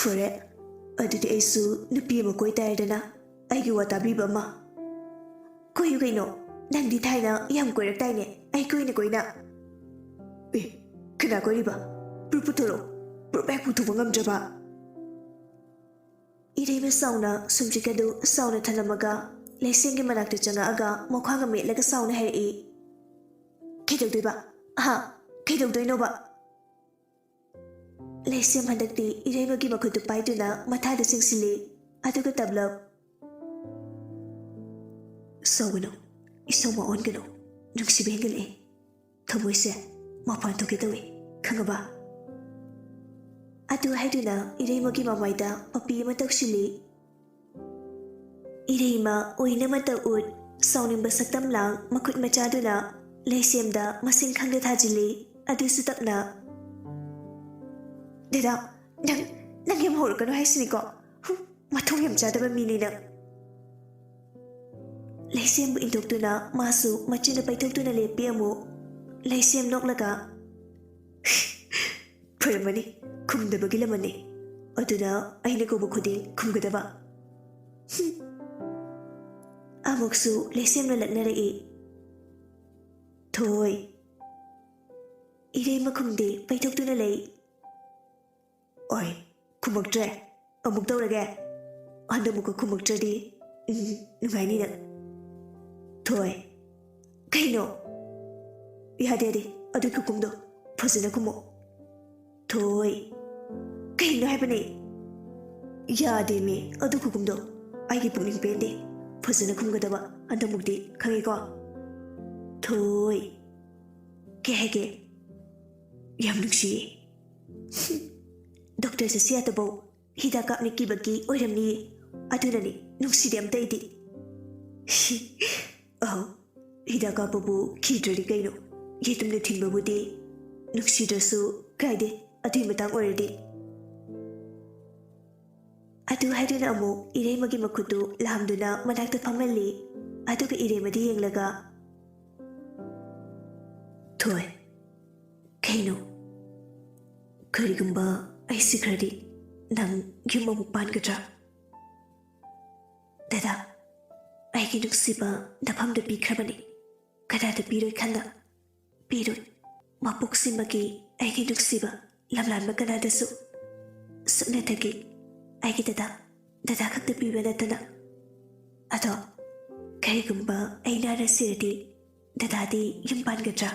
"ꯐꯔꯦ, ꯑꯗꯨꯗꯤ ꯑꯩꯁꯨ ꯅꯨꯄꯤ ꯑꯃ ꯀꯣꯏ ꯇꯥꯔꯦꯗꯅ, ꯑꯩꯒꯤ ꯋꯥ ꯇꯥꯕꯤꯕ ꯑꯃ꯫" "ꯀꯣꯏꯌꯨ ꯀꯩꯅꯣ, ꯅꯪꯗꯤ ꯊꯥꯏꯅ ꯌꯥꯝ ꯀꯣꯏꯔꯛꯇꯥꯏꯅꯦ ꯑꯩ ꯀꯣꯏꯅ ꯀꯣꯏꯅ꯫" "ꯑꯦ, ꯀꯅꯥ ꯀꯣꯏꯔꯤꯕ? ꯄ꯭ꯔꯨꯞ ꯄꯨꯊꯣꯔꯛꯑꯣ꯫ ꯄ꯭ꯔꯨꯞ ꯍꯦꯛ ꯄꯨꯊꯣꯛꯄ ꯉꯝꯗ꯭ꯔꯕ꯫" ꯏꯔꯩꯃ ꯁꯥꯎꯅ ꯁꯨꯝꯖꯤꯠ ꯑꯗꯨ ꯁꯥꯎꯅ ꯊꯅꯝꯃꯒ ꯂꯩꯁꯦꯝꯒꯤ ꯃꯅꯥꯛꯇ ꯆꯪꯉꯛꯑꯒ ꯃꯈ꯭ꯋꯥꯡꯒ ꯃꯦꯠꯂꯒ ꯁꯥꯎꯅ ꯍꯥꯏꯔꯛꯏ, "ꯀꯩꯗꯧꯗꯣꯏꯕ? ꯑꯍꯥ, ꯀꯩꯗꯧꯗꯣꯏꯅꯣꯕ?" ꯂꯩꯁꯦꯝ ꯍꯟꯗꯛꯇꯤ ꯏꯔꯩꯃꯒꯤ ꯃꯈꯨꯠꯇꯨ ꯄꯥꯏꯗꯨꯅ ꯃꯊꯥꯗ ꯆꯤꯡꯁꯤꯜꯂꯤ, ꯑꯗꯨꯒ ꯇꯞꯂꯞ, "ꯁꯥꯎꯒꯅꯨ, ꯏꯁꯧ ꯑꯣꯟꯒꯅꯨ, ꯅꯨꯡꯁꯤꯕ ꯍꯦꯟꯒꯠꯂꯛꯑꯦ, ꯊꯃꯣꯏꯁꯦ ꯃꯄꯥꯟ ꯊꯣꯛꯀꯦ ꯇꯧꯏ, ꯈꯪꯉꯕ?" ꯑꯗꯨ ꯍꯥꯏꯗꯨꯅ ꯏꯔꯩꯃꯒꯤ ꯃꯃꯥꯏꯗ ꯄꯞꯄꯤ ꯑꯃ ꯇꯧꯁꯤꯜꯂꯤ꯫ ꯏꯔꯩꯃ ꯑꯣꯏꯅꯃꯇ ꯎꯠ, ꯁꯥꯎꯅꯤꯡꯕ ꯁꯛꯇꯝ ꯂꯥꯡ, ꯃꯈꯨꯠ ꯃꯆꯥꯗꯨꯅ ꯂꯩꯁꯦꯝꯗ ꯃꯁꯤꯡ ꯈꯪꯗ ꯊꯥꯖꯤꯜꯂꯤ꯫ ꯑꯗꯨꯁꯨ ꯇꯞꯅ꯫ "ꯗꯦꯗꯥ, ꯅꯪ, ꯅꯪ ꯌꯥꯝ ꯍꯧꯔꯛꯀꯅꯨ ꯍꯥꯏꯁꯤꯅꯤꯀꯣ꯫ ꯍꯨꯝ, ꯃꯊꯣꯡ ꯌꯥꯝ ꯆꯥꯗꯕ ꯃꯤꯅꯤ ꯅꯪ꯫" ꯂꯩꯁꯦꯝꯕꯨ ꯏꯟꯊꯣꯛꯇꯨꯅ ꯃꯥꯁꯨ ꯃꯆꯤꯟꯗ ꯄꯩꯊꯣꯛꯇꯨꯅ ꯂꯦꯞꯄꯤ ꯑꯃꯨꯛ꯫ ꯂꯩꯁꯦꯝ ꯅꯣꯛꯂꯒ, "ꯐꯔꯝꯃꯅꯤ, ꯈꯨꯝꯗꯕꯒꯤ ꯂꯃꯟꯅꯤ꯫ ꯑꯗꯨꯅ ꯑꯩꯅ ꯀꯧꯕ ꯈꯨꯗꯤꯡ ꯈꯨꯝꯒꯗꯕ꯫" ꯍꯨꯝ꯫ ꯑꯃꯨꯛꯁꯨ ꯂꯩꯁꯦꯝꯅ ꯂꯛꯅꯔꯛꯏ꯫ "ꯊꯣꯏ, ꯏꯔꯩꯃ ꯈꯨꯝꯗꯦ, ꯄꯩꯊꯣꯛꯇꯨꯅ ꯂꯩ꯫" "ꯑꯣꯏ, ꯈꯨꯝꯃꯛꯇ꯭ꯔꯦ꯫ ꯑꯃꯨꯛ ꯇꯧꯔꯒꯦ꯫ ꯍꯟꯗꯛꯃꯨꯛꯀ ꯈꯨꯝꯃꯛꯇ꯭ꯔꯗꯤ, ꯎꯝ, ꯅꯨꯡꯉꯥꯏꯅꯤ ꯅꯪ꯫" "ꯊꯣꯏ꯫" "ꯀꯩꯅꯣ?" "ꯌꯥꯗꯦ, ꯌꯥꯗꯦ, ꯑꯗꯨ ꯈꯨꯈꯨꯝꯗꯣ ꯐꯖꯅ ꯈꯨꯝꯃꯣ꯫" "ꯊꯣꯏ꯫" "ꯀꯩꯅꯣ ꯍꯥꯏꯕꯅꯦ?" "ꯌꯥꯗꯦꯃꯤ, ꯑꯗꯨ ꯈꯨꯈꯨꯝꯗꯣ ꯑꯩꯒꯤ ꯄꯨꯛꯅꯤꯡ ꯄꯦꯟꯗꯦ꯫ ꯐꯖꯅ ꯈꯨꯝꯒꯗꯕ ꯍꯟꯗꯛꯃꯨꯛꯇꯤ, ꯈꯪꯉꯤꯀꯣ?" "ꯊꯣꯏ꯫" "ꯀꯩ ꯍꯥꯏꯒꯦ?" "ꯌꯥꯝ ꯅꯨꯡꯁꯤꯌꯦ꯫" "ꯗꯣꯛꯇꯔ ꯖꯦꯁꯤꯌꯥꯗꯐꯧ ꯍꯤꯗꯥꯛ ꯀꯥꯞꯅꯤ ꯀꯤꯕꯒꯤ ꯑꯣꯏꯔꯝꯅꯤꯌꯦ꯫ ꯑꯗꯨꯅꯅꯦ, ꯅꯨꯡꯁꯤꯗꯦ ꯑꯝꯇ ꯑꯩꯗꯤ꯫" "ꯑꯧ, ꯍꯤꯗꯥꯛ ꯀꯥꯞꯄꯕꯨ ꯀꯤꯗ꯭ꯔꯗꯤ ꯀꯩꯅꯣ? ꯌꯦꯇꯨꯝꯅ ꯊꯤꯟꯕꯕꯨꯗꯤ ꯅꯨꯡꯁꯤꯗ꯭ꯔꯁꯨ ꯀꯥꯏꯗꯦ, ꯑꯗꯨꯏ ꯃꯇꯥꯡ ꯑꯣꯏꯔꯗꯤ꯫" ꯑꯗꯨ ꯍꯥꯏꯗꯨꯅ ꯑꯃꯨꯛ ꯏꯔꯩꯃꯒꯤ ꯃꯈꯨꯠꯇꯨ ꯂꯥꯝꯗꯨꯅ ꯃꯅꯥꯛꯇ ꯐꯝꯍꯜꯂꯤ꯫ ꯑꯗꯨꯒ ꯏꯔꯩꯃꯗ ꯌꯦꯡꯂꯒ, "ꯊꯣꯏ, ꯀꯩꯅꯣ? ꯀꯔꯤꯒꯨꯝꯕ ꯑꯩ ꯁꯤꯈ꯭ꯔꯗꯤ ꯅꯪ ꯌꯨꯝ ꯑꯃꯨꯛ ꯄꯥꯟꯒꯗ꯭ꯔꯥ?" "ꯗꯗꯥ, ꯑꯩꯒꯤ ꯅꯨꯡꯁꯤꯕ ꯅꯐꯝꯗ ꯄꯤꯈ꯭ꯔꯕꯅꯤ꯫ ꯀꯅꯥꯗ ꯄꯤꯔꯣꯏ ꯈꯟꯅ? ꯄꯤꯔꯣꯏ꯫ ꯃꯄꯣꯛꯁꯤꯃꯒꯤ ꯑꯩꯒꯤ ꯅꯨꯡꯁꯤꯕ ꯂꯝꯂꯥꯟꯕ ꯀꯅꯥꯗꯁꯨ꯫ ꯁꯨꯞꯅꯇꯒꯤ ꯑꯩꯒꯤ ꯗꯗꯥ, ꯗꯗꯥ ꯈꯛꯇ ꯄꯤꯕ ꯅꯠꯇꯅ꯫ ꯑꯗꯣ ꯀꯔꯤꯒꯨꯝꯕ ꯑꯩ ꯅꯥꯔ ꯁꯤꯔꯗꯤ ꯗꯗꯥꯗꯤ ꯌꯨꯝ ꯄꯥꯟꯒꯗ꯭ꯔꯥ?"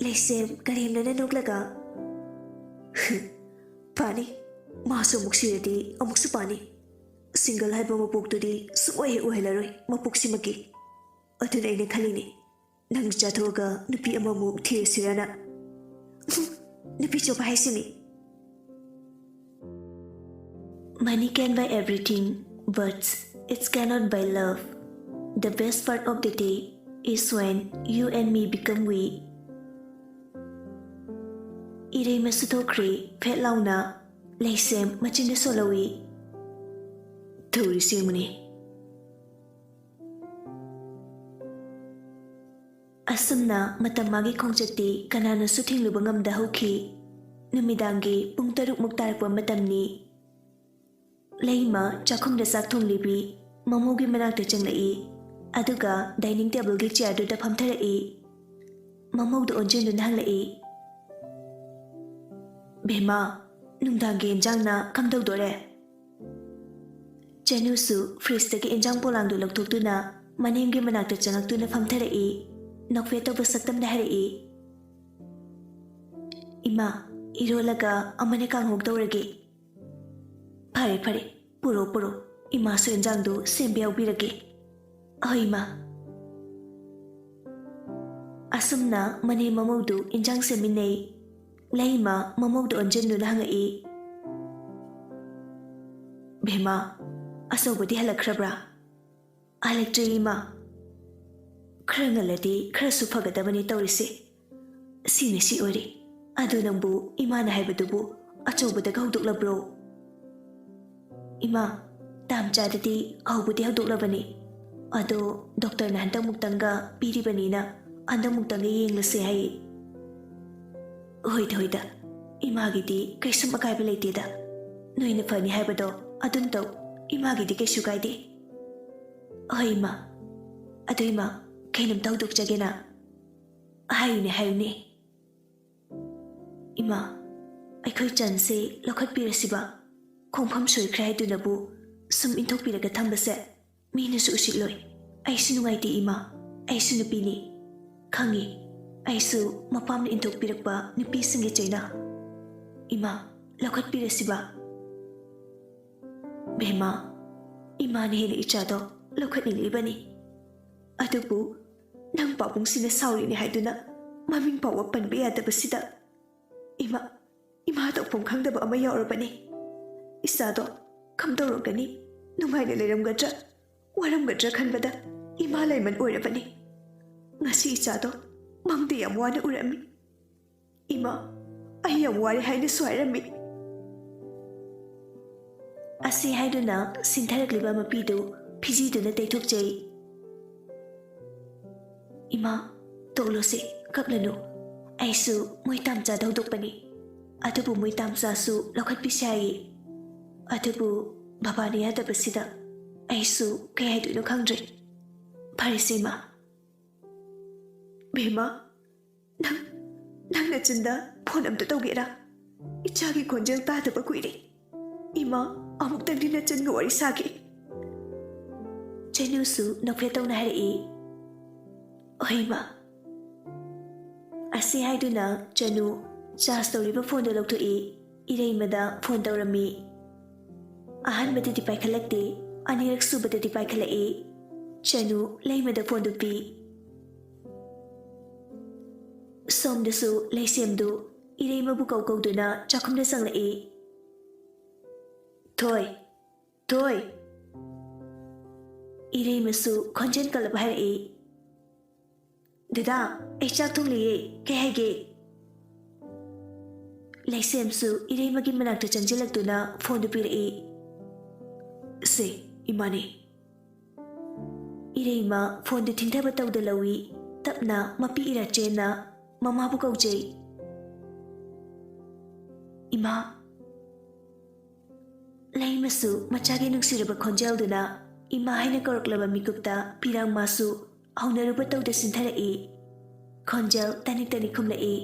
ꯂꯩꯁꯦꯝ ꯀꯔꯦꯝꯅꯅ ꯅꯣꯛꯂꯒ, "ꯄꯥꯅꯤ꯫ ꯃꯥꯁꯨ ꯑꯃꯨꯛ ꯁꯤꯔꯗꯤ ꯑꯃꯨꯛꯁꯨ ꯄꯥꯅꯤ꯫ ꯁꯤꯡꯒꯜ ꯍꯥꯏꯕ ꯃꯄꯣꯛꯇꯨꯗꯤ ꯁꯨꯡꯑꯣꯏ ꯍꯦꯛ ꯑꯣꯏꯍꯜꯂꯔꯣꯏ ꯃꯄꯣꯛꯁꯤꯃꯛꯀꯤ꯫ ꯑꯗꯨꯅ ꯑꯩꯅ ꯈꯜꯂꯤꯅꯤ, ꯅꯪ ꯆꯥꯊꯣꯛꯑꯒ ꯅꯨꯄꯤ ꯑꯃꯃꯨꯛ ꯊꯤꯔꯁꯤꯔꯅ꯫ ꯅꯨꯄꯤ ꯆꯣꯞꯄ ꯍꯥꯏꯁꯤꯅꯤ꯫ Money can buy everything, but it cannot buy love. The best part of the day is when you and me become weak. ꯏꯔꯩ ꯃꯁꯨ ꯊꯣꯛꯈ꯭ꯔꯦ, ꯐꯦꯠ ꯂꯥꯎꯅ ꯂꯩꯁꯦꯝ ꯃꯆꯤꯟꯗ ꯁꯣꯜꯍꯧꯏ꯫ ꯊꯧꯔꯤ ꯁꯦꯡꯕꯅꯤ꯫ ꯑꯁꯨꯝꯅ ꯃꯇꯝ ꯃꯥꯒꯤ ꯈꯣꯡꯆꯠꯇꯤ ꯀꯅꯥꯅꯁꯨ ꯊꯤꯡꯂꯨꯕ ꯉꯝꯗ ꯍꯧꯈꯤ꯫ ꯅꯨꯃꯤꯗꯥꯡꯒꯤ ꯄꯨꯡ ꯇꯔꯨꯛꯃꯨꯛ ꯇꯥꯔꯛꯄ ꯃꯇꯝꯅꯤ꯫ ꯂꯩꯃ ꯆꯥꯛꯈꯨꯝꯗ ꯆꯥꯛ ꯊꯣꯡꯂꯤꯕꯤ ꯃꯃꯧꯒꯤ ꯃꯅꯥꯛꯇ ꯆꯪꯂꯛꯏ꯫ ꯑꯗꯨꯒ dining tableꯒꯤ chairꯗꯨꯗ ꯐꯝꯊꯔꯛꯏ꯫ ꯃꯃꯧꯗ ꯑꯣꯟꯁꯤꯟꯗꯨꯅ ꯍꯪꯂꯛꯏ, "ꯕꯦꯝꯃ, ꯅꯨꯡꯗꯥꯡꯒꯤ ꯏꯟꯖꯥꯡꯅ ꯀꯝꯗꯧꯗꯣꯔꯦ?" ꯆꯅꯨꯁꯨ fridgeꯇꯒꯤ ꯏꯟꯖꯥꯡ ꯄꯣꯂꯥꯡꯗꯨ ꯂꯧꯊꯣꯛꯇꯨꯅ ꯃꯅꯦꯝꯒꯤ ꯃꯅꯥꯛꯇ ꯆꯪꯉꯛꯇꯨꯅ ꯐꯝꯊꯔꯛꯏ꯫ ꯅꯣꯛꯐꯦꯠ ꯇꯧꯕ ꯁꯛꯇꯝꯗ ꯍꯥꯏꯔꯛꯏ, "ꯏꯃꯥ, ꯏꯔꯣꯜꯂꯒ ꯑꯃꯅ ꯀꯥꯡꯍꯧ ꯇꯧꯔꯒꯦ꯫" "ꯐꯔꯦ, ꯐꯔꯦ, ꯄꯨꯔꯣ, ꯄꯨꯔꯣ꯫ ꯏꯃꯥꯁꯨ ꯏꯟꯖꯥꯡꯗꯨ ꯁꯦꯝꯕ ꯌꯥꯎꯕꯤꯔꯒꯦ꯫" "ꯑꯍꯣꯏ, ꯏꯃꯥ꯫" ꯑꯁꯨꯝꯅ ꯃꯅꯦꯝ ꯃꯃꯧꯗꯨ ꯏꯟꯖꯥꯡ ꯁꯦꯝꯃꯤꯟꯅꯩ꯫ ꯂꯩꯃ ꯃꯃꯧꯗ ꯑꯣꯟꯁꯤꯟꯗꯨꯅ ꯍꯪꯉꯛꯏ, "ꯕꯦꯝꯃ, ꯑꯆꯧꯕꯗꯤ ꯍꯜꯂꯛꯈ꯭ꯔꯕ꯭ꯔꯥ?" "ꯍꯜꯂꯛꯇ꯭ꯔꯤ, ꯏꯃꯥ꯫ ꯈꯔ ꯉꯜꯂꯗꯤ ꯈꯔꯁꯨ ꯐꯒꯗꯕꯅꯤ ꯇꯧꯔꯤꯁꯦ꯫ ꯁꯤꯅ ꯁꯤ ꯑꯣꯏꯔꯦ꯫ ꯑꯗꯨ ꯅꯪꯕꯨ ꯏꯃꯥꯅ ꯍꯥꯏꯕꯗꯨꯕꯨ ꯑꯆꯧꯕꯗꯒ ꯍꯧꯗꯣꯛꯂꯕ꯭ꯔꯣ?" "ꯏꯃꯥ, ꯇꯥꯝ ꯆꯥꯗꯗꯤ ꯍꯧꯕꯗꯤ ꯍꯧꯗꯣꯛꯂꯕꯅꯤ꯫ ꯑꯗꯣ doctorꯅ ꯍꯟꯗꯛ ꯃꯨꯛꯇꯪꯒ ꯄꯤꯔꯤꯕꯅꯤꯅ ꯍꯟꯗꯛ ꯃꯨꯛꯇꯪꯒ ꯌꯦꯡꯂꯁꯦ ꯍꯥꯏꯌꯦ꯫" "ꯍꯣꯏꯗ, ꯍꯣꯏꯗ, ꯏꯃꯥꯒꯤꯗꯤ ꯀꯩꯁꯨꯝ ꯑꯀꯥꯏꯕ ꯂꯩꯇꯦꯗ꯫ ꯅꯣꯏꯅ ꯐꯅꯤ ꯍꯥꯏꯕꯗꯣ ꯑꯗꯨꯝ ꯇꯧ꯫ ꯏꯃꯥꯒꯤꯗꯤ ꯀꯩꯁꯨ ꯀꯥꯏꯗꯦ꯫" "ꯍꯣꯏ, ꯏꯃꯥ꯫ ꯑꯗꯨ ꯏꯃꯥ, ꯀꯩꯅꯣꯝꯇ ꯍꯧꯗꯣꯛꯆꯒꯦꯅ꯫" "ꯍꯥꯏꯌꯨꯅꯦ, ꯍꯥꯏꯌꯨꯅꯦ꯫" "ꯏꯃꯥ, ꯑꯩꯈꯣꯏ ꯆꯟꯁꯦ ꯂꯧꯈꯠꯄꯤꯔꯁꯤꯕ꯫ ꯈꯣꯡꯐꯝ ꯁꯣꯏꯈ꯭ꯔꯦ ꯍꯥꯏꯗꯨꯅꯕꯨ ꯁꯨꯝ ꯏꯟꯊꯣꯛꯄꯤꯔꯒ ꯊꯝꯕꯁꯦ ꯃꯤꯅꯁꯨ ꯎꯁꯤꯠꯂꯣꯏ꯫ ꯑꯩꯁꯨ ꯅꯨꯡꯉꯥꯏꯇꯦ ꯏꯃꯥ, ꯑꯩꯁꯨ ꯅꯨꯄꯤꯅꯤ꯫ ꯈꯪꯉꯤ, ꯑꯩꯁꯨ ꯃꯄꯥꯝꯅ ꯏꯟꯊꯣꯛꯄꯤꯔꯛꯄ ꯅꯨꯄꯤꯁꯤꯡꯒꯤ ꯆꯩꯅꯥ꯫ ꯏꯃꯥ, ꯂꯧꯈꯠꯄꯤꯔꯁꯤꯕ꯫" "ꯕꯦꯝꯃ, ꯏꯃꯥꯅ ꯍꯦꯟꯅ ꯏꯆꯥꯗꯣ ꯂꯧꯈꯠꯅꯤꯡꯂꯤꯕꯅꯤ꯫ ꯑꯗꯨꯕꯨ ꯅꯪ ꯄꯥꯕꯨꯡꯁꯤꯅ ꯁꯥꯎꯔꯤꯅꯤ ꯍꯥꯏꯗꯨꯅ ꯃꯃꯤꯡ ꯐꯥꯎꯕ ꯄꯟꯕ ꯌꯥꯗꯕꯁꯤꯗ ꯏꯃꯥ, ꯏꯃꯥ ꯇꯧꯐꯝ ꯈꯪꯗꯕ ꯑꯃ ꯌꯥꯎꯔꯕꯅꯤ꯫ ꯏꯆꯥꯗꯣ ꯀꯝꯗꯧꯔꯝꯒꯅꯤ? ꯅꯨꯡꯉꯥꯏꯅ ꯂꯩꯔꯝꯒꯗ꯭ꯔꯥ? ꯋꯥꯔꯝꯒꯗ꯭ꯔꯥ ꯈꯟꯕꯗ ꯏꯃꯥ ꯂꯥꯏꯃꯟ ꯑꯣꯏꯔꯕꯅꯤ꯫ ꯉꯁꯤ ꯏꯆꯥꯗꯣ ꯃꯪꯗ ꯌꯥꯝ ꯋꯥꯅ ꯎꯔꯝꯃꯤ꯫ ꯏꯃꯥ, ꯑꯩ ꯌꯥꯝ ꯋꯥꯔꯦ ꯍꯥꯏꯅꯁꯨ ꯍꯥꯏꯔꯝꯃꯤ꯫ ꯑꯁꯤ ꯍꯥꯏꯗꯨꯅ ꯁꯤꯟꯊꯔꯛꯂꯤꯕ ꯃꯄꯤꯗꯨ ꯐꯤꯖꯤꯗꯨꯅ ꯇꯩꯊꯣꯛꯆꯩ꯫ ꯏꯃꯥ, ꯇꯣꯛꯂꯣꯁꯦ, ꯀꯞꯂꯅꯨ꯫ ꯑꯩꯁꯨ ꯃꯣꯏ ꯇꯥꯝꯆꯥꯗ ꯍꯧꯗꯣꯛꯄꯅꯤ꯫ ꯑꯗꯨꯕꯨ ꯃꯣꯏ ꯇꯥꯝꯆꯥꯁꯨ ꯂꯧꯈꯠꯄꯤꯁꯤ ꯍꯥꯏꯌꯦ꯫ ꯑꯗꯨꯕꯨ ꯕꯕꯥꯅ ꯌꯥꯗꯕꯁꯤꯗ ꯑꯩꯁꯨ ꯀꯩ ꯍꯥꯏꯗꯣꯏꯅꯣ ꯈꯪꯗ꯭ꯔꯦ꯫ ꯐꯔꯦꯁꯦ ꯏꯃꯥ꯫ ꯕꯦꯝꯃ, ꯅꯪ, ꯅꯪ ꯅꯆꯤꯟꯗ ꯐꯣꯟ ꯑꯝꯇ ꯇꯧꯒꯦꯔꯥ? ꯏꯆꯥꯒꯤ ꯈꯣꯟꯖꯦꯜ ꯇꯥꯗꯕ ꯀꯨꯏꯔꯦ꯫ ꯏꯃꯥ, ꯑꯃꯨꯛꯇꯪꯗꯤ ꯅꯆꯤꯟꯒ ꯋꯥꯔꯤ ꯁꯥꯒꯦ꯫ ꯆꯅꯨꯁꯨ ꯅꯣꯛꯐꯦꯠ ꯇꯧꯅ ꯍꯥꯏꯔꯛꯏ꯫ ꯍꯣꯏ ꯏꯃꯥ꯫ ꯑꯁꯤ ꯍꯥꯏꯗꯨꯅ ꯆꯅꯨ ꯆꯥꯔꯖ ꯇꯧꯔꯤꯕ ꯐꯣꯟꯗꯨ ꯂꯧꯊꯣꯛꯏ꯫ ꯏꯔꯩꯃꯗ ꯐꯣꯟ ꯇꯧꯔꯝꯃꯤ꯫ ꯑꯍꯥꯟꯕꯗꯗꯤ ꯄꯥꯏꯈꯠꯂꯛꯇꯦ, ꯑꯅꯤꯔꯛ ꯁꯨꯕꯗꯗꯤ ꯄꯥꯏꯈꯠꯂꯛꯏ꯫ ꯆꯅꯨ ꯂꯩꯃꯗ ꯐꯣꯟꯗꯨ ꯄꯤ꯫ ꯁꯣꯝꯗꯁꯨ ꯂꯩꯁꯦꯝꯗꯨ ꯏꯔꯩꯃꯕꯨ ꯀꯧ ꯀꯧꯗꯨꯅ ꯆꯥꯛꯈꯨꯝꯗ ꯆꯪꯂꯛꯏ꯫ ꯊꯣꯏ, ꯊꯣꯏ꯫ ꯏꯔꯩꯃꯁꯨ ꯈꯣꯟꯖꯦꯜ ꯀꯜꯂꯕ ꯍꯥꯏꯔꯛꯏ꯫ ꯗꯗꯥ, ꯑꯩ ꯆꯥꯛ ꯊꯣꯡꯂꯤꯌꯦ, ꯀꯩ ꯍꯥꯏꯒꯦ? ꯂꯩꯁꯦꯝꯁꯨ ꯏꯔꯩꯃꯒꯤ ꯃꯅꯥꯛꯇ ꯆꯪꯁꯤꯜꯂꯛꯇꯨꯅ ꯐꯣꯟꯗꯨ ꯄꯤꯔꯛꯏ꯫ ꯁꯦ, ꯏꯃꯥꯅꯦ꯫ ꯏꯔꯩꯃ ꯐꯣꯟꯗꯨ ꯊꯤꯡꯊꯕ ꯇꯧꯗ ꯂꯧꯏ꯫ ꯇꯞꯅ ꯃꯄꯤ ꯏꯔꯥꯆꯦꯟꯅ ꯃꯃꯥꯕꯨ ꯀꯧꯖꯩ꯫ ꯏꯃꯥ꯫ ꯂꯩꯃꯁꯨ ꯃꯆꯥꯒꯤ ꯅꯨꯡꯁꯤꯔꯕ ꯈꯣꯟꯖꯦꯜꯗꯨꯅ ꯏꯃꯥ ꯍꯥꯏꯅ ꯀꯧꯔꯛꯂꯕ ꯃꯤꯀꯨꯞꯇ ꯄꯤꯔꯥꯡ ꯃꯥꯁꯨ ꯍꯧꯅꯔꯨꯕ ꯇꯧꯗ ꯆꯤꯟꯊꯔꯛꯏ꯫ ꯈꯣꯟꯖꯦꯜ ꯇꯅꯤꯛ ꯇꯅꯤꯛ ꯈꯨꯝꯂꯛꯏ꯫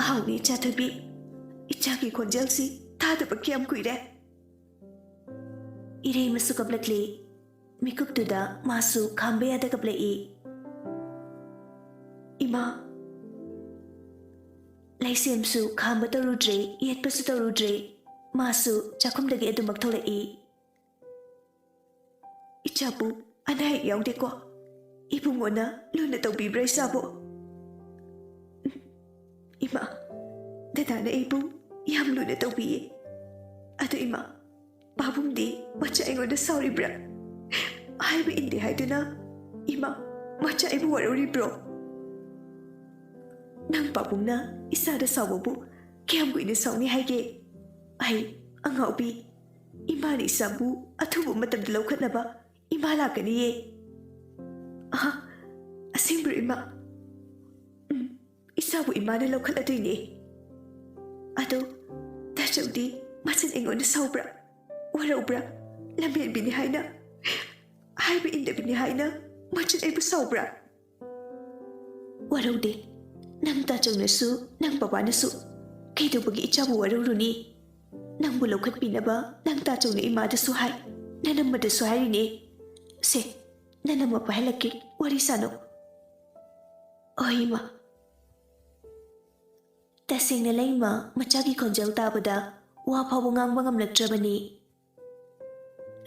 ꯍꯥꯎꯅꯤ ꯏꯆꯥ ꯊꯣꯏꯕꯤ, ꯏꯆꯥꯒꯤ ꯈꯣꯟꯖꯦꯜꯁꯤ ꯇꯥꯗꯕ ꯀꯌꯥꯝ ꯀꯨꯏꯔꯦ꯫ ꯏꯔꯩꯃꯁꯨ ꯀꯞꯂꯛꯂꯤ꯫ ꯃꯤꯀꯨꯞꯇꯨꯗ ꯃꯥꯁꯨ ꯈꯥꯝꯕ ꯌꯥꯗ ꯀꯞꯂꯛꯏ꯫ ꯏꯃꯥ꯫ ꯂꯩꯁꯦꯝꯁꯨ ꯈꯥꯝꯕ ꯇꯧꯔꯨꯗ꯭ꯔꯦ, ꯌꯦꯠꯄꯁꯨ ꯇꯧꯔꯨꯗ꯭ꯔꯦ꯫ ꯃꯥꯁꯨ ꯆꯥꯛꯈꯨꯝꯗꯒꯤ ꯑꯗꯨꯃꯛ ꯊꯣꯛꯂꯛꯏ꯫ "ꯏꯆꯥꯕꯨ ꯑꯅꯥ ꯑꯌꯦꯛ ꯌꯥꯎꯗꯦꯀꯣ? ꯏꯕꯨꯡꯉꯣꯅ ꯂꯨꯅ ꯇꯧꯕꯤꯕ꯭ꯔꯥ ꯏꯆꯥꯕꯨ?" "ꯏꯃꯥ, ꯗꯗꯥꯅ ꯑꯩꯕꯨ ꯌꯥꯝ ꯂꯨꯅ ꯇꯧꯕꯤꯌꯦ꯫ ꯑꯗꯨ ꯏꯃꯥ, ꯄꯥꯕꯨꯡꯗꯤ ꯃꯆꯥ ꯑꯩꯉꯣꯟꯗ ꯁꯥꯎꯔꯤꯕ꯭ꯔꯥ? ꯍꯥꯏꯕ ꯏꯟꯗꯦ ꯍꯥꯏꯗꯨꯅ ꯏꯃꯥ, ꯃꯆꯥ ꯑꯩꯕꯨ ꯋꯥꯔꯧꯔꯤꯕ꯭ꯔꯣ?" "ꯅꯪ ꯄꯥꯕꯨꯡꯅ ꯏꯆꯥꯗ ꯁꯥꯎꯕꯕꯨ ꯀꯌꯥꯝ ꯀꯨꯏꯅ ꯁꯥꯎꯅꯤ ꯍꯥꯏꯒꯦ? ꯑꯩ ꯑꯉꯥꯎꯕꯤ, ꯏꯃꯥꯅ ꯏꯆꯥꯕꯨ ꯑꯊꯨꯕ ꯃꯇꯝꯗ ꯂꯧꯈꯠꯅꯕ ꯏꯃꯥ ꯂꯥꯛꯀꯅꯤꯌꯦ꯫" "ꯑꯍ, ꯑꯁꯦꯡꯕ꯭ꯔꯣ ꯏꯃꯥ?" "ꯎꯝ, ꯏꯆꯥꯕꯨ ꯏꯃꯥꯅ ꯂꯧꯈꯠꯂꯗꯣꯏꯅꯦ꯫ ꯑꯗꯣ ꯇꯥꯆꯧꯗꯤ ꯃꯆꯟ ꯑꯩꯉꯣꯟꯗ ꯁꯥꯎꯕ꯭ꯔꯥ, ꯋꯥꯔꯧꯕ꯭ꯔꯥ? ꯂꯝꯍꯦꯟꯕꯤꯅꯤ ꯍꯥꯏꯅ, ꯍꯥꯏꯕ ꯏꯟꯗꯕꯤꯅꯤ ꯍꯥꯏꯅ ꯃꯆꯟ ꯑꯩꯕꯨ ꯁꯥꯎꯕ꯭ꯔꯥ?" "ꯋꯥꯔꯧꯗꯦ꯫ ꯅꯪ ꯇꯥꯆꯧꯅꯁꯨ, ꯅꯪ ꯕꯕꯥꯅꯁꯨ ꯀꯩꯗꯧꯕꯒꯤ ꯏꯆꯥꯕꯨ ꯋꯥꯔꯧꯔꯨꯅꯤ? ꯅꯪꯕꯨ ꯂꯧꯈꯠꯄꯤꯅꯕ ꯅꯪ ꯇꯥꯆꯧꯅ ꯏꯃꯥꯗꯁꯨ ꯍꯥꯏ, ꯅꯅꯝꯃꯗꯁꯨ ꯍꯥꯏꯔꯤꯅꯦ꯫ ꯁꯦ, ꯅꯅꯝꯃ ꯄꯥꯏꯍꯜꯂꯛꯀꯦ, ꯋꯥꯔꯤ ꯁꯥꯅꯧ꯫" "ꯍꯣꯏ, ꯏꯃꯥ꯫" ꯇꯁꯦꯡꯅ ꯂꯩꯃ ꯃꯆꯥꯒꯤ ꯈꯣꯟꯖꯦꯜ ꯇꯥꯕꯗ ꯋꯥ ꯐꯥꯎꯕ ꯉꯥꯡꯕ ꯉꯝꯂꯛꯇ꯭ꯔꯕꯅꯤ꯫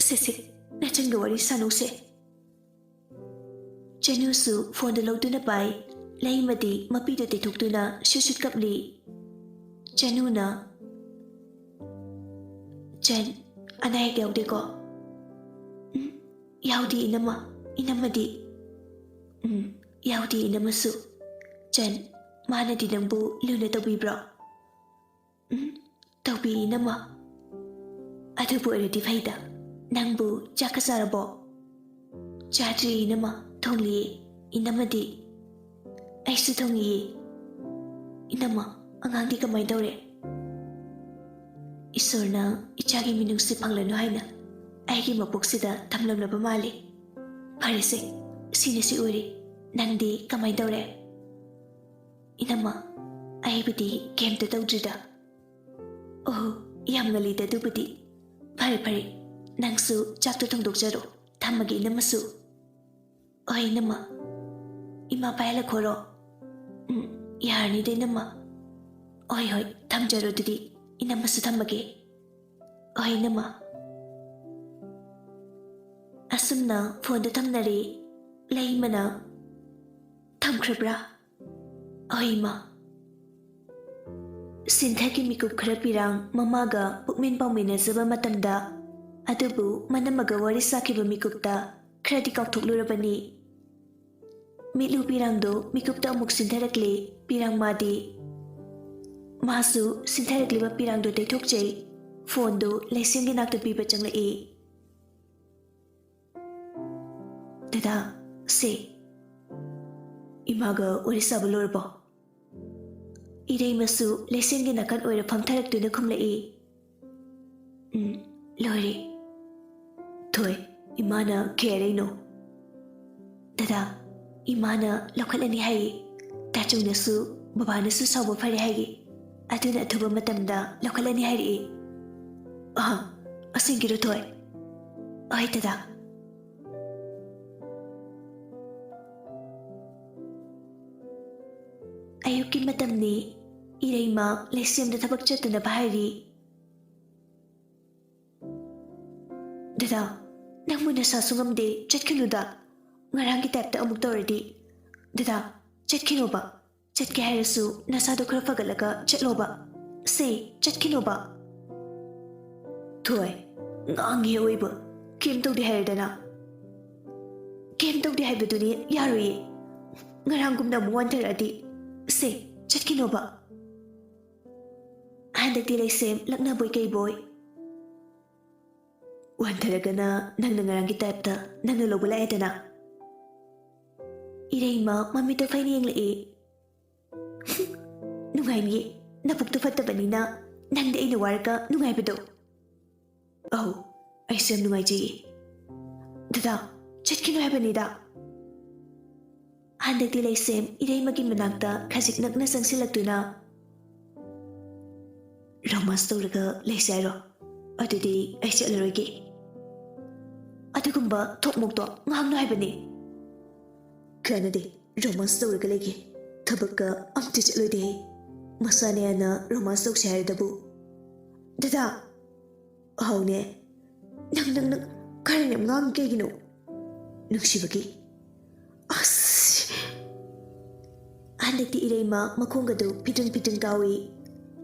"ꯁꯦ, ꯁꯦ, ꯅꯆꯟꯒ ꯋꯥꯔꯤ ꯁꯥꯅꯧꯁꯦ꯫" ꯆꯅꯨꯁꯨ ꯐꯣꯟꯗꯨ ꯂꯧꯗꯨꯅ ꯄꯥꯏ꯫ ꯂꯩꯃꯗꯤ ꯃꯄꯤꯗꯨ ꯇꯩꯊꯣꯛꯇꯨꯅ ꯁꯨꯠ ꯁꯨꯠ ꯀꯞꯂꯤ꯫ ꯆꯅꯨꯅ, "ꯆꯟ, ꯑꯅꯥ ꯑꯌꯦꯛ ꯌꯥꯎꯗꯦꯀꯣ?" "ꯎꯝ, ꯌꯥꯎꯗꯦ ꯏꯅꯝꯃ꯫ ꯏꯅꯝꯃꯗꯤ?" "ꯎꯝ, ꯌꯥꯎꯗꯦ ꯏꯅꯝꯃꯁꯨ꯫ ꯆꯟ, ꯃꯥꯅꯗꯤ ꯅꯪꯕꯨ ꯂꯨꯅ ꯇꯧꯕꯤꯕ꯭ꯔꯣ?" "ꯎꯝ, ꯇꯧꯕꯤ ꯏꯅꯝꯃ꯫" "ꯑꯗꯨꯕꯨ ꯑꯣꯏꯔꯗꯤ ꯐꯩꯗ꯫ ꯅꯪꯕꯨ ꯆꯥꯛꯀ ꯆꯥꯔꯕꯣ?" "ꯆꯥꯗ꯭ꯔꯤ ꯏꯅꯝꯃ, ꯊꯣꯡꯂꯤꯌꯦ꯫ ꯏꯅꯝꯃꯗꯤ?" "ꯑꯩꯁꯨ ꯊꯣꯡꯉꯤꯌꯦ꯫ ꯏꯅꯝꯃ, ꯑꯉꯥꯡꯗꯤ ꯀꯃꯥꯏ ꯇꯧꯔꯦ?" "ꯏꯁꯣꯔꯅ ꯏꯆꯥꯒꯤ ꯃꯤꯅꯨꯡꯁꯤ ꯐꯪꯂꯅꯨ ꯍꯥꯏꯅ ꯑꯩꯒꯤ ꯃꯄꯣꯛꯁꯤꯗ ꯊꯝꯂꯝꯂꯕ ꯃꯥꯜꯂꯦ꯫ ꯐꯔꯦꯁꯦ, ꯁꯤꯅ ꯁꯤ ꯑꯣꯏꯔꯦ꯫ ꯅꯪꯗꯤ ꯀꯃꯥꯏ ꯇꯧꯔꯦ?" "ꯏꯅꯝꯃ, ꯑꯩꯕꯨꯗꯤ ꯀꯩꯝꯇ ꯇꯧꯗ꯭ꯔꯤꯗ꯫" "ꯑꯣꯍꯣ, ꯌꯥꯝ ꯉꯜꯂꯤꯗ ꯑꯗꯨꯕꯨꯗꯤ꯫ ꯐꯔꯦ, ꯐꯔꯦ, ꯅꯪꯁꯨ ꯆꯥꯛꯇꯣ ꯊꯣꯡꯗꯣꯛꯆꯔꯣ꯫ ꯊꯝꯃꯒꯦ ꯏꯅꯝꯃꯁꯨ꯫" "ꯍꯣꯏ ꯏꯅꯝꯃ꯫ ꯏꯃꯥ ꯄꯥꯏꯍꯜꯂꯛꯈꯣꯔꯣ?" "ꯎꯝ, ꯌꯥꯔꯅꯤꯗ ꯏꯅꯝꯃ꯫" "ꯍꯣꯏ, ꯍꯣꯏ, ꯊꯝꯖꯔꯣ ꯑꯗꯨꯗꯤ꯫ ꯏꯅꯝꯃꯁꯨ ꯊꯝꯃꯒꯦ꯫" ꯑꯍꯩ ꯅꯃ꯫ ꯑꯁꯨꯝꯅ ꯐꯣꯟꯗꯨ ꯊꯝꯅꯔꯦ꯫ ꯂꯩꯃꯅ ꯊꯝꯈ꯭ꯔꯕ꯭ꯔꯥ? ꯑꯍꯩ ꯃꯥ꯫ ꯁꯤꯟꯊꯒꯤ ꯃꯤꯀꯨꯞ ꯈꯔ ꯄꯤꯔꯥꯡ ꯃꯃꯥꯒ ꯄꯨꯛꯃꯦꯟ ꯄꯥꯎꯃꯤꯟꯅꯖꯕ ꯃꯇꯝꯗ, ꯑꯗꯨꯕꯨ ꯃꯅꯝꯃꯒ ꯋꯥꯔꯤ ꯁꯥꯈꯤꯕ ꯃꯤꯀꯨꯞꯇ ꯈꯔꯗꯤ ꯀꯥꯎꯊꯣꯛꯂꯨꯔꯕꯅꯤ꯫ ꯃꯤꯠꯂꯨ ꯄꯤꯔꯥꯡꯗꯨ ꯃꯤꯀꯨꯞꯇ ꯑꯃꯨꯛ ꯁꯤꯟꯊꯔꯛꯂꯦ꯫ ꯄꯤꯔꯥꯡ ꯃꯥꯗꯤ꯫ ꯃꯥꯁꯨ ꯁꯤꯟꯊꯔꯛꯂꯤꯕ ꯄꯤꯔꯥꯡꯗꯨ ꯇꯩꯊꯣꯛꯆꯩ꯫ ꯐꯣꯟꯗꯨ ꯂꯩꯁꯦꯝꯒꯤ ꯅꯥꯛꯇ ꯄꯤꯕ ꯆꯪꯂꯛꯏ꯫ "ꯗꯗꯥ, ꯁꯦ, ꯏꯃꯥꯒ ꯋꯥꯔꯤ ꯁꯥꯕ ꯂꯣꯏꯔꯕꯣ?" ꯏꯔꯩꯃꯁꯨ ꯂꯩꯁꯦꯝꯒꯤ ꯅꯥꯀꯟ ꯑꯣꯏꯔ ꯐꯝꯊꯔꯛꯇꯨꯅ ꯈꯨꯝꯂꯛꯏ꯫ "ꯎꯝ, ꯂꯣꯏꯔꯦ꯫ ꯊꯣꯏ, ꯏꯃꯥꯅ ꯀꯩ ꯍꯥꯏꯔꯛꯏꯅꯣ?" "ꯗꯗꯥ, ꯏꯃꯥꯅ ꯂꯧꯈꯠꯂꯅꯤ ꯍꯥꯏꯌꯦ꯫ ꯇꯥꯆꯧꯅꯁꯨ, ꯕꯕꯥꯅꯁꯨ ꯁꯥꯎꯕ ꯐꯔꯦ ꯍꯥꯏꯌꯦ꯫ ꯑꯗꯨꯅ ꯑꯊꯨꯕ ꯃꯇꯝꯗ ꯂꯧꯈꯠꯂꯅꯤ ꯍꯥꯏꯔꯛꯑꯦ꯫" "ꯑꯍ, ꯑꯁꯦꯡꯀꯤꯔꯣ ꯊꯣꯏ?" "ꯍꯣꯏ ꯗꯗꯥ꯫" ꯑꯌꯨꯛꯀꯤ ꯃꯇꯝꯅꯤ꯫ ꯏꯔꯩꯃ ꯂꯩꯁꯦꯝꯗ ꯊꯕꯛ ꯆꯠꯇꯅꯕ ꯍꯥꯏꯔꯤ꯫ "ꯗꯗꯥ, ꯅꯪꯕꯨ ꯅꯁꯥꯁꯨ ꯉꯝꯗꯦ, ꯆꯠꯈꯤꯅꯨꯗ꯫ ꯉꯔꯥꯡꯒꯤ ꯇꯥꯏꯞꯇ ꯑꯃꯨꯛ ꯇꯧꯔꯗꯤ꯫ ꯗꯗꯥ, ꯆꯠꯈꯤꯅꯣꯕ꯫ ꯆꯠꯀꯦ ꯍꯥꯏꯔꯁꯨ ꯅꯁꯥꯗꯣ ꯈꯔ ꯐꯒꯠꯂꯒ ꯆꯠꯂꯣꯕ꯫ ꯁꯦ, ꯆꯠꯈꯤꯅꯣꯕ꯫" "ꯊꯣꯏ, ꯉꯥꯡꯉꯦ ꯑꯣꯏꯕ꯫ ꯀꯩꯝ ꯇꯧꯗꯦ ꯍꯥꯏꯔꯗꯅ꯫" "ꯀꯩꯝ ꯇꯧꯗꯦ ꯍꯥꯏꯕꯗꯨꯅꯤ ꯌꯥꯔꯣꯏꯌꯦ꯫ ꯉꯔꯥꯡꯒꯨꯝꯅ ꯑꯃꯨꯛ ꯋꯥꯟꯊꯔꯛꯑꯗꯤ꯫ ꯁꯦ, ꯆꯠꯈꯤꯅꯣꯕ꯫" ꯍꯟꯗꯛꯇꯤ ꯂꯩꯁꯦꯝ ꯂꯛꯅꯕꯣꯏ ꯀꯩꯕꯣꯏ꯫ "ꯋꯥꯟꯊꯔꯒꯅ ꯅꯪꯅ ꯉꯔꯥꯡꯒꯤ ꯇꯥꯏꯞꯇ ꯅꯪꯅ ꯂꯧꯕ ꯂꯥꯛꯑꯦꯗꯅ꯫" ꯏꯔꯩꯃ ꯃꯃꯤꯠꯇ ꯐꯩꯅ ꯌꯦꯡꯂꯛꯏ꯫ "ꯅꯨꯡꯉꯥꯏꯅꯤꯌꯦ, ꯅꯕꯨꯛꯇꯣ ꯐꯠꯇꯕꯅꯤꯅ ꯅꯪꯗꯤ ꯑꯩꯅ ꯋꯥꯔꯒ ꯅꯨꯡꯉꯥꯏꯕꯗꯣ꯫" "ꯑꯧ, ꯑꯩꯁꯨ ꯌꯥꯝ ꯅꯨꯡꯉꯥꯏꯖꯩꯌꯦ꯫" "ꯗꯗꯥ, ꯆꯠꯈꯤꯅꯨ ꯍꯥꯏꯕꯅꯤꯗ꯫" ꯍꯟꯗꯛꯇꯤ ꯂꯩꯁꯦꯝ ꯏꯔꯩꯃꯒꯤ ꯃꯅꯥꯛꯇ ꯈꯖꯤꯛ ꯅꯛꯅ ꯆꯪꯁꯤꯜꯂꯛꯇꯨꯅ, "ꯔꯣꯃꯥꯟꯁ ꯇꯧꯔꯒ ꯂꯩꯁꯦ ꯍꯥꯏꯔꯣ? ꯑꯗꯨꯗꯤ ꯑꯩ ꯆꯠꯂꯔꯣꯏꯒꯦ꯫" "ꯑꯗꯨꯒꯨꯝꯕ ꯊꯣꯛꯃꯣꯛꯇꯣ ꯉꯥꯡꯅꯨ ꯍꯥꯏꯕꯅꯤ꯫" "ꯀꯥꯟꯅꯗꯦ, ꯔꯣꯃꯥꯟꯁ ꯇꯧꯔꯒ ꯂꯩꯒꯦ꯫ ꯊꯕꯛꯀ ꯑꯝꯇ ꯆꯠꯂꯣꯏꯗꯦ꯫ ꯃꯁꯥꯅ ꯌꯥꯅ ꯔꯣꯃꯥꯟꯁ ꯇꯧꯁꯦ ꯍꯥꯏꯔꯗꯕꯨ꯫" "ꯗꯗꯥ!" ꯍꯥꯎꯅꯦ꯫ ꯅꯪ, ꯅꯪ, ꯅꯪ ꯈꯔ ꯌꯥꯝ ꯉꯥꯡꯉꯤ ꯀꯩꯒꯤꯅꯣ? ꯅꯨꯡꯁꯤꯕꯒꯤ꯫ ꯑꯁ! ꯍꯟꯗꯛꯇꯤ ꯏꯔꯩꯃ ꯃꯈꯣꯡꯒꯗꯨ ꯐꯤꯇꯨꯡ ꯐꯤꯇꯨꯡ ꯀꯥꯎꯏ꯫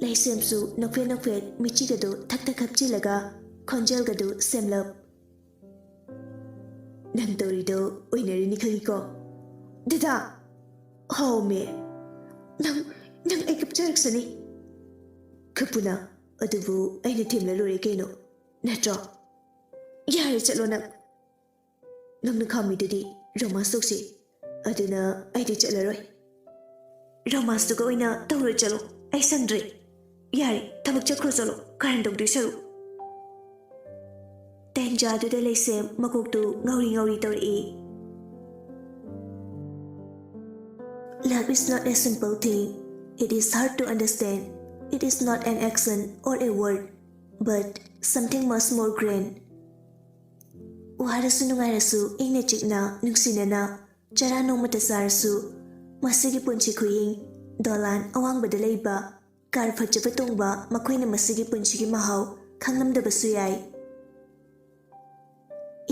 ꯂꯩꯁꯦꯝꯁꯨ ꯅꯣꯛꯐꯦꯠ ꯅꯣꯛꯐꯦꯠ ꯃꯤꯆꯤꯒꯗꯨ ꯊꯛ ꯊꯛ ꯍꯥꯞꯆꯤꯜꯂꯒ ꯈꯣꯟꯖꯦꯜꯒꯗꯨ ꯁꯦꯝꯂꯞ꯫ "ꯅꯪ ꯇꯧꯔꯤꯗꯣ ꯑꯣꯏꯅꯔꯤꯅꯤ ꯈꯪꯉꯤꯀꯣ?" "ꯗꯗꯥ!" "ꯍꯥꯎꯃꯦ꯫ ꯅꯪ, ꯅꯪ ꯑꯩ ꯀꯞꯆꯔꯛꯁꯅꯤ꯫ ꯀꯞꯄꯨꯅ, ꯑꯗꯨꯕꯨ ꯑꯩꯅ ꯊꯦꯝꯂ ꯂꯣꯏꯔꯦ ꯀꯩꯅꯣ, ꯅꯠꯇ꯭ꯔꯣ? ꯌꯥꯔꯦ, ꯆꯠꯂꯣ ꯅꯪ꯫ ꯅꯪꯅ ꯈꯥꯝꯃꯤꯗꯨꯗꯤ ꯔꯣꯃꯥꯟꯁ ꯇꯧꯁꯤ꯫ ꯑꯗꯨꯅ ꯑꯩꯗꯤ ꯆꯠꯂꯔꯣꯏ꯫ ꯔꯣꯃꯥꯟꯁꯇꯨꯒ ꯑꯣꯏꯅ ꯇꯧꯔꯣꯏ, ꯆꯠꯂꯣ꯫ ꯑꯩ ꯁꯪꯗ꯭ꯔꯦ꯫ ꯌꯥꯔꯦ, ꯊꯕꯛ ꯆꯠꯈ꯭ꯔꯣ, ꯆꯠꯂꯣ, ꯀꯔꯟ ꯇꯧꯗꯣꯏ ꯁꯔꯨꯛ꯫" ꯇꯦꯟꯖꯥꯗꯨꯗ ꯂꯩꯁꯦꯝ ꯃꯀꯣꯛꯇꯨ ꯉꯧꯔꯤ ꯉꯧꯔꯤ ꯇꯧꯔꯛꯏ꯫ Love is not a simple thing. It is hard to understand. It is not an action or a word, but something much more grand. ꯋꯥꯔꯁꯨ ꯅꯨꯡꯉꯥꯏꯔꯁꯨ ꯏꯪꯅ ꯆꯤꯛꯅ ꯅꯨꯡꯁꯤꯅꯅ ꯆꯔꯥ ꯅꯣꯡꯃꯇ ꯆꯥꯔꯁꯨ, ꯃꯁꯤꯒꯤ ꯄꯨꯟꯁꯤ ꯈꯨꯌꯦꯡ ꯗꯣꯂꯥꯟ ꯑꯋꯥꯡꯕꯗ ꯂꯩꯕ ꯀꯥꯔ ꯐꯖꯕ ꯇꯣꯡꯕ ꯃꯈꯣꯏꯅ ꯃꯁꯤꯒꯤ ꯄꯨꯟꯁꯤꯒꯤ ꯃꯍꯥꯎ ꯈꯪꯂꯝꯗꯕꯁꯨ ꯌꯥꯏ꯫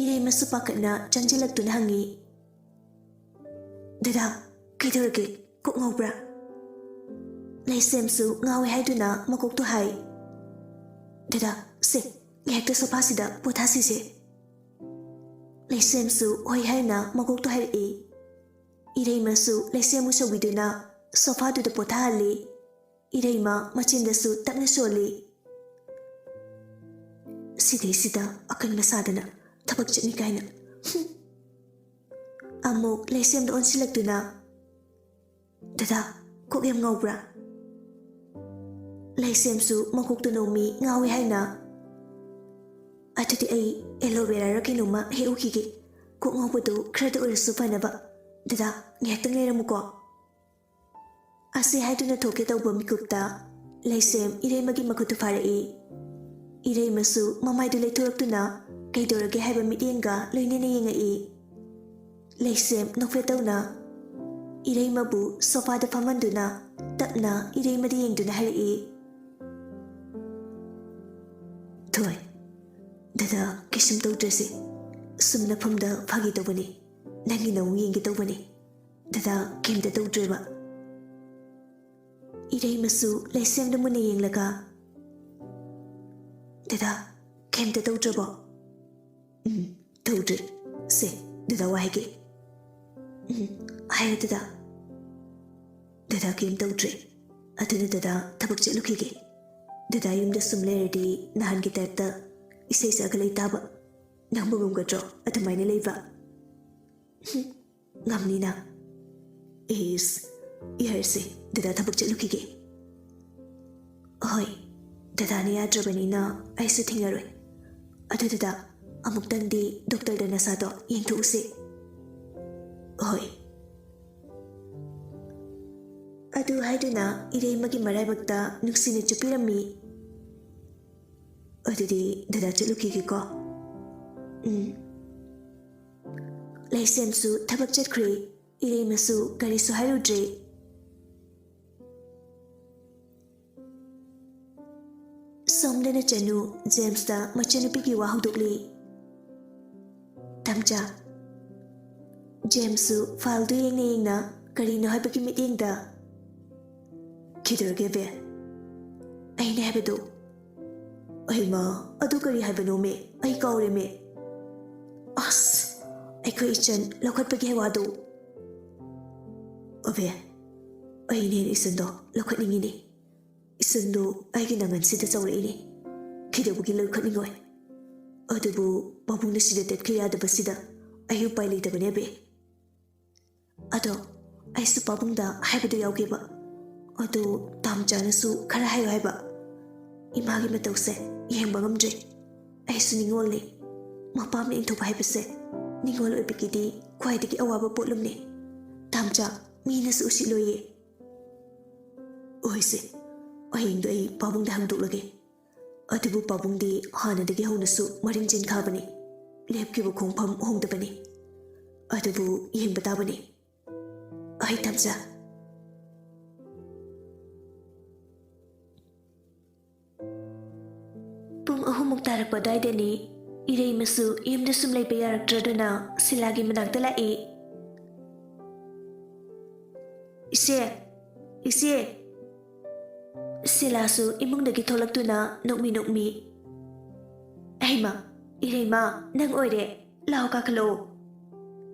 ꯏꯔꯩꯃꯁꯨ ꯄꯥꯈꯠꯅ ꯆꯪꯁꯤꯜꯂꯛꯇꯨꯅ ꯍꯪꯉꯤ, "ꯗꯗꯥ, ꯀꯩꯗꯧꯔꯒꯦ? ꯀꯣꯛ ꯉꯥꯎꯕ꯭ꯔꯥ?" ꯂꯩꯁꯦꯝꯁꯨ ꯉꯥꯎꯋꯦ ꯍꯥꯏꯗꯨꯅ ꯃꯀꯣꯛꯇꯨ ꯍꯥꯏ꯫ "ꯗꯗꯥ, ꯁꯦ, ꯉꯥꯏꯍꯥꯛꯇ ꯁꯣꯐꯥꯁꯤꯗ ꯄꯣꯊꯥꯁꯤꯁꯦ꯫" ꯂꯩꯁꯦꯝꯁꯨ ꯍꯣꯏ ꯍꯥꯏꯅ ꯃꯀꯣꯛꯇꯨ ꯍꯥꯏꯔꯛꯏ꯫ ꯏꯔꯩꯃꯁꯨ ꯂꯩꯁꯦꯝꯕꯨ ꯁꯧꯕꯤꯗꯨꯅ ꯁꯣꯐꯥꯗꯨꯗ ꯄꯣꯊꯥꯍꯜꯂꯤ꯫ ꯏꯔꯩꯃ ꯃꯆꯤꯟꯗꯁꯨ ꯇꯞꯅ ꯁꯣꯜꯂꯤ꯫ "ꯁꯤꯗꯩꯁꯤꯗ ꯑꯀꯟꯕ ꯁꯥꯗꯅ ꯊꯕꯛ ꯆꯠꯅꯤ ꯀꯥꯏꯅ꯫" ꯍꯨꯝ꯫ ꯑꯃꯨꯛ ꯂꯩꯁꯦꯝꯗ ꯑꯣꯟꯁꯤꯜꯂꯛꯇꯨꯅ, "ꯗꯗꯥ, ꯀꯣꯛ ꯌꯥꯝ ꯉꯥꯎꯕ꯭ꯔꯥ?" ꯂꯩꯁꯦꯝꯁꯨ ꯃꯀꯣꯛꯇꯨ ꯅꯣꯝꯃꯤ, ꯉꯥꯎꯏ ꯍꯥꯏꯅ꯫ "ꯑꯗꯨꯗꯤ ꯑꯩ ꯑꯦꯂꯣꯚꯦꯔꯥꯔ ꯀꯩꯅꯣꯝꯃ ꯍꯦꯛꯎꯈꯤꯒꯦ, ꯀꯣꯛ ꯉꯥꯎꯕꯗꯨ ꯈꯔꯗ ꯑꯣꯏꯔꯁꯨ ꯐꯅꯕ꯫ ꯗꯗꯥ, ꯉꯥꯏꯍꯥꯛꯇꯪ ꯂꯩꯔꯝꯃꯨꯀꯣ꯫" ꯑꯁꯤ ꯍꯥꯏꯗꯨꯅ ꯊꯣꯛꯀꯦ ꯇꯧꯕ ꯃꯤꯀꯨꯞꯇ ꯂꯩꯁꯦꯝ ꯏꯔꯩꯃꯒꯤ ꯃꯈꯨꯠꯇꯨ ꯐꯥꯔꯛꯏ꯫ ꯏꯔꯩꯃꯁꯨ ꯃꯃꯥꯏꯗꯨ ꯂꯩꯊꯣꯔꯛꯇꯨꯅ ꯀꯩꯗꯧꯔꯒꯦ ꯍꯥꯏꯕ ꯃꯤꯠꯌꯦꯡꯒ ꯂꯣꯏꯅꯅ ꯌꯦꯡꯉꯛꯏ꯫ ꯂꯩꯁꯦꯝ ꯅꯣꯛꯐꯦꯠ ꯇꯧꯅ ꯏꯔꯩꯃꯕꯨ ꯁꯣꯐꯥꯗ ꯐꯝꯍꯟꯗꯨꯅ ꯇꯞꯅ ꯏꯔꯩꯃꯗ ꯌꯦꯡꯗꯨꯅ ꯍꯥꯏꯔꯛꯏ, "ꯊꯣꯏ, ꯗꯗꯥ, ꯀꯩꯁꯨꯝ ꯇꯧꯗ꯭ꯔꯦꯁꯦ꯫ ꯁꯨꯝ ꯅꯐꯝꯗ ꯐꯥꯒꯤ ꯇꯧꯕꯅꯤ꯫ ꯅꯪꯒꯤ ꯅꯑꯣꯡ ꯌꯦꯡꯒꯦ ꯇꯧꯕꯅꯤ꯫ ꯗꯗꯥ, ꯀꯩꯝꯇ ꯇꯧꯗ꯭ꯔꯦꯕ꯫ ꯏꯔꯩꯃꯁꯨ ꯂꯩꯁꯦꯝꯗ ꯃꯨꯟꯅ ꯌꯦꯡꯂꯒ, "ꯗꯗꯥ, ꯀꯩꯝꯇ ꯇꯧꯗ꯭ꯔꯕꯣ?" "ꯎꯝ, ꯇꯧꯗ꯭ꯔꯦ꯫ ꯁꯦ, ꯗꯗꯥ ꯋꯥ ꯍꯥꯏꯒꯦ꯫" "ꯎꯝ, ꯍꯥꯏꯌꯣ ꯗꯗꯥ꯫" "ꯗꯗꯥ ꯀꯩꯝ ꯇꯧꯗ꯭ꯔꯦ꯫ ꯑꯗꯨꯅ ꯗꯗꯥ ꯊꯕꯛ ꯆꯠꯂꯨꯈꯤꯒꯦ꯫ ꯗꯗꯥ ꯌꯨꯝꯗ ꯁꯨꯝ ꯂꯩꯔꯗꯤ ꯅꯍꯥꯟꯒꯤ ꯇꯥꯏꯞꯇ ꯏꯁꯩ ꯁꯛꯑꯒ ꯂꯩ ꯇꯥꯕ꯫ ꯅꯪꯕꯨ ꯉꯝꯒꯗ꯭ꯔꯣ ꯑꯗꯨꯃꯥꯏꯅ ꯂꯩꯕ?" "ꯍꯨꯝ, ꯉꯝꯅꯤꯅ꯫" "ꯏꯁ, ꯌꯥꯔꯦꯁꯦ, ꯗꯗꯥ ꯊꯕꯛ ꯆꯠꯂꯨꯈꯤꯒꯦ꯫" "ꯍꯣꯏ, ꯗꯗꯥꯅ ꯌꯥꯗ꯭ꯔꯕꯅꯤꯅ ꯑꯩꯁꯨ ꯊꯤꯡꯉꯔꯣꯏ꯫ ꯑꯗꯨ ꯗꯗꯥ, ꯑꯃꯨꯛꯇꯪꯗꯤ ꯗꯣꯛꯇꯔꯗ ꯅꯁꯥꯗꯣ ꯌꯦꯡꯊꯣꯛꯎꯁꯦ꯫" "ꯍꯣꯏ꯫" ꯑꯗꯨ ꯍꯥꯏꯗꯨꯅ ꯏꯔꯩꯃꯒꯤ ꯃꯔꯥꯏꯕꯛꯇ ꯅꯨꯡꯁꯤꯅ ꯆꯨꯞꯄꯤꯔꯝꯃꯤ꯫ "ꯑꯗꯨꯗꯤ ꯗꯗꯥ ꯆꯠꯂꯨꯈꯤꯒꯦꯀꯣ꯫" "ꯎꯝ꯫" ꯂꯩꯁꯦꯝꯁꯨ ꯊꯕꯛ ꯆꯠꯈ꯭ꯔꯦ꯫ ꯏꯔꯩꯃꯁꯨ ꯀꯔꯤꯁꯨ ꯍꯥꯏꯔꯨꯗ꯭ꯔꯦ꯫ ꯁꯣꯝꯗꯅ ꯆꯅꯨ ꯖꯦꯝꯁꯇ ꯃꯆꯟꯅꯨꯄꯤꯒꯤ ꯋꯥ ꯍꯧꯗꯣꯛꯂꯤ꯫ "ꯇꯝꯆꯥ꯫" ꯖꯦꯝꯁꯁꯨ ꯐꯥꯏꯜꯗꯨ ꯌꯦꯡꯅ ꯌꯦꯡꯅ ꯀꯔꯤꯅꯣ ꯍꯥꯏꯕꯒꯤ ꯃꯤꯠꯌꯦꯡꯗ, "ꯀꯩꯗꯧꯔꯒꯦ, ꯕꯦ?" "ꯑꯩꯅ ꯍꯥꯏꯕꯗꯨ꯫" "ꯑꯩꯃ, ꯑꯗꯨ ꯀꯔꯤ ꯍꯥꯏꯕꯅꯣꯃꯦ? ꯑꯩ ꯀꯥꯎꯔꯦꯃꯦ꯫" "ꯑꯁ, ꯑꯩꯈꯣꯏ ꯏꯆꯟ ꯂꯧꯈꯠꯄꯒꯤ ꯍꯩꯋꯥꯗꯨ꯫" "ꯑꯕꯦ, ꯑꯩꯅ ꯍꯦꯟꯅ ꯏꯆꯟꯗꯣ ꯂꯧꯈꯠꯅꯤꯡꯉꯤꯅꯦ꯫ ꯏꯆꯟꯗꯣ ꯑꯩꯒꯤ ꯅꯪꯒꯟꯁꯤꯗ ꯆꯥꯎꯔꯛꯏꯅꯦ꯫ ꯀꯩꯗꯧꯕꯒꯤ ꯂꯧꯈꯠꯅꯤꯡꯉꯣꯏ? ꯑꯗꯨꯕꯨ ꯄꯥꯕꯨꯡꯅ ꯁꯤꯗ ꯇꯠꯈꯤ ꯌꯥꯗꯕꯁꯤꯗ ꯑꯩ ꯎꯄꯥꯏ ꯂꯩꯇꯕꯅꯦ, ꯑꯕꯦ꯫" "ꯑꯗꯣ ꯑꯩꯁꯨ ꯄꯥꯕꯨꯡꯗ ꯍꯥꯏꯕꯗꯣ ꯌꯥꯎꯒꯦꯕ꯫ ꯑꯗꯣ ꯇꯥꯝꯆꯥꯅꯁꯨ ꯈꯔ ꯍꯥꯏꯌꯨ ꯍꯥꯏꯕ꯫ ꯏꯃꯥꯒꯤ ꯃꯇꯧꯁꯦ ꯌꯦꯡꯕ ꯉꯝꯗ꯭ꯔꯦ꯫ ꯑꯩꯁꯨ ꯅꯤꯉꯣꯜꯅꯦ꯫ ꯃꯄꯥꯝꯅ ꯏꯟꯊꯣꯛꯄ ꯍꯥꯏꯕꯁꯦ ꯅꯤꯉꯣꯜ ꯑꯣꯏꯕꯒꯤꯗꯤ ꯈ꯭ꯋꯥꯏꯗꯒꯤ ꯑꯋꯥꯕ ꯄꯣꯠꯂꯨꯝꯅꯦ꯫ ꯇꯥꯝꯆꯥ, ꯃꯤꯅꯁꯨ ꯎꯁꯤꯠꯂꯣꯏꯌꯦ꯫" "ꯍꯣꯏꯁꯦ, ꯍꯌꯦꯡꯗꯣ ꯑꯩ ꯄꯥꯕꯨꯡꯗ ꯍꯪꯗꯣꯛꯂꯒꯦ꯫ ꯑꯗꯨꯕꯨ ꯄꯥꯕꯨꯡꯗꯤ ꯍꯥꯟꯅꯗꯒꯤ ꯍꯧꯅꯁꯨ ꯃꯔꯤꯡ ꯆꯦꯟꯈ꯭ꯔꯕꯅꯤ꯫ ꯂꯦꯞꯈꯤꯕ ꯈꯣꯡꯐꯝ ꯍꯣꯡꯗꯕꯅꯤ꯫ ꯑꯗꯨꯕꯨ ꯌꯦꯡꯕ ꯇꯥꯕꯅꯤ꯫ ꯑꯩ ꯇꯝꯆꯥ꯫" ꯄꯨꯡ ꯑꯍꯨꯝꯃꯨꯛ ꯇꯥꯔꯛꯄ ꯑꯗꯨꯋꯥꯏꯗꯅꯤ ꯏꯔꯩꯃꯁꯨ ꯌꯨꯝꯗ ꯁꯨꯝ ꯂꯩꯕ ꯌꯥꯔꯛꯇ꯭ꯔꯗꯨꯅ ꯁꯤꯂꯥꯒꯤ ꯃꯅꯥꯛꯇ ꯂꯥꯛꯏ꯫ "ꯏꯆꯦ, ꯏꯆꯦ!" ꯁꯤꯂꯥꯁꯨ ꯏꯃꯨꯡꯗꯒꯤ ꯊꯣꯛꯂꯛꯇꯨꯅ ꯅꯣꯛꯃꯤ ꯅꯣꯛꯃꯤ, "ꯑꯩꯃ, ꯏꯔꯩꯃ, ꯅꯪ ꯑꯣꯏꯔꯦ, ꯂꯥꯎ ꯀꯥꯈꯠꯂꯛꯑꯣ!"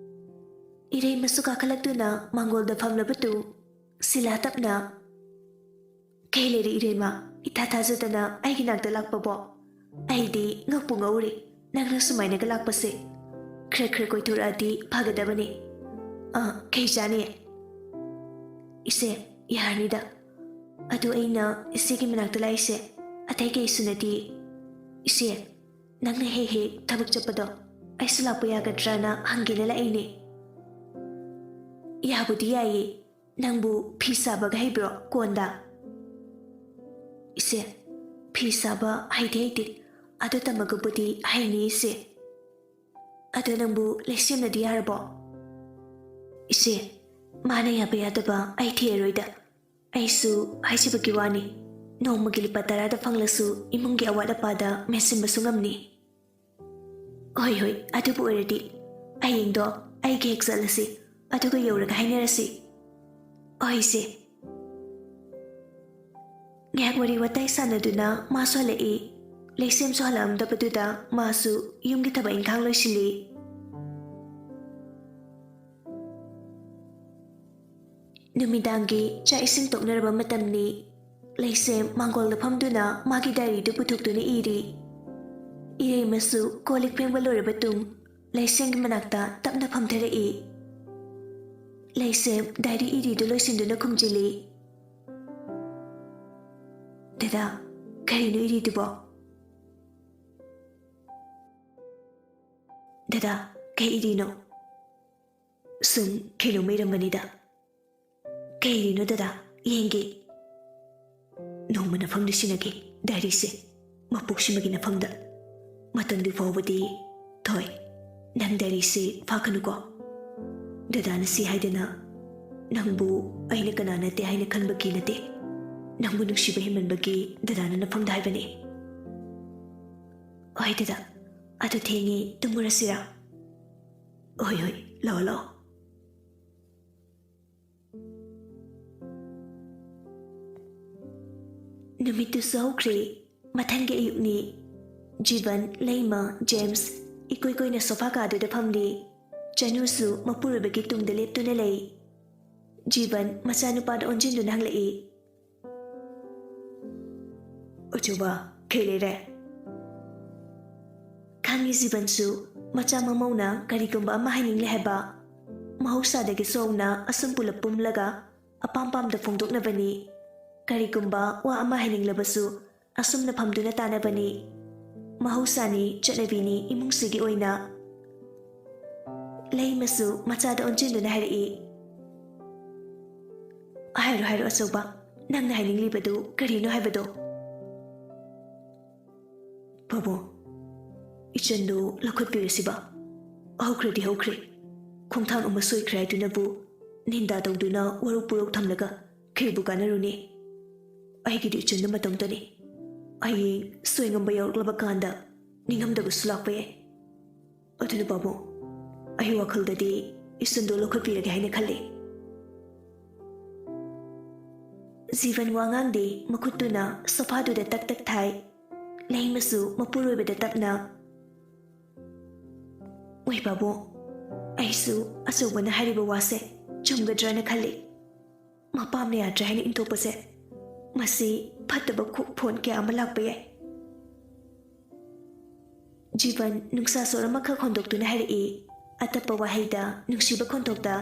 ꯏꯔꯩꯃꯁꯨ ꯀꯥꯈꯠꯂꯛꯇꯨꯅ ꯃꯥꯡꯒꯣꯜꯗ ꯐꯝꯂꯕ ꯇꯨꯡ ꯁꯤꯂꯥ ꯇꯞꯅ, "ꯀꯩ ꯂꯩꯔꯦ ꯏꯔꯩꯃ, ꯏꯊꯥ ꯊꯥꯖꯗꯅ ꯑꯩꯒꯤ ꯅꯥꯛꯇ ꯂꯥꯛꯄꯕꯣ? ꯑꯩꯗꯤ ꯉꯛꯄꯨ ꯉꯛꯎꯔꯦ ꯅꯪꯅ ꯁꯨꯃꯥꯏꯅꯒ ꯂꯥꯛꯄꯁꯦ꯫ ꯈꯔ ꯈꯔ ꯀꯣꯏꯊꯣꯔꯛꯑꯗꯤ ꯐꯒꯗꯕꯅꯤ꯫ ꯑ, ꯀꯩ ꯆꯥꯅꯤ?" "ꯏꯆꯦ, ꯌꯥꯔꯅꯤꯗ꯫ ꯑꯗꯨ ꯑꯩꯅ ꯏꯆꯦꯒꯤ ꯃꯅꯥꯛꯇ ꯂꯥꯛꯏꯁꯦ ꯑꯇꯩ ꯀꯩꯁꯨ ꯅꯠꯇꯦ꯫ ꯏꯆꯦ, ꯅꯪꯅ ꯍꯦꯛ ꯍꯦꯛ ꯊꯕꯛ ꯆꯠꯄꯗꯣ ꯑꯩꯁꯨ ꯂꯥꯛꯄ ꯌꯥꯒꯗ꯭ꯔꯥꯅ ꯍꯪꯒꯦꯅ ꯂꯥꯛꯏꯅꯦ꯫" "ꯌꯥꯕꯨꯗꯤ ꯌꯥꯏꯌꯦ꯫ ꯅꯪꯕꯨ ꯐꯤ ꯁꯥꯕꯒ ꯍꯩꯕ꯭ꯔꯣ ꯀꯣꯟꯗ?" "ꯏꯆꯦ, ꯐꯤ ꯁꯥꯕ ꯍꯩꯗꯤ ꯍꯩꯇꯦ꯫ ꯑꯗꯨ ꯇꯝꯃꯒꯕꯨꯗꯤ ꯍꯩꯅꯤ ꯏꯆꯦ꯫ ꯑꯗꯣ ꯅꯪꯕꯨ ꯂꯩꯁꯦꯝꯅꯗꯤ ꯌꯥꯔꯕꯣ?" "ꯏꯆꯦ, ꯃꯥꯅ ꯌꯥꯕ ꯌꯥꯗꯕ ꯑꯩ ꯊꯤꯔꯔꯣꯏꯗ꯫ ꯑꯩꯁꯨ ꯍꯥꯏꯖꯕꯒꯤ ꯋꯥꯅꯤ, ꯅꯣꯡꯃꯒꯤ ꯂꯨꯄꯥ ꯇꯔꯥꯗ ꯐꯪꯂꯁꯨ ꯏꯃꯨꯡꯒꯤ ꯑꯋꯥꯠ ꯑꯄꯥꯗ ꯃꯦꯟꯁꯤꯟꯕꯁꯨ ꯉꯝꯅꯤ꯫" "ꯍꯣꯏ, ꯍꯣꯏ, ꯑꯗꯨꯕꯨ ꯑꯣꯏꯔꯗꯤ ꯍꯌꯦꯡꯗꯣ ꯑꯩꯒ ꯍꯦꯛ ꯆꯠꯂꯁꯤ, ꯑꯗꯨꯒ ꯌꯧꯔꯒ ꯍꯥꯏꯅꯔꯁꯤ꯫" "ꯍꯣꯏ, ꯏꯆꯦ꯫" ꯉꯥꯏꯍꯥꯛ ꯋꯥꯔꯤ ꯋꯥꯇꯥꯏ ꯁꯥꯟꯅꯗꯨꯅ ꯃꯥꯁꯨ ꯍꯜꯂꯛꯏ꯫ ꯂꯩꯁꯦꯝꯁꯨ ꯍꯜꯂꯛꯑꯝꯗꯕꯗꯨꯗ ꯃꯥꯁꯨ ꯌꯨꯝꯒꯤ ꯊꯕꯛ ꯏꯪꯈꯥꯡ ꯂꯣꯏꯁꯤꯜꯂꯤ꯫ ꯅꯨꯃꯤꯗꯥꯡꯒꯤ ꯆꯥꯛ ꯏꯁꯤꯡ ꯇꯣꯛꯅꯔꯕ ꯃꯇꯝꯅꯤ꯫ ꯂꯩꯁꯦꯝ ꯃꯥꯡꯒꯣꯜꯗ ꯐꯝꯗꯨꯅ ꯃꯥꯒꯤ ꯗꯥꯏꯔꯤꯗꯨ ꯄꯨꯊꯣꯛꯇꯨꯅ ꯏꯔꯤ꯫ ꯏꯔꯩꯃꯁꯨ ꯀꯣꯜ ꯂꯤꯛ ꯐꯦꯡꯕ ꯂꯣꯏꯔꯕ ꯇꯨꯡ ꯂꯩꯁꯦꯝꯒꯤ ꯃꯅꯥꯛꯇ ꯇꯞꯅ ꯐꯝꯊꯔꯛꯏ꯫ ꯂꯩꯁꯦꯝ ꯗꯥꯏꯔꯤ ꯏꯔꯤꯗꯨ ꯂꯣꯏꯁꯤꯟꯗꯨꯅ ꯈꯨꯝꯖꯤꯜꯂꯤ꯫ "ꯗꯗꯥ, ꯀꯔꯤꯅꯣ ꯏꯔꯤꯗꯨꯕꯣ?" "ꯗꯗꯥ, ꯀꯩ ꯏꯔꯤꯅꯣ?" "ꯁꯨꯝ ꯀꯩꯅꯣꯝꯃ ꯏꯔꯝꯕꯅꯤꯗ꯫" "ꯀꯩ ꯏꯔꯤꯅꯣ ꯗꯗꯥ? ꯌꯦꯡꯒꯦ꯫" "ꯅꯣꯡꯃ ꯅꯐꯝꯗ ꯁꯤꯟꯅꯒꯦ ꯗꯥꯏꯔꯤꯁꯦ, ꯃꯄꯣꯛꯁꯤꯃꯒꯤ ꯅꯐꯝꯗ꯫ ꯃꯇꯝꯗꯨ ꯐꯥꯎꯕꯗꯤ ꯊꯣꯏ, ꯅꯪ ꯗꯥꯏꯔꯤꯁꯦ ꯐꯥꯛꯀꯅꯨꯀꯣ꯫ ꯗꯗꯥꯅ ꯁꯤ ꯍꯥꯏꯗꯅ ꯅꯪꯕꯨ ꯑꯩꯅ ꯀꯅꯥ ꯅꯠꯇꯦ ꯍꯥꯏꯅ ꯈꯟꯕꯒꯤ ꯅꯠꯇꯦ꯫ ꯅꯪꯕꯨ ꯅꯨꯡꯁꯤꯕ ꯍꯦꯟꯃꯟꯕꯒꯤ ꯗꯗꯥꯅ ꯅꯐꯝꯗ ꯍꯥꯏꯕꯅꯤ꯫" ꯍꯣꯏ ꯗꯗꯥ, ꯑꯗꯨ ꯊꯦꯡꯉꯤ, ꯇꯨꯝꯃꯨꯔꯁꯤꯔꯥ? ꯍꯣꯏ ꯍꯣꯏ, ꯂꯥꯛꯑꯣ ꯂꯥꯛꯑꯣ꯫ ꯅꯨꯃꯤꯠꯇꯨꯁꯨ ꯍꯧꯈ꯭ꯔꯦ꯫ ꯃꯊꯪꯒꯤ ꯑꯌꯨꯛꯅꯤ꯫ ꯖꯤꯕꯟ, ꯂꯩꯃ, ꯖꯦꯝꯁ ꯏꯀꯨꯏ ꯀꯨꯏꯅ ꯁꯣꯐꯥ ꯀꯥꯗꯨꯗ ꯐꯝꯂꯤ꯫ ꯆꯅꯨꯁꯨ ꯃꯄꯨꯔꯣꯏꯕꯒꯤ ꯇꯨꯡꯗ ꯂꯦꯞꯇꯨꯅ ꯂꯩ꯫ ꯖꯤꯕꯟ ꯃꯆꯥꯅꯨꯄꯥꯗ ꯑꯣꯟꯁꯤꯟꯗꯨꯅ ꯍꯪꯂꯛꯏ, "ꯑꯆꯧꯕ, ꯀꯩ ꯂꯩꯔꯦ?" ꯈꯪꯉꯤ ꯖꯤꯕꯟꯁꯨ ꯃꯆꯥ ꯃꯃꯧꯅ ꯀꯔꯤꯒꯨꯝꯕ ꯑꯃ ꯍꯥꯏꯅꯤꯡꯂꯦ ꯍꯥꯏꯕ꯫ ꯃꯍꯧꯁꯥꯗꯒꯤꯁꯨ ꯍꯧꯅ ꯑꯁꯨꯝ ꯄꯨꯂꯞ ꯄꯨꯝꯂꯒ ꯑꯄꯥꯝ ꯄꯥꯝꯗ ꯐꯣꯡꯗꯣꯛꯅꯕꯅꯤ꯫ ꯀꯔꯤꯒꯨꯝꯕ ꯋꯥ ꯑꯃ ꯍꯥꯏꯅꯤꯡꯂꯕꯁꯨ ꯑꯁꯨꯝꯅ ꯐꯝꯗꯨꯅ ꯇꯥꯟꯅꯕꯅꯤ꯫ ꯃꯍꯧꯁꯥꯅꯤ, ꯆꯠꯅꯕꯤꯅꯤ ꯏꯃꯨꯡꯁꯤꯒꯤ ꯑꯣꯏꯅ꯫ ꯂꯩꯃꯁꯨ ꯃꯆꯥꯗ ꯑꯣꯟꯁꯤꯟꯗꯨꯅ ꯍꯥꯏꯔꯛꯏ, "ꯍꯥꯏꯔꯣ, ꯍꯥꯏꯔꯣ ꯑꯆꯧꯕ, ꯅꯪꯅ ꯍꯥꯏꯅꯤꯡꯂꯤꯕꯗꯨ ꯀꯔꯤꯅꯣ ꯍꯥꯏꯕꯗꯣ?" "ꯄꯥꯕꯨꯡ, ꯏꯆꯟꯗꯨ ꯂꯧꯈꯠꯄꯤꯔꯁꯤꯕ꯫ ꯍꯧꯈ꯭ꯔꯗꯤ ꯍꯧꯈ꯭ꯔꯦ꯫ ꯈꯣꯡꯊꯥꯡ ꯑꯃ ꯁꯣꯏꯈ꯭ꯔꯦ ꯍꯥꯏꯗꯨꯅꯕꯨ ꯅꯤꯟꯗꯥ ꯇꯧꯗꯨꯅ ꯋꯥꯔꯧ ꯄꯨꯔꯧ ꯊꯝꯂꯒ ꯀꯩꯕꯨ ꯀꯥꯟꯅꯔꯨꯅꯤ? ꯑꯩꯒꯤꯗꯤ ꯏꯆꯟꯗꯨ ꯃꯇꯣꯝꯇꯅꯤ꯫ ꯍꯌꯦꯡ ꯁꯣꯏꯉꯝꯕ ꯌꯥꯎꯔꯛꯂꯕ ꯀꯥꯟꯗ ꯅꯤꯡꯉꯝꯗꯕꯁꯨ ꯂꯥꯛꯄ ꯌꯥꯏ꯫ ꯑꯗꯨꯅ ꯄꯥꯕꯨꯡ, ꯑꯩ ꯋꯥꯈꯜꯗꯗꯤ ꯏꯆꯟꯗꯨ ꯂꯧꯈꯠꯄꯤꯔꯒꯦ ꯍꯥꯏꯅ ꯈꯜꯂꯤ꯫" ꯖꯤꯕꯟ ꯋꯥ ꯉꯥꯡꯗꯦ, ꯃꯈꯨꯠꯇꯨꯅ ꯁꯣꯐꯥꯗꯨꯗ ꯇꯛ ꯇꯛ ꯊꯥꯏ꯫ ꯂꯩꯃꯁꯨ ꯃꯄꯨꯔꯣꯏꯕꯗ ꯇꯞꯅ, "ꯍꯣꯏ ꯄꯥꯕꯨꯡ, ꯑꯩꯁꯨ ꯑꯆꯧꯕꯅ ꯍꯥꯏꯔꯤꯕ ꯋꯥꯁꯦ ꯆꯨꯝꯒꯗ꯭ꯔꯅ ꯈꯜꯂꯤ꯫ ꯃꯄꯥꯝꯅ ꯌꯥꯗ꯭ꯔꯦ ꯍꯥꯏꯅ ꯏꯟꯊꯣꯛꯄꯁꯦ, ꯃꯁꯤ ꯐꯠꯇꯕ ꯈꯣꯛ ꯐꯣꯟ ꯀꯌꯥ ꯑꯃ ꯂꯥꯛꯄ ꯌꯥꯏ꯫" ꯖꯤꯕꯟ ꯅꯨꯡꯁꯥ ꯁꯣꯔ ꯑꯃꯈꯛ ꯍꯣꯟꯗꯣꯛꯇꯨꯅ ꯍꯥꯏꯔꯛꯏ, ꯑꯇꯞꯄ ꯋꯥꯍꯩꯗ ꯅꯨꯡꯁꯤꯕ ꯈꯣꯟꯊꯣꯛꯇ,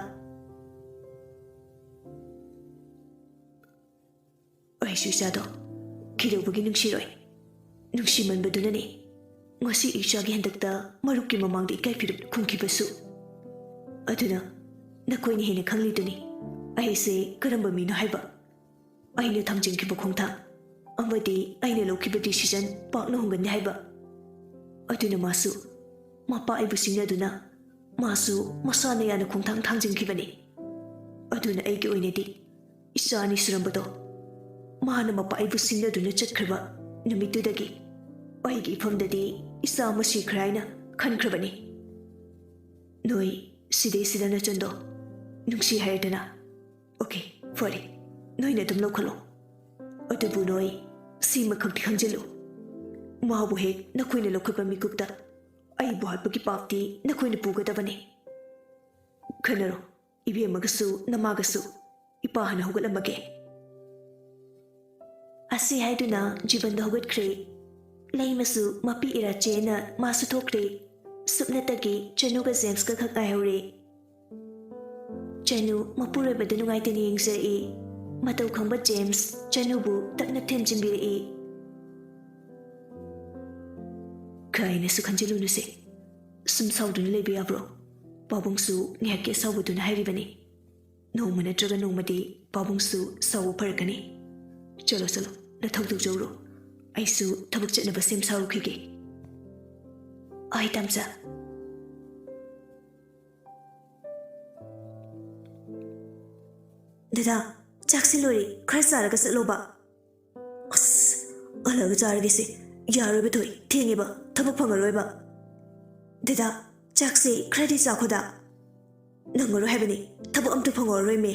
"ꯑꯩꯁꯨ ꯏꯆꯥꯗꯣ ꯀꯩꯗꯧꯕꯒꯤ ꯅꯨꯡꯁꯤꯔꯣꯏ? ꯅꯨꯡꯁꯤꯃꯟꯕꯗꯨꯅꯅꯤ ꯉꯁꯤ ꯏꯆꯥꯒꯤ ꯍꯟꯗꯛꯇ ꯃꯔꯨꯞꯀꯤ ꯃꯃꯥꯡꯗ ꯏꯀꯥꯏ ꯐꯤꯔꯨꯞ ꯈꯨꯝꯈꯤꯕꯁꯨ꯫ ꯑꯗꯨꯅ ꯅꯈꯣꯏꯅ ꯍꯦꯟꯅ ꯈꯪꯂꯤꯗꯨꯅꯤ ꯑꯩꯁꯦ ꯀꯔꯝꯕ ꯃꯤꯅꯣ ꯍꯥꯏꯕ꯫ ꯑꯩꯅ ꯊꯝꯖꯤꯟꯈꯤꯕ ꯈꯣꯡꯊꯥꯡ ꯑꯃꯗꯤ ꯑꯩꯅ ꯂꯧꯈꯤꯕ decision ꯄꯥꯛꯅ ꯍꯣꯡꯒꯅꯤ ꯍꯥꯏꯕ꯫ ꯑꯗꯨꯅ ꯃꯥꯁꯨ ꯃꯄꯥ ꯑꯩꯕꯨ ꯁꯤꯡꯅꯗꯨꯅ ꯃꯥꯁꯨ ꯃꯁꯥꯅ ꯌꯥꯅ ꯈꯣꯡꯊꯥꯡ ꯊꯥꯡꯖꯤꯟꯈꯤꯕꯅꯤ꯫ ꯑꯗꯨꯅ ꯑꯩꯒꯤ ꯑꯣꯏꯅꯗꯤ ꯏꯆꯥ ꯑꯅꯤ ꯁꯨꯔꯝꯕꯗꯣ ꯃꯥꯅ ꯃꯄꯥ ꯑꯩꯕꯨ ꯁꯤꯡꯅꯗꯨꯅ ꯆꯠꯈ꯭ꯔꯕ ꯅꯨꯃꯤꯠꯇꯨꯗꯒꯤ ꯑꯩꯒꯤ ꯏꯐꯝꯗꯗꯤ ꯏꯆꯥ ꯑꯃ ꯁꯤꯈ꯭ꯔꯦ ꯍꯥꯏꯅ ꯈꯟꯈ꯭ꯔꯕꯅꯤ꯫ ꯅꯣꯏ ꯁꯤꯗꯩꯁꯤꯗ ꯅꯆꯟꯗꯣ ꯅꯨꯡꯁꯤ ꯍꯥꯏꯔꯗꯅ꯫ ꯑꯣꯀꯦ, ꯐꯔꯦ, ꯅꯣꯏꯅ ꯑꯗꯨꯝ ꯂꯧꯈꯠꯂꯣ꯫ ꯑꯗꯨꯕꯨ ꯅꯣꯏ ꯁꯤꯃꯈꯛꯇꯤ ꯈꯪꯖꯤꯜꯂꯨ, ꯃꯥꯕꯨ ꯍꯦꯛ ꯅꯈꯣꯏꯅ ꯂꯧꯈꯠꯄ ꯃꯤꯀꯨꯞꯇ ꯑꯩꯕꯨ ꯍꯥꯠꯄꯒꯤ ꯄꯥꯞꯇꯤ ꯅꯈꯣꯏꯅ ꯄꯨꯒꯗꯕꯅꯤ꯫ ꯈꯟꯅꯔꯣ, ꯏꯕꯦꯝꯃꯒꯁꯨ ꯅꯃꯥꯒꯁꯨ꯫ ꯏꯄꯥ ꯍꯥꯟꯅ ꯍꯧꯒꯠꯂꯝꯃꯒꯦ꯫ ꯑꯁꯤ ꯍꯥꯏꯗꯨꯅ ꯖꯤꯕꯟꯗꯣ ꯍꯧꯒꯠꯈ꯭ꯔꯦ꯫ ꯂꯩꯃꯁꯨ ꯃꯄꯤ ꯏꯔꯥ ꯆꯦꯟꯅ ꯃꯥꯁꯨ ꯊꯣꯛꯈ꯭ꯔꯦ꯫ ꯁꯨꯞꯅꯇꯒꯤ ꯆꯅꯨꯒ ꯖꯦꯝꯁꯀ ꯈꯛ ꯉꯥꯏꯍꯧꯔꯦ꯫ ꯆꯅꯨ ꯃꯄꯨꯔꯣꯏꯕꯗ ꯅꯨꯡꯉꯥꯏꯇꯅ ꯌꯦꯡꯖꯔꯛꯏ꯫ ꯃꯇꯧ ꯈꯪꯕ ꯖꯦꯝꯁ ꯆꯅꯨꯕꯨ ꯇꯞꯅ ꯊꯦꯝꯖꯤꯟꯕꯤꯔꯛꯏ꯫ ꯀꯥꯏꯅꯁꯨ ꯈꯟꯖꯤꯜꯂꯨꯅꯨꯁꯦ꯫ ꯁꯨꯝ ꯁꯥꯎꯗꯨꯅ ꯂꯩꯕ ꯌꯥꯕ꯭ꯔꯣ? ꯄꯥꯕꯨꯡꯁꯨ ꯉꯥꯏꯍꯥꯛꯀꯤ ꯑꯁꯥꯎꯕꯗꯨꯅ ꯍꯥꯏꯔꯤꯕꯅꯤ꯫ ꯅꯣꯡꯃ ꯅꯠꯇ꯭ꯔꯒ ꯅꯣꯡꯃꯗꯤ ꯄꯥꯕꯨꯡꯁꯨ ꯁꯥꯎꯕ ꯐꯔꯛꯀꯅꯤ꯫ ꯆꯠꯂꯣ, ꯆꯠꯂꯣ, ꯅꯊꯧ ꯇꯧꯖꯧꯔꯣ꯫ ꯑꯩꯁꯨ ꯊꯕꯛ ꯆꯠꯅꯕ ꯁꯦꯝ ꯁꯥꯔꯨꯈꯤꯒꯦ꯫ ꯑꯩ ꯇꯝꯆꯥ꯫ ꯗꯗꯥ, ꯆꯥꯛꯁꯤ ꯂꯣꯏꯔꯦ, ꯈꯔ ꯆꯥꯔꯒ ꯆꯠꯂꯣꯕ꯫ ꯑꯁ, ꯍꯜꯂꯛꯑꯒ ꯆꯥꯔꯒꯦꯁꯦ꯫ ꯌꯥꯔꯣꯏꯕ ꯊꯣꯏ, ꯊꯦꯡꯉꯦꯕ, ꯊꯕꯛ ꯐꯪꯉꯔꯣꯏꯕ꯫ ꯗꯗꯥ, ꯆꯥꯛꯁꯦ ꯈꯔꯗꯤ ꯆꯥꯈꯣꯗ꯫ ꯅꯪꯉꯔꯣꯏ ꯍꯥꯏꯕꯅꯤ, ꯊꯕꯛ ꯑꯝꯇ ꯐꯪꯉꯔꯣꯏꯃꯦ꯫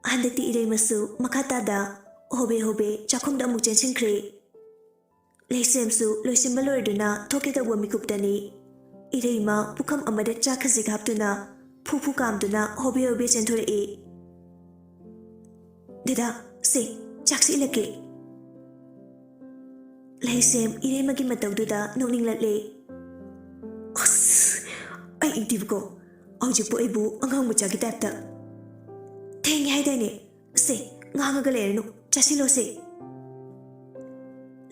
ꯍꯟꯗꯛꯇꯤ ꯏꯔꯩꯃꯁꯨ ꯃꯈꯥ ꯇꯥꯗ ꯍꯣꯕꯦ ꯍꯣꯕꯦ ꯆꯥꯛꯈꯨꯝꯗ ꯑꯃꯨꯛ ꯆꯦꯟꯁꯤꯟꯈ꯭ꯔꯦ꯫ ꯂꯩꯁꯦꯝꯁꯨ ꯂꯣꯏꯁꯤꯟꯕ ꯂꯣꯏꯔꯗꯨꯅ ꯊꯣꯛꯀꯦ ꯇꯧꯕ ꯃꯤꯀꯨꯞꯇꯅꯤ ꯏꯔꯩꯃ ꯄꯨꯈꯝ ꯑꯃꯗ ꯆꯥꯛ ꯈꯖꯤꯛ ꯍꯥꯞꯇꯨꯅ ꯐꯨ ꯐꯨ ꯀꯥꯝꯗꯨꯅ ꯍꯣꯕꯦ ꯍꯣꯕꯦ ꯆꯦꯟꯊꯣꯔꯛꯏ꯫ "ꯗꯗꯥ, ꯁꯦ, ꯆꯥꯛꯁꯤ ꯏꯜꯂꯛꯀꯦ꯫" ꯂꯩꯁꯦꯝ ꯏꯔꯩꯃꯒꯤ ꯃꯇꯧꯗꯨꯗ ꯅꯣꯛꯅꯤꯡꯂꯛꯂꯦ꯫ "ꯑꯁ, ꯑꯩ ꯏꯗꯤꯕꯀꯣ, ꯍꯧꯖꯤꯛꯄꯨ ꯑꯩꯕꯨ ꯑꯉꯥꯡ ꯃꯆꯥꯒꯤ ꯇꯥꯏꯞꯇ꯫ ꯊꯦꯡꯉꯦ ꯍꯥꯏꯗꯥꯏꯅꯦ? ꯁꯦ, ꯉꯥꯡꯉꯒ ꯂꯩꯔꯅꯨ, ꯆꯥꯁꯤꯜꯂꯣꯁꯦ꯫"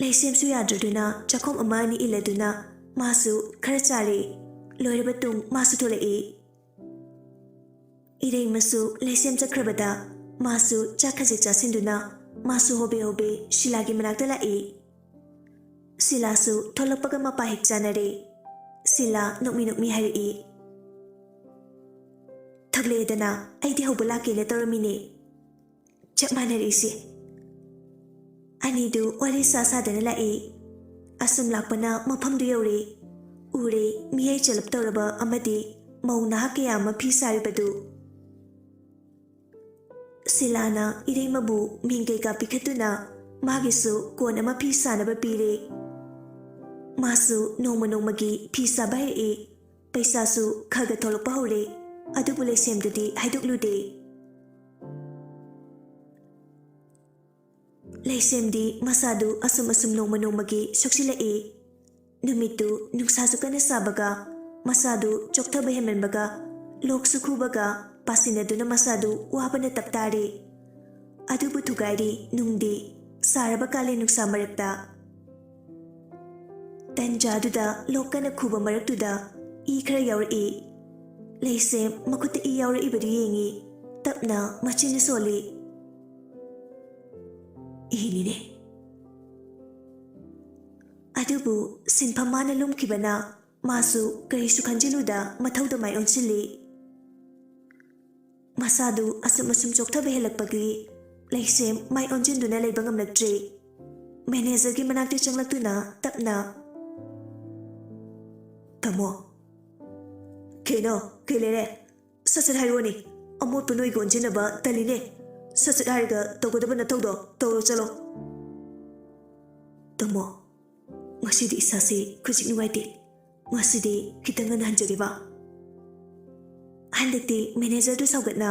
ꯂꯩꯁꯦꯝꯁꯨ ꯌꯥꯗ꯭ꯔꯗꯨꯅ ꯆꯥꯛꯈꯨꯝ ꯑꯃ ꯑꯅꯤ ꯏꯜꯂꯗꯨꯅ ꯃꯥꯁꯨ ꯈꯔ ꯆꯥꯔꯦ꯫ ꯂꯣꯏꯔꯕ ꯇꯨꯡ ꯃꯥꯁꯨ ꯊꯣꯛꯂꯛꯏ꯫ ꯏꯔꯩꯃꯁꯨ ꯂꯩꯁꯦꯝ ꯆꯠꯈ꯭ꯔꯕꯗ ꯃꯥꯁꯨ ꯆꯥꯛ ꯈꯖꯤꯛ ꯆꯥꯁꯤꯟꯗꯨꯅ ꯃꯥꯁꯨ ꯍꯣꯕꯦ ꯍꯣꯕꯦ ꯁꯤꯂꯥꯒꯤ ꯃꯅꯥꯛꯇ ꯂꯥꯛꯏ꯫ ꯁꯤꯂꯥꯁꯨ ꯊꯣꯛꯂꯛꯄꯒ ꯃꯄꯥ ꯍꯦꯛ ꯆꯥꯅꯔꯦ꯫ ꯁꯤꯂꯥ ꯅꯣꯛꯃꯤ ꯅꯣꯛꯃꯤ ꯍꯥꯏꯔꯛꯏ, "ꯊꯣꯛꯂꯛꯑꯦꯗꯅ, ꯑꯩꯗꯤ ꯍꯧꯕ ꯂꯥꯛꯀꯦꯅ ꯇꯧꯔꯝꯃꯤꯅꯦ꯫" ꯆꯞ ꯃꯥꯟꯅꯔꯛꯏꯁꯦ꯫ ꯑꯅꯤꯗꯨ ꯋꯥꯔꯤ ꯁꯥ ꯁꯥꯗꯅ ꯂꯥꯛꯏ꯫ ꯑꯁꯨꯝ ꯂꯥꯛꯄꯅ ꯃꯐꯝꯗꯨ ꯌꯧꯔꯦ꯫ ꯎꯔꯦ, ꯃꯤꯍꯩ ꯆꯦꯜꯂꯞ ꯇꯧꯔꯕ ꯑꯃꯗꯤ ꯃꯧ ꯅꯍꯥ ꯀꯌꯥ ꯑꯃ ꯐꯤ ꯁꯥꯔꯤꯕꯗꯨ꯫ ꯁꯤꯂꯥꯅ ꯏꯔꯩꯃꯕꯨ ꯃꯤꯡ ꯀꯩꯀꯥ ꯄꯤꯈꯠꯇꯨꯅ ꯃꯥꯒꯤꯁꯨ ꯀꯣꯟ ꯑꯃ ꯐꯤ ꯁꯥꯅꯕ ꯄꯤꯔꯦ꯫ ꯃꯥꯁꯨ ꯅꯣꯡꯃ ꯅꯣꯡꯃꯒꯤ ꯐꯤ ꯁꯥꯕ ꯍꯩꯔꯛꯏ꯫ ꯄꯩꯁꯥꯁꯨ ꯈꯔ ꯈꯔ ꯊꯣꯛꯂꯛꯄ ꯍꯧꯔꯦ꯫ ꯑꯗꯨꯕꯨ ꯂꯩꯁꯦꯝꯗꯗꯤ ꯍꯥꯏꯗꯣꯛꯂꯨꯗꯦ꯫ ꯂꯩꯁꯦꯝꯗꯤ ꯃꯁꯥꯗꯨ ꯑꯁꯨꯝ ꯑꯁꯨꯝ ꯅꯣꯡꯃ ꯅꯣꯡꯃꯒꯤ ꯁꯣꯛꯆꯤꯜꯂꯛꯏ꯫ ꯅꯨꯃꯤꯠꯇꯨ ꯅꯨꯡꯁꯥꯁꯨ ꯀꯟꯅ ꯁꯥꯕꯒ, ꯃꯁꯥꯗꯨ ꯆꯣꯛꯊꯕ ꯍꯦꯟꯃꯟꯕꯒ, ꯂꯣꯛꯁꯨ ꯈꯨꯕꯒ, ꯄꯥꯁꯤꯟꯅꯗꯨꯅ ꯃꯁꯥꯗꯨ ꯋꯥꯕꯅ ꯇꯞ ꯇꯥꯔꯦ꯫ ꯑꯗꯨꯕꯨ ꯊꯨꯒꯥꯏꯔꯤ ꯅꯨꯡꯗꯤ ꯁꯥꯔꯕ ꯀꯥꯂꯦꯟ ꯅꯨꯡꯁꯥ ꯃꯔꯛꯇ꯫ ꯇꯟꯖꯥꯗꯨꯗ ꯂꯣꯛ ꯀꯟꯅ ꯈꯨꯕ ꯃꯔꯛꯇꯨꯗ ꯏ ꯈꯔ ꯌꯥꯎꯔꯛꯏ꯫ ꯂꯩꯁꯦꯝ ꯃꯈꯨꯠꯇ ꯏ ꯌꯥꯎꯔꯛꯏꯕꯗꯨ ꯌꯦꯡꯏ꯫ ꯇꯞꯅ ꯃꯆꯤꯟꯅ ꯁꯣꯜꯂꯤ꯫ "ꯏꯅꯤꯅꯦ꯫" ꯑꯗꯨꯕꯨ ꯁꯤꯟꯐꯝ ꯃꯥꯅ ꯂꯨꯝꯈꯤꯕꯅ ꯃꯥꯁꯨ ꯀꯔꯤꯁꯨ ꯈꯟꯖꯤꯜꯂꯨꯗ ꯃꯊꯧꯗ ꯃꯥꯏ ꯑꯣꯟꯁꯤꯜꯂꯤ꯫ ꯃꯁꯥꯗꯨ ꯑꯁꯨꯝ ꯑꯁꯨꯝ ꯆꯣꯛꯊꯕ ꯍꯦꯜꯂꯛꯄꯒꯤ ꯂꯩꯁꯦꯝ ꯃꯥꯏ ꯑꯣꯟꯁꯤꯟꯗꯨꯅ ꯂꯩꯕ ꯉꯝꯂꯛꯇ꯭ꯔꯦ꯫ ꯃꯦꯅꯦꯖꯔꯒꯤ ꯃꯅꯥꯛꯇ ꯆꯪꯂꯛꯇꯨꯅ ꯇꯞꯅ, "ꯇꯥꯃꯣ, ꯀꯩꯅꯣ, ꯀꯩ ꯂꯩꯔꯦ? ꯁꯠ ꯁꯠ ꯍꯥꯏꯔꯛꯑꯣꯅꯦ꯫ ꯑꯃꯣꯠꯄ ꯅꯣꯏꯒ ꯑꯣꯟꯁꯤꯟꯅꯕ ꯇꯜꯂꯤꯅꯦ꯫ ꯁꯠ ꯁꯠ ꯍꯥꯏꯔꯒ ꯇꯧꯒꯗꯕ ꯅꯊꯧꯗꯣ ꯇꯧꯔꯣ ꯆꯠꯂꯣ꯫" "ꯇꯥꯃꯣ, ꯉꯁꯤꯗꯤ ꯏꯁꯥꯁꯤ ꯈꯖꯤꯛ ꯅꯨꯡꯉꯥꯏꯇꯦ꯫ ꯉꯁꯤꯗꯤ ꯈꯤꯇꯪ ꯉꯟꯅ ꯍꯟꯖꯒꯦꯕ꯫" ꯍꯟꯗꯛꯇꯤ ꯃꯦꯅꯦꯖꯔꯗꯨ ꯁꯥꯎꯒꯠꯅ,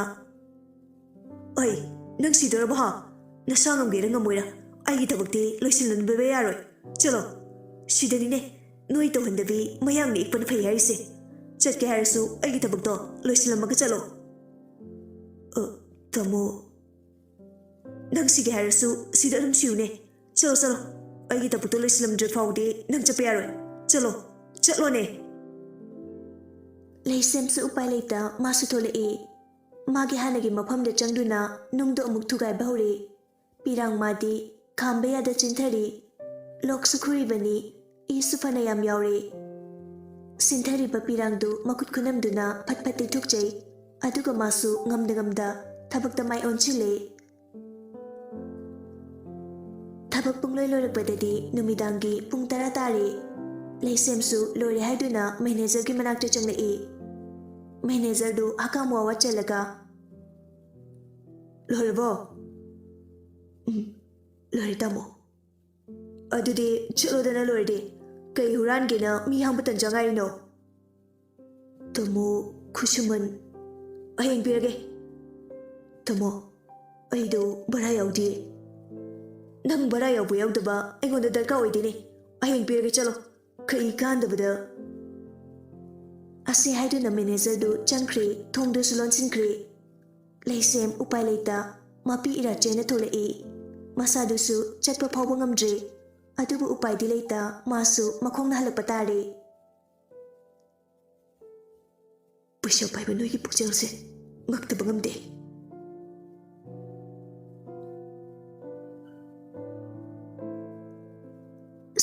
"ꯑꯩ, ꯅꯪ ꯁꯤꯗꯣꯔꯕ ꯍꯥ? ꯅꯁꯥ ꯉꯝꯒꯦꯔꯥ ꯉꯝꯃꯣꯏꯔꯥ, ꯑꯩꯒꯤ ꯊꯕꯛꯇꯤ ꯂꯣꯏꯁꯤꯜꯂꯝꯗꯕ ꯌꯥꯔꯣꯏ꯫ ꯆꯠꯂꯣ꯫ ꯁꯤꯗꯅꯤꯅꯦ ꯅꯣꯏ ꯇꯧꯍꯟꯗꯕꯤ ꯃꯌꯥꯡ ꯅꯦꯛꯄꯅ ꯐꯩ ꯍꯥꯏꯔꯤꯁꯦ꯫ ꯆꯠꯀꯦ ꯍꯥꯏꯔꯁꯨ ꯑꯩꯒꯤ ꯊꯕꯛꯇꯣ ꯂꯣꯏꯁꯤꯜꯂꯝꯃꯒ ꯆꯠꯂꯣ꯫" "ꯑ, ꯇꯥꯃꯣ, ꯅꯪ ꯁꯤꯒꯦ ꯍꯥꯏꯔꯁꯨ ꯁꯤꯗ ꯑꯗꯨꯝ ꯁꯤꯌꯨꯅꯦ꯫ ꯆꯠꯂꯣ, ꯆꯠꯂꯣ꯫ ꯑꯩꯒꯤ ꯊꯕꯛꯇꯣ ꯂꯣꯏꯁꯤꯜꯂꯝꯗ꯭ꯔꯤ ꯐꯥꯎꯗꯤ ꯅꯪ ꯆꯠꯄ ꯌꯥꯔꯣꯏ꯫ ꯆꯠꯂꯣ, ꯆꯠꯂꯣꯅꯦ꯫" ꯂꯩꯁꯦꯝꯁꯨ ꯎꯄꯥꯏ ꯂꯩꯇ ꯃꯥꯁꯨ ꯊꯣꯛꯂꯛꯏ꯫ ꯃꯥꯒꯤ ꯍꯥꯟꯅꯒꯤ ꯃꯐꯝꯗ ꯆꯪꯗꯨꯅ ꯅꯨꯡꯗꯣ ꯑꯃꯨꯛ ꯊꯨꯒꯥꯏꯕ ꯍꯧꯔꯦ꯫ ꯄꯤꯔꯥꯡ ꯃꯥꯗꯤ ꯈꯥꯝꯕ ꯌꯥꯗ ꯆꯤꯟꯊꯔꯤ꯫ ꯂꯣꯛꯁꯨ ꯈꯨꯔꯤꯕꯅꯤ, ꯏꯁꯨ ꯐꯅ ꯌꯥꯝ ꯌꯥꯎꯔꯦ꯫ ꯁꯤꯟꯊꯔꯤꯕ ꯄꯤꯔꯥꯡꯗꯨ ꯃꯈꯨꯠ ꯈꯨꯅꯝꯗꯨꯅ ꯐꯠ ꯐꯠ ꯇꯩꯊꯣꯛꯆꯩ꯫ ꯑꯗꯨꯒ ꯃꯥꯁꯨ ꯉꯝꯗ ꯉꯝꯗ ꯊꯕꯛꯇ ꯃꯥꯏ ꯑꯣꯟꯁꯤꯜꯂꯦ꯫ ꯊꯕꯛ ꯄꯨꯡꯂꯣꯏ ꯂꯣꯏꯔꯛꯄꯗꯗꯤ ꯅꯨꯃꯤꯗꯥꯡꯒꯤ ꯄꯨꯡ ꯇꯔꯥ ꯇꯥꯔꯦ꯫ ꯂꯩꯁꯦꯝꯁꯨ ꯂꯣꯏꯔꯦ ꯍꯥꯏꯗꯨꯅ ꯃꯦꯅꯦꯖꯔꯒꯤ ꯃꯅꯥꯛꯇ ꯆꯪꯂꯛꯏ꯫ ꯃꯦꯅꯦꯖꯔꯗꯨ ꯍꯀꯥꯝ ꯋꯥꯋꯥ ꯆꯜꯂꯒ, "ꯂꯣꯏꯔꯕꯣ?" "ꯎꯝ, ꯂꯣꯏꯔꯦ ꯇꯥꯃꯣ꯫" "ꯑꯗꯨꯗꯤ ꯆꯠꯂꯣꯗꯅ ꯂꯣꯏꯔꯗꯤ꯫ ꯀꯩ ꯍꯨꯔꯥꯟꯒꯦꯅ ꯃꯤ ꯍꯥꯡꯕ ꯇꯟꯖꯥ ꯉꯥꯏꯔꯤꯅꯣ?" "ꯇꯥꯃꯣ, ꯈꯨꯠꯁꯨꯃꯟ ꯍꯌꯦꯡ ꯄꯤꯔꯒꯦ꯫" "ꯇꯥꯃꯣ, ꯑꯩꯗꯣ ꯚꯔꯥ ꯌꯥꯎꯗꯦ꯫" "ꯅꯪ ꯚꯔꯥ ꯌꯥꯎꯕ ꯌꯥꯎꯗꯕ ꯑꯩꯉꯣꯟꯗ ꯗꯔꯀꯥꯔ ꯑꯣꯏꯗꯦꯅꯦ꯫ ꯍꯌꯦꯡ ꯄꯤꯔꯒꯦ, ꯆꯠꯂꯣ꯫ ꯀꯩ ꯀꯥꯟꯗꯕꯗ꯫" ꯑꯁꯤ ꯍꯥꯏꯗꯨꯅ ꯃꯦꯅꯦꯖꯔꯗꯨ ꯆꯪꯈ꯭ꯔꯦ, ꯊꯣꯡꯗꯨꯁꯨ ꯂꯣꯟꯁꯤꯟꯈ꯭ꯔꯦ꯫ ꯂꯩꯁꯦꯝ ꯎꯄꯥꯏ ꯂꯩꯇ ꯃꯄꯤ ꯏꯔꯥꯠ ꯆꯦꯟꯅ ꯊꯣꯛꯂꯛꯏ꯫ ꯃꯁꯥꯗꯨꯁꯨ ꯆꯠꯄ ꯐꯥꯎꯕ ꯉꯝꯗ꯭ꯔꯦ꯫ ꯑꯗꯨꯕꯨ ꯎꯄꯥꯏꯗꯤ ꯂꯩꯇ ꯃꯥꯁꯨ ꯃꯈꯣꯡꯅ ꯍꯜꯂꯛꯄ ꯇꯥꯔꯦ꯫ ꯄꯩꯁꯥ ꯄꯥꯏꯕ ꯅꯣꯏꯒꯤ ꯄꯨꯛꯆꯦꯜꯁꯦ ꯉꯛꯇꯕ ꯉꯝꯗꯦ꯫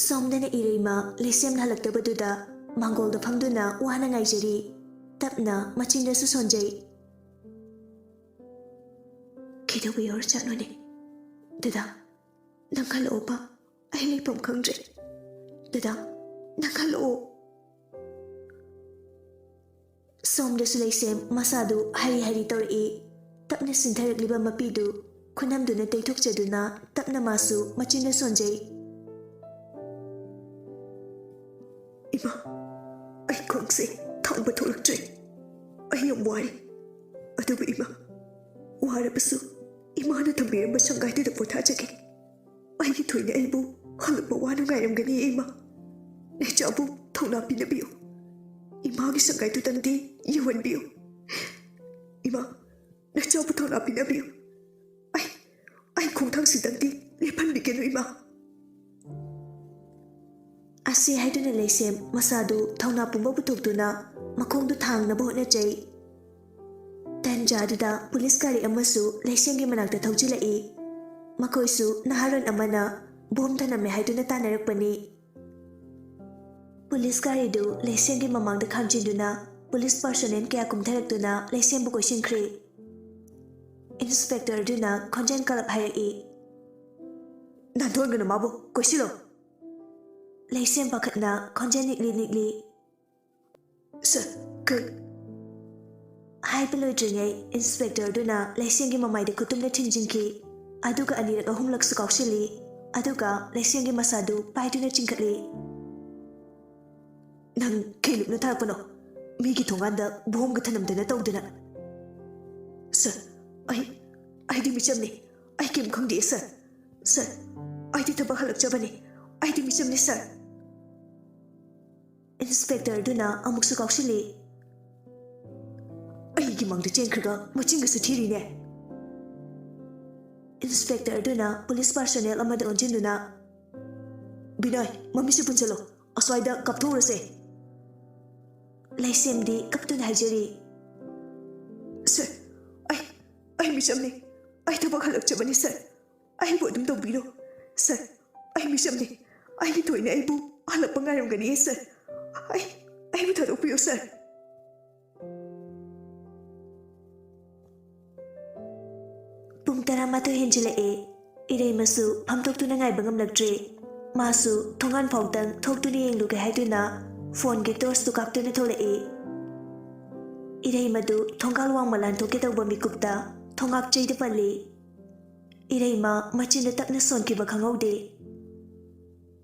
ꯁꯣꯝꯗꯅ ꯏꯔꯩꯃ ꯂꯩꯁꯦꯝꯅ ꯍꯜꯂꯛꯇꯕꯗꯨꯗ ꯃꯥꯡꯒꯣꯜꯗ ꯐꯝꯗꯨꯅ ꯋꯥꯅ ꯉꯥꯏꯖꯔꯤ꯫ ꯇꯞꯅ ꯃꯆꯤꯟꯗꯁꯨ ꯁꯣꯟꯖꯩ꯫ "ꯀꯩꯗꯧꯕ ꯌꯥꯎꯔꯖꯥꯠꯅꯣꯅꯦ? ꯗꯗꯥ, ꯅꯪ ꯍꯜꯂꯛꯑꯣꯕ, ꯑꯩ ꯂꯩꯐꯝ ꯈꯪꯗ꯭ꯔꯦ꯫ ꯗꯗꯥ, ꯅꯪ ꯍꯜꯂꯛꯑꯣ꯫" ꯁꯣꯝꯗꯁꯨ ꯂꯩꯁꯦꯝ ꯃꯁꯥꯗꯨ ꯍꯔꯤ ꯍꯔꯤ ꯇꯧꯔꯛꯏ꯫ ꯇꯞꯅ ꯆꯤꯟꯊꯔꯛꯂꯤꯕ ꯃꯄꯤꯗꯨ ꯈꯨꯅꯝꯗꯨꯅ ꯇꯩꯊꯣꯛꯆꯗꯨꯅ ꯇꯞꯅ ꯃꯥꯁꯨ ꯃꯆꯤꯟꯗ ꯁꯣꯟꯖꯩ꯫ "ꯏꯃꯥ, ꯑꯩ ꯈꯣꯡꯁꯦ ꯊꯥꯡꯕ ꯊꯣꯛꯂꯛꯇ꯭ꯔꯦ꯫ ꯑꯩ ꯌꯥꯝ ꯋꯥꯔꯦ꯫ ꯑꯗꯨꯕꯨ ꯏꯃꯥ, ꯋꯥꯔꯕꯁꯨ ꯏꯃꯥꯅ ꯊꯝꯕꯤꯔꯝꯕ ꯁꯪꯒꯥꯏꯗꯨꯗ ꯄꯣꯊꯥꯖꯒꯦ꯫ ꯑꯩꯒꯤ ꯊꯣꯏꯅ ꯑꯩꯕꯨ ꯍꯜꯂꯛꯄ ꯋꯥꯅ ꯉꯥꯏꯔꯝꯒꯅꯤ ꯏꯃꯥ꯫ ꯅꯆꯥꯕꯨ ꯊꯧꯅꯥ ꯄꯤꯅꯕꯤꯌꯨ꯫ ꯏꯃꯥꯒꯤ ꯁꯪꯒꯥꯏꯗꯨꯗꯪꯗꯤ ꯌꯧꯍꯟꯕꯤꯌꯨ꯫ ꯏꯃꯥ, ꯅꯆꯥꯕꯨ ꯊꯧꯅꯥ ꯄꯤꯅꯕꯤꯌꯨ꯫ ꯑꯩ, ꯑꯩ ꯈꯣꯡꯊꯥꯡꯁꯤꯗꯪꯗꯤ ꯂꯦꯞꯍꯟꯕꯤꯒꯅꯨ ꯏꯃꯥ꯫" ꯑꯁꯤ ꯍꯥꯏꯗꯨꯅ ꯂꯩꯁꯦꯝ ꯃꯁꯥꯗꯨ ꯊꯧꯅꯥ ꯄꯨꯝꯕ ꯄꯨꯊꯣꯛꯇꯨꯅ ꯃꯈꯣꯡꯗꯨ ꯊꯥꯡꯅꯕ ꯍꯣꯠꯅꯖꯩ꯫ ꯇꯟꯖꯥꯗꯨꯗ ꯄꯨꯂꯤꯁ ꯒꯥꯔꯤ ꯑꯃꯁꯨ ꯂꯩꯁꯦꯝꯒꯤ ꯃꯅꯥꯛꯇ ꯊꯧꯖꯤꯜꯂꯛꯏ꯫ ꯃꯈꯣꯏꯁꯨ ꯅꯍꯥꯔꯣꯜ ꯑꯃꯅ ꯕꯣꯝ ꯊꯅꯝꯃꯦ ꯍꯥꯏꯗꯨꯅ ꯇꯥꯟꯅꯔꯛꯄꯅꯤ꯫ ꯄꯨꯂꯤꯁ ꯒꯥꯔꯤꯗꯨ ꯂꯩꯁꯦꯝꯒꯤ ꯃꯃꯥꯡꯗ ꯈꯥꯝꯖꯤꯟꯗꯨꯅ ꯄꯨꯂꯤꯁ ꯄꯥꯔꯁꯣꯅꯦꯜ ꯀꯌꯥ ꯀꯨꯝꯊꯔꯛꯇꯨꯅ ꯂꯩꯁꯦꯝꯕꯨ ꯀꯣꯏꯁꯤꯟꯈ꯭ꯔꯦ꯫ ꯏꯟꯁꯄꯦꯛꯇꯔꯗꯨꯅ ꯈꯣꯟꯖꯦꯜ ꯀꯜꯂꯞ ꯍꯥꯏꯔꯛꯏ, ꯅꯥꯟꯊꯣꯛꯍꯟꯒꯅꯨ ꯃꯥꯕꯨ꯫ ꯀꯣꯏꯁꯤꯜꯂꯣ꯫ ꯂꯩꯁꯦꯝ ꯄꯥꯈꯠꯅ ꯈꯣꯟꯖꯦꯜ ꯅꯤꯛꯂꯤ ꯅꯤꯛꯂꯤ꯫ "ꯁꯥꯔ, ꯀꯩ?" ꯍꯥꯏꯕ ꯂꯣꯏꯗ꯭ꯔꯤꯉꯩ ꯏꯟꯁꯄꯦꯛꯇꯔꯗꯨꯅ ꯂꯩꯁꯦꯝꯒꯤ ꯃꯃꯥꯏꯗ ꯈꯨꯇꯨꯝꯅ ꯊꯤꯟꯖꯤꯟꯈꯤ꯫ ꯑꯗꯨꯒ ꯑꯅꯤꯔꯛ ꯑꯍꯨꯝꯂꯛꯁꯨ ꯀꯥꯎꯁꯤꯜꯂꯤ꯫ ꯑꯗꯨꯒ ꯂꯩꯁꯦꯝꯒꯤ ꯃꯁꯥꯗꯨ ꯄꯥꯏꯗꯨꯅ ꯆꯤꯡꯈꯠꯂꯤ꯫ "ꯅꯪ ꯀꯩ ꯂꯨꯞꯅ ꯊꯥꯔꯛꯄꯅꯣ? ꯃꯤꯒꯤ ꯊꯣꯡꯒꯥꯟꯗ ꯕꯣꯝꯒ ꯊꯅꯝꯗꯅ ꯇꯧꯗꯅ?" "ꯁꯥꯔ, ꯑꯩ, ꯑꯩꯗꯤ ꯃꯤꯆꯝꯅꯤ꯫ ꯑꯩ ꯀꯩꯝ ꯈꯪꯗꯦ ꯁꯥꯔ꯫ ꯁꯥꯔ, ꯑꯩꯗꯤ ꯊꯕꯛ ꯍꯜꯂꯛꯆꯕꯅꯤ꯫ ꯑꯩꯗꯤ ꯃꯤꯆꯝꯅꯤ ꯁꯥꯔ꯫" ꯏꯟꯁꯄꯦꯛꯇꯔꯗꯨꯅ ꯑꯃꯨꯛꯁꯨ ꯀꯥꯎꯁꯤꯜꯂꯤ꯫ "ꯑꯩꯒꯤ ꯃꯥꯡꯗ ꯆꯦꯟꯈ꯭ꯔꯒ ꯃꯆꯤꯟꯒꯁꯨ ꯊꯤꯔꯤꯅꯦ꯫" ꯏꯟꯁꯄꯦꯛꯇꯔꯗꯨꯅ ꯄꯨꯂꯤꯁ ꯄꯥꯔꯁꯣꯅꯦꯜ ꯑꯃꯗ ꯑꯣꯟꯁꯤꯟꯗꯨꯅ, "ꯕꯤꯅꯣꯏ, ꯃꯃꯤꯠꯁꯤ ꯄꯨꯟꯁꯤꯜꯂꯣ꯫ ꯑꯁ꯭ꯋꯥꯏꯗ ꯀꯥꯞꯊꯣꯛꯎꯔꯁꯦ꯫" ꯂꯩꯁꯦꯝꯗꯤ ꯀꯞꯇꯨꯅ ꯍꯥꯏꯖꯔꯤ꯫ "ꯁꯥꯔ, ꯑꯩ, ꯑꯩ ꯃꯤꯆꯝꯅꯤ꯫ ꯑꯩ ꯊꯕꯛ ꯍꯜꯂꯛꯆꯕꯅꯤ ꯁꯥꯔ꯫ ꯑꯩꯕꯨ ꯑꯗꯨꯝ ꯇꯧꯕꯤꯔꯣ ꯁꯥꯔ꯫ ꯑꯩ ꯃꯤꯆꯝꯅꯤ꯫ ꯑꯩꯒꯤ ꯊꯣꯏꯅ ꯑꯩꯕꯨ ꯍꯜꯂꯛꯄ ꯉꯥꯏꯔꯝꯒꯅꯤꯌꯦ ꯁꯥꯔ꯫ ꯑꯩ, ꯑꯩꯕꯨ ꯊꯥꯗꯣꯛꯄꯤꯌꯣ ꯁꯥꯔ꯫" ꯄꯨꯡ ꯇꯔꯥꯃꯥꯊꯣꯏ ꯍꯦꯟꯖꯤꯜꯂꯛꯑꯦ꯫ ꯏꯔꯩꯃꯁꯨ ꯐꯝꯗꯣꯛꯇꯨꯅ ꯉꯥꯏꯕ ꯉꯝꯂꯛꯇ꯭ꯔꯦ꯫ ꯃꯥꯁꯨ ꯊꯣꯡꯒꯥꯟ ꯐꯥꯎꯇꯪ ꯊꯣꯛꯇꯨꯅ ꯌꯦꯡꯂꯨꯒꯦ ꯍꯥꯏꯗꯨꯅ ꯐꯣꯟꯒꯤ ꯇꯣꯔꯆꯇꯨ ꯀꯥꯞꯇꯨꯅ ꯊꯣꯛꯂꯛꯏ꯫ ꯏꯔꯩꯃꯗꯨ ꯊꯣꯡꯒꯥꯜ ꯋꯥꯡꯃ ꯂꯥꯟꯊꯣꯛꯀꯦ ꯇꯧꯕ ꯃꯤꯀꯨꯞꯇ ꯊꯣꯡꯉꯥꯛ ꯆꯩꯗ ꯄꯜꯂꯤ꯫ ꯏꯔꯩꯃ ꯃꯆꯤꯟꯗ ꯇꯞꯅ ꯁꯣꯟꯈꯤꯕ ꯈꯪꯍꯧꯗꯦ꯫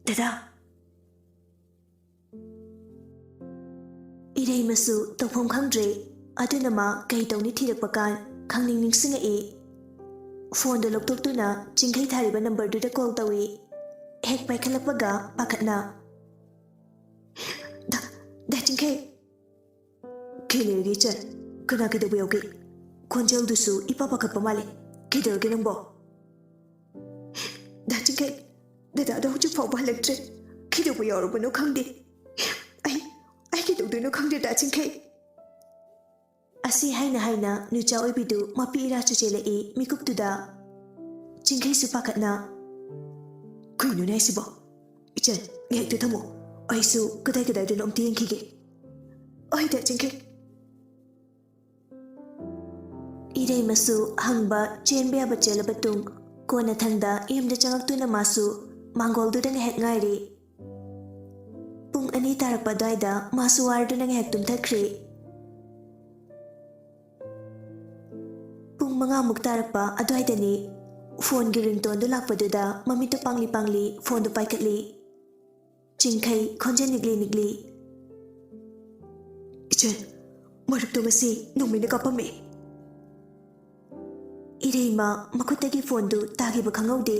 "ꯗꯗꯥ!" ꯏꯔꯩꯃꯁꯨ ꯇꯧꯐꯝ ꯈꯪꯗ꯭ꯔꯦ꯫ ꯑꯗꯨꯅ ꯃꯥ ꯀꯩ ꯇꯧꯅꯤ ꯊꯤꯔꯛꯄ ꯀꯥꯟ ꯈꯪꯅꯤꯡ ꯅꯤꯡꯁꯤꯡꯉꯛꯏ꯫ ꯐꯣꯟꯗꯣ ꯂꯧꯊꯣꯛꯇꯨꯅ ꯆꯤꯡꯈꯩ ꯊꯥꯔꯤꯕ ꯅꯝꯕꯔꯗꯨꯗ ꯀꯣꯜ ꯇꯧꯏ꯫ ꯍꯦꯛ ꯄꯥꯏꯈꯠꯂꯛꯄꯒ ꯄꯥꯈꯠꯅ, "ꯗꯥ, ꯗꯥ ꯆꯤꯡꯈꯩ!" "ꯀꯩ ꯂꯩꯔꯒꯦ ꯏꯆꯟ? ꯀꯅꯥ ꯀꯩꯗꯧꯕ ꯌꯥꯎꯒꯦ? ꯈꯣꯟꯖꯦꯜꯗꯨꯁꯨ ꯏꯄꯥ ꯄꯥꯈꯠꯄ ꯃꯥꯜꯂꯦ꯫ ꯀꯩꯗꯧꯔꯒꯦ ꯅꯪꯕꯣ?" "ꯗꯥ ꯆꯤꯡꯈꯩ, ꯗꯗꯥꯗꯣ ꯍꯧꯖꯤꯛ ꯐꯥꯎꯕ ꯍꯜꯂꯛꯇ꯭ꯔꯦ꯫ ꯀꯩꯗꯧꯕ ꯌꯥꯎꯔꯕꯅꯣ ꯈꯪꯗꯦ꯫ ꯑꯩ, ꯑꯩ ꯀꯩꯗꯧꯗꯣꯏꯅꯣ ꯈꯪꯗꯦ ꯗꯥ ꯆꯤꯡꯈꯩ꯫" ꯑꯁꯤ ꯍꯥꯏꯅ ꯍꯥꯏꯅ ꯅꯨꯆꯥ ꯑꯣꯏꯕꯤꯗꯨ ꯃꯄꯤ ꯏꯔꯥꯁꯨ ꯆꯦꯜꯂꯛꯏ ꯃꯤꯀꯨꯞꯇꯨꯗ꯫ ꯆꯤꯡꯈꯩꯁꯨ ꯄꯥꯈꯠꯅ, "ꯀꯩꯅꯣꯅꯦ ꯍꯥꯏꯁꯤꯕꯣ? ꯏꯆꯟ, ꯉꯥꯏꯍꯥꯛꯇ ꯊꯝꯃꯣ꯫ ꯑꯩꯁꯨ ꯀꯗꯥꯏ ꯀꯗꯥꯏꯗꯅꯣ ꯑꯝꯇ ꯌꯦꯡꯈꯤꯒꯦ꯫" "ꯍꯣꯏ ꯗꯥ ꯆꯤꯡꯈꯩ꯫" ꯏꯔꯩꯃꯁꯨ ꯍꯪꯕ ꯆꯦꯟꯕ ꯌꯥꯕ ꯆꯦꯜꯂꯕ ꯇꯨꯡ ꯀꯣꯟꯅꯊꯪꯗ ꯌꯨꯝꯗ ꯆꯪꯂꯛꯇꯨꯅ ꯃꯥꯁꯨ ꯃꯥꯡꯒꯣꯜꯗꯨꯗ ꯉꯥꯏꯍꯥꯛ ꯉꯥꯏꯔꯤ꯫ ꯄꯨꯡ ꯑꯅꯤ ꯇꯥꯔꯛꯄ ꯑꯗꯨꯋꯥꯏꯗ ꯃꯥꯁꯨ ꯋꯥꯔꯗꯨꯅ ꯉꯥꯏꯍꯥꯛ ꯇꯨꯝꯊꯈ꯭ꯔꯦ꯫ ꯄꯨꯡ ꯃꯉꯥꯃꯨꯛ ꯇꯥꯔꯛꯄ ꯑꯗꯨꯋꯥꯏꯗꯅꯤ ꯐꯣꯟꯒꯤ ꯔꯤꯡꯇꯣꯟꯗꯨ ꯂꯥꯛꯄꯗꯨꯗ ꯃꯃꯤꯠꯇꯨ ꯄꯥꯡꯂꯤ ꯄꯥꯡꯂꯤ ꯐꯣꯟꯗꯨ ꯄꯥꯏꯈꯠꯂꯤ꯫ ꯆꯤꯡꯈꯩ ꯈꯣꯟꯖꯦꯜ ꯅꯤꯛꯂꯤ ꯅꯤꯛꯂꯤ꯫ "ꯏꯆꯦ, ꯃꯔꯨꯞꯇꯨ ꯉꯁꯤ ꯅꯣꯡꯃꯩꯅ ꯀꯥꯞꯄꯝꯃꯦ꯫" ꯏꯔꯩꯃ ꯃꯈꯨꯠꯇꯒꯤ ꯐꯣꯟꯗꯨ ꯇꯥꯈꯤꯕ ꯈꯪꯍꯧꯗꯦ꯫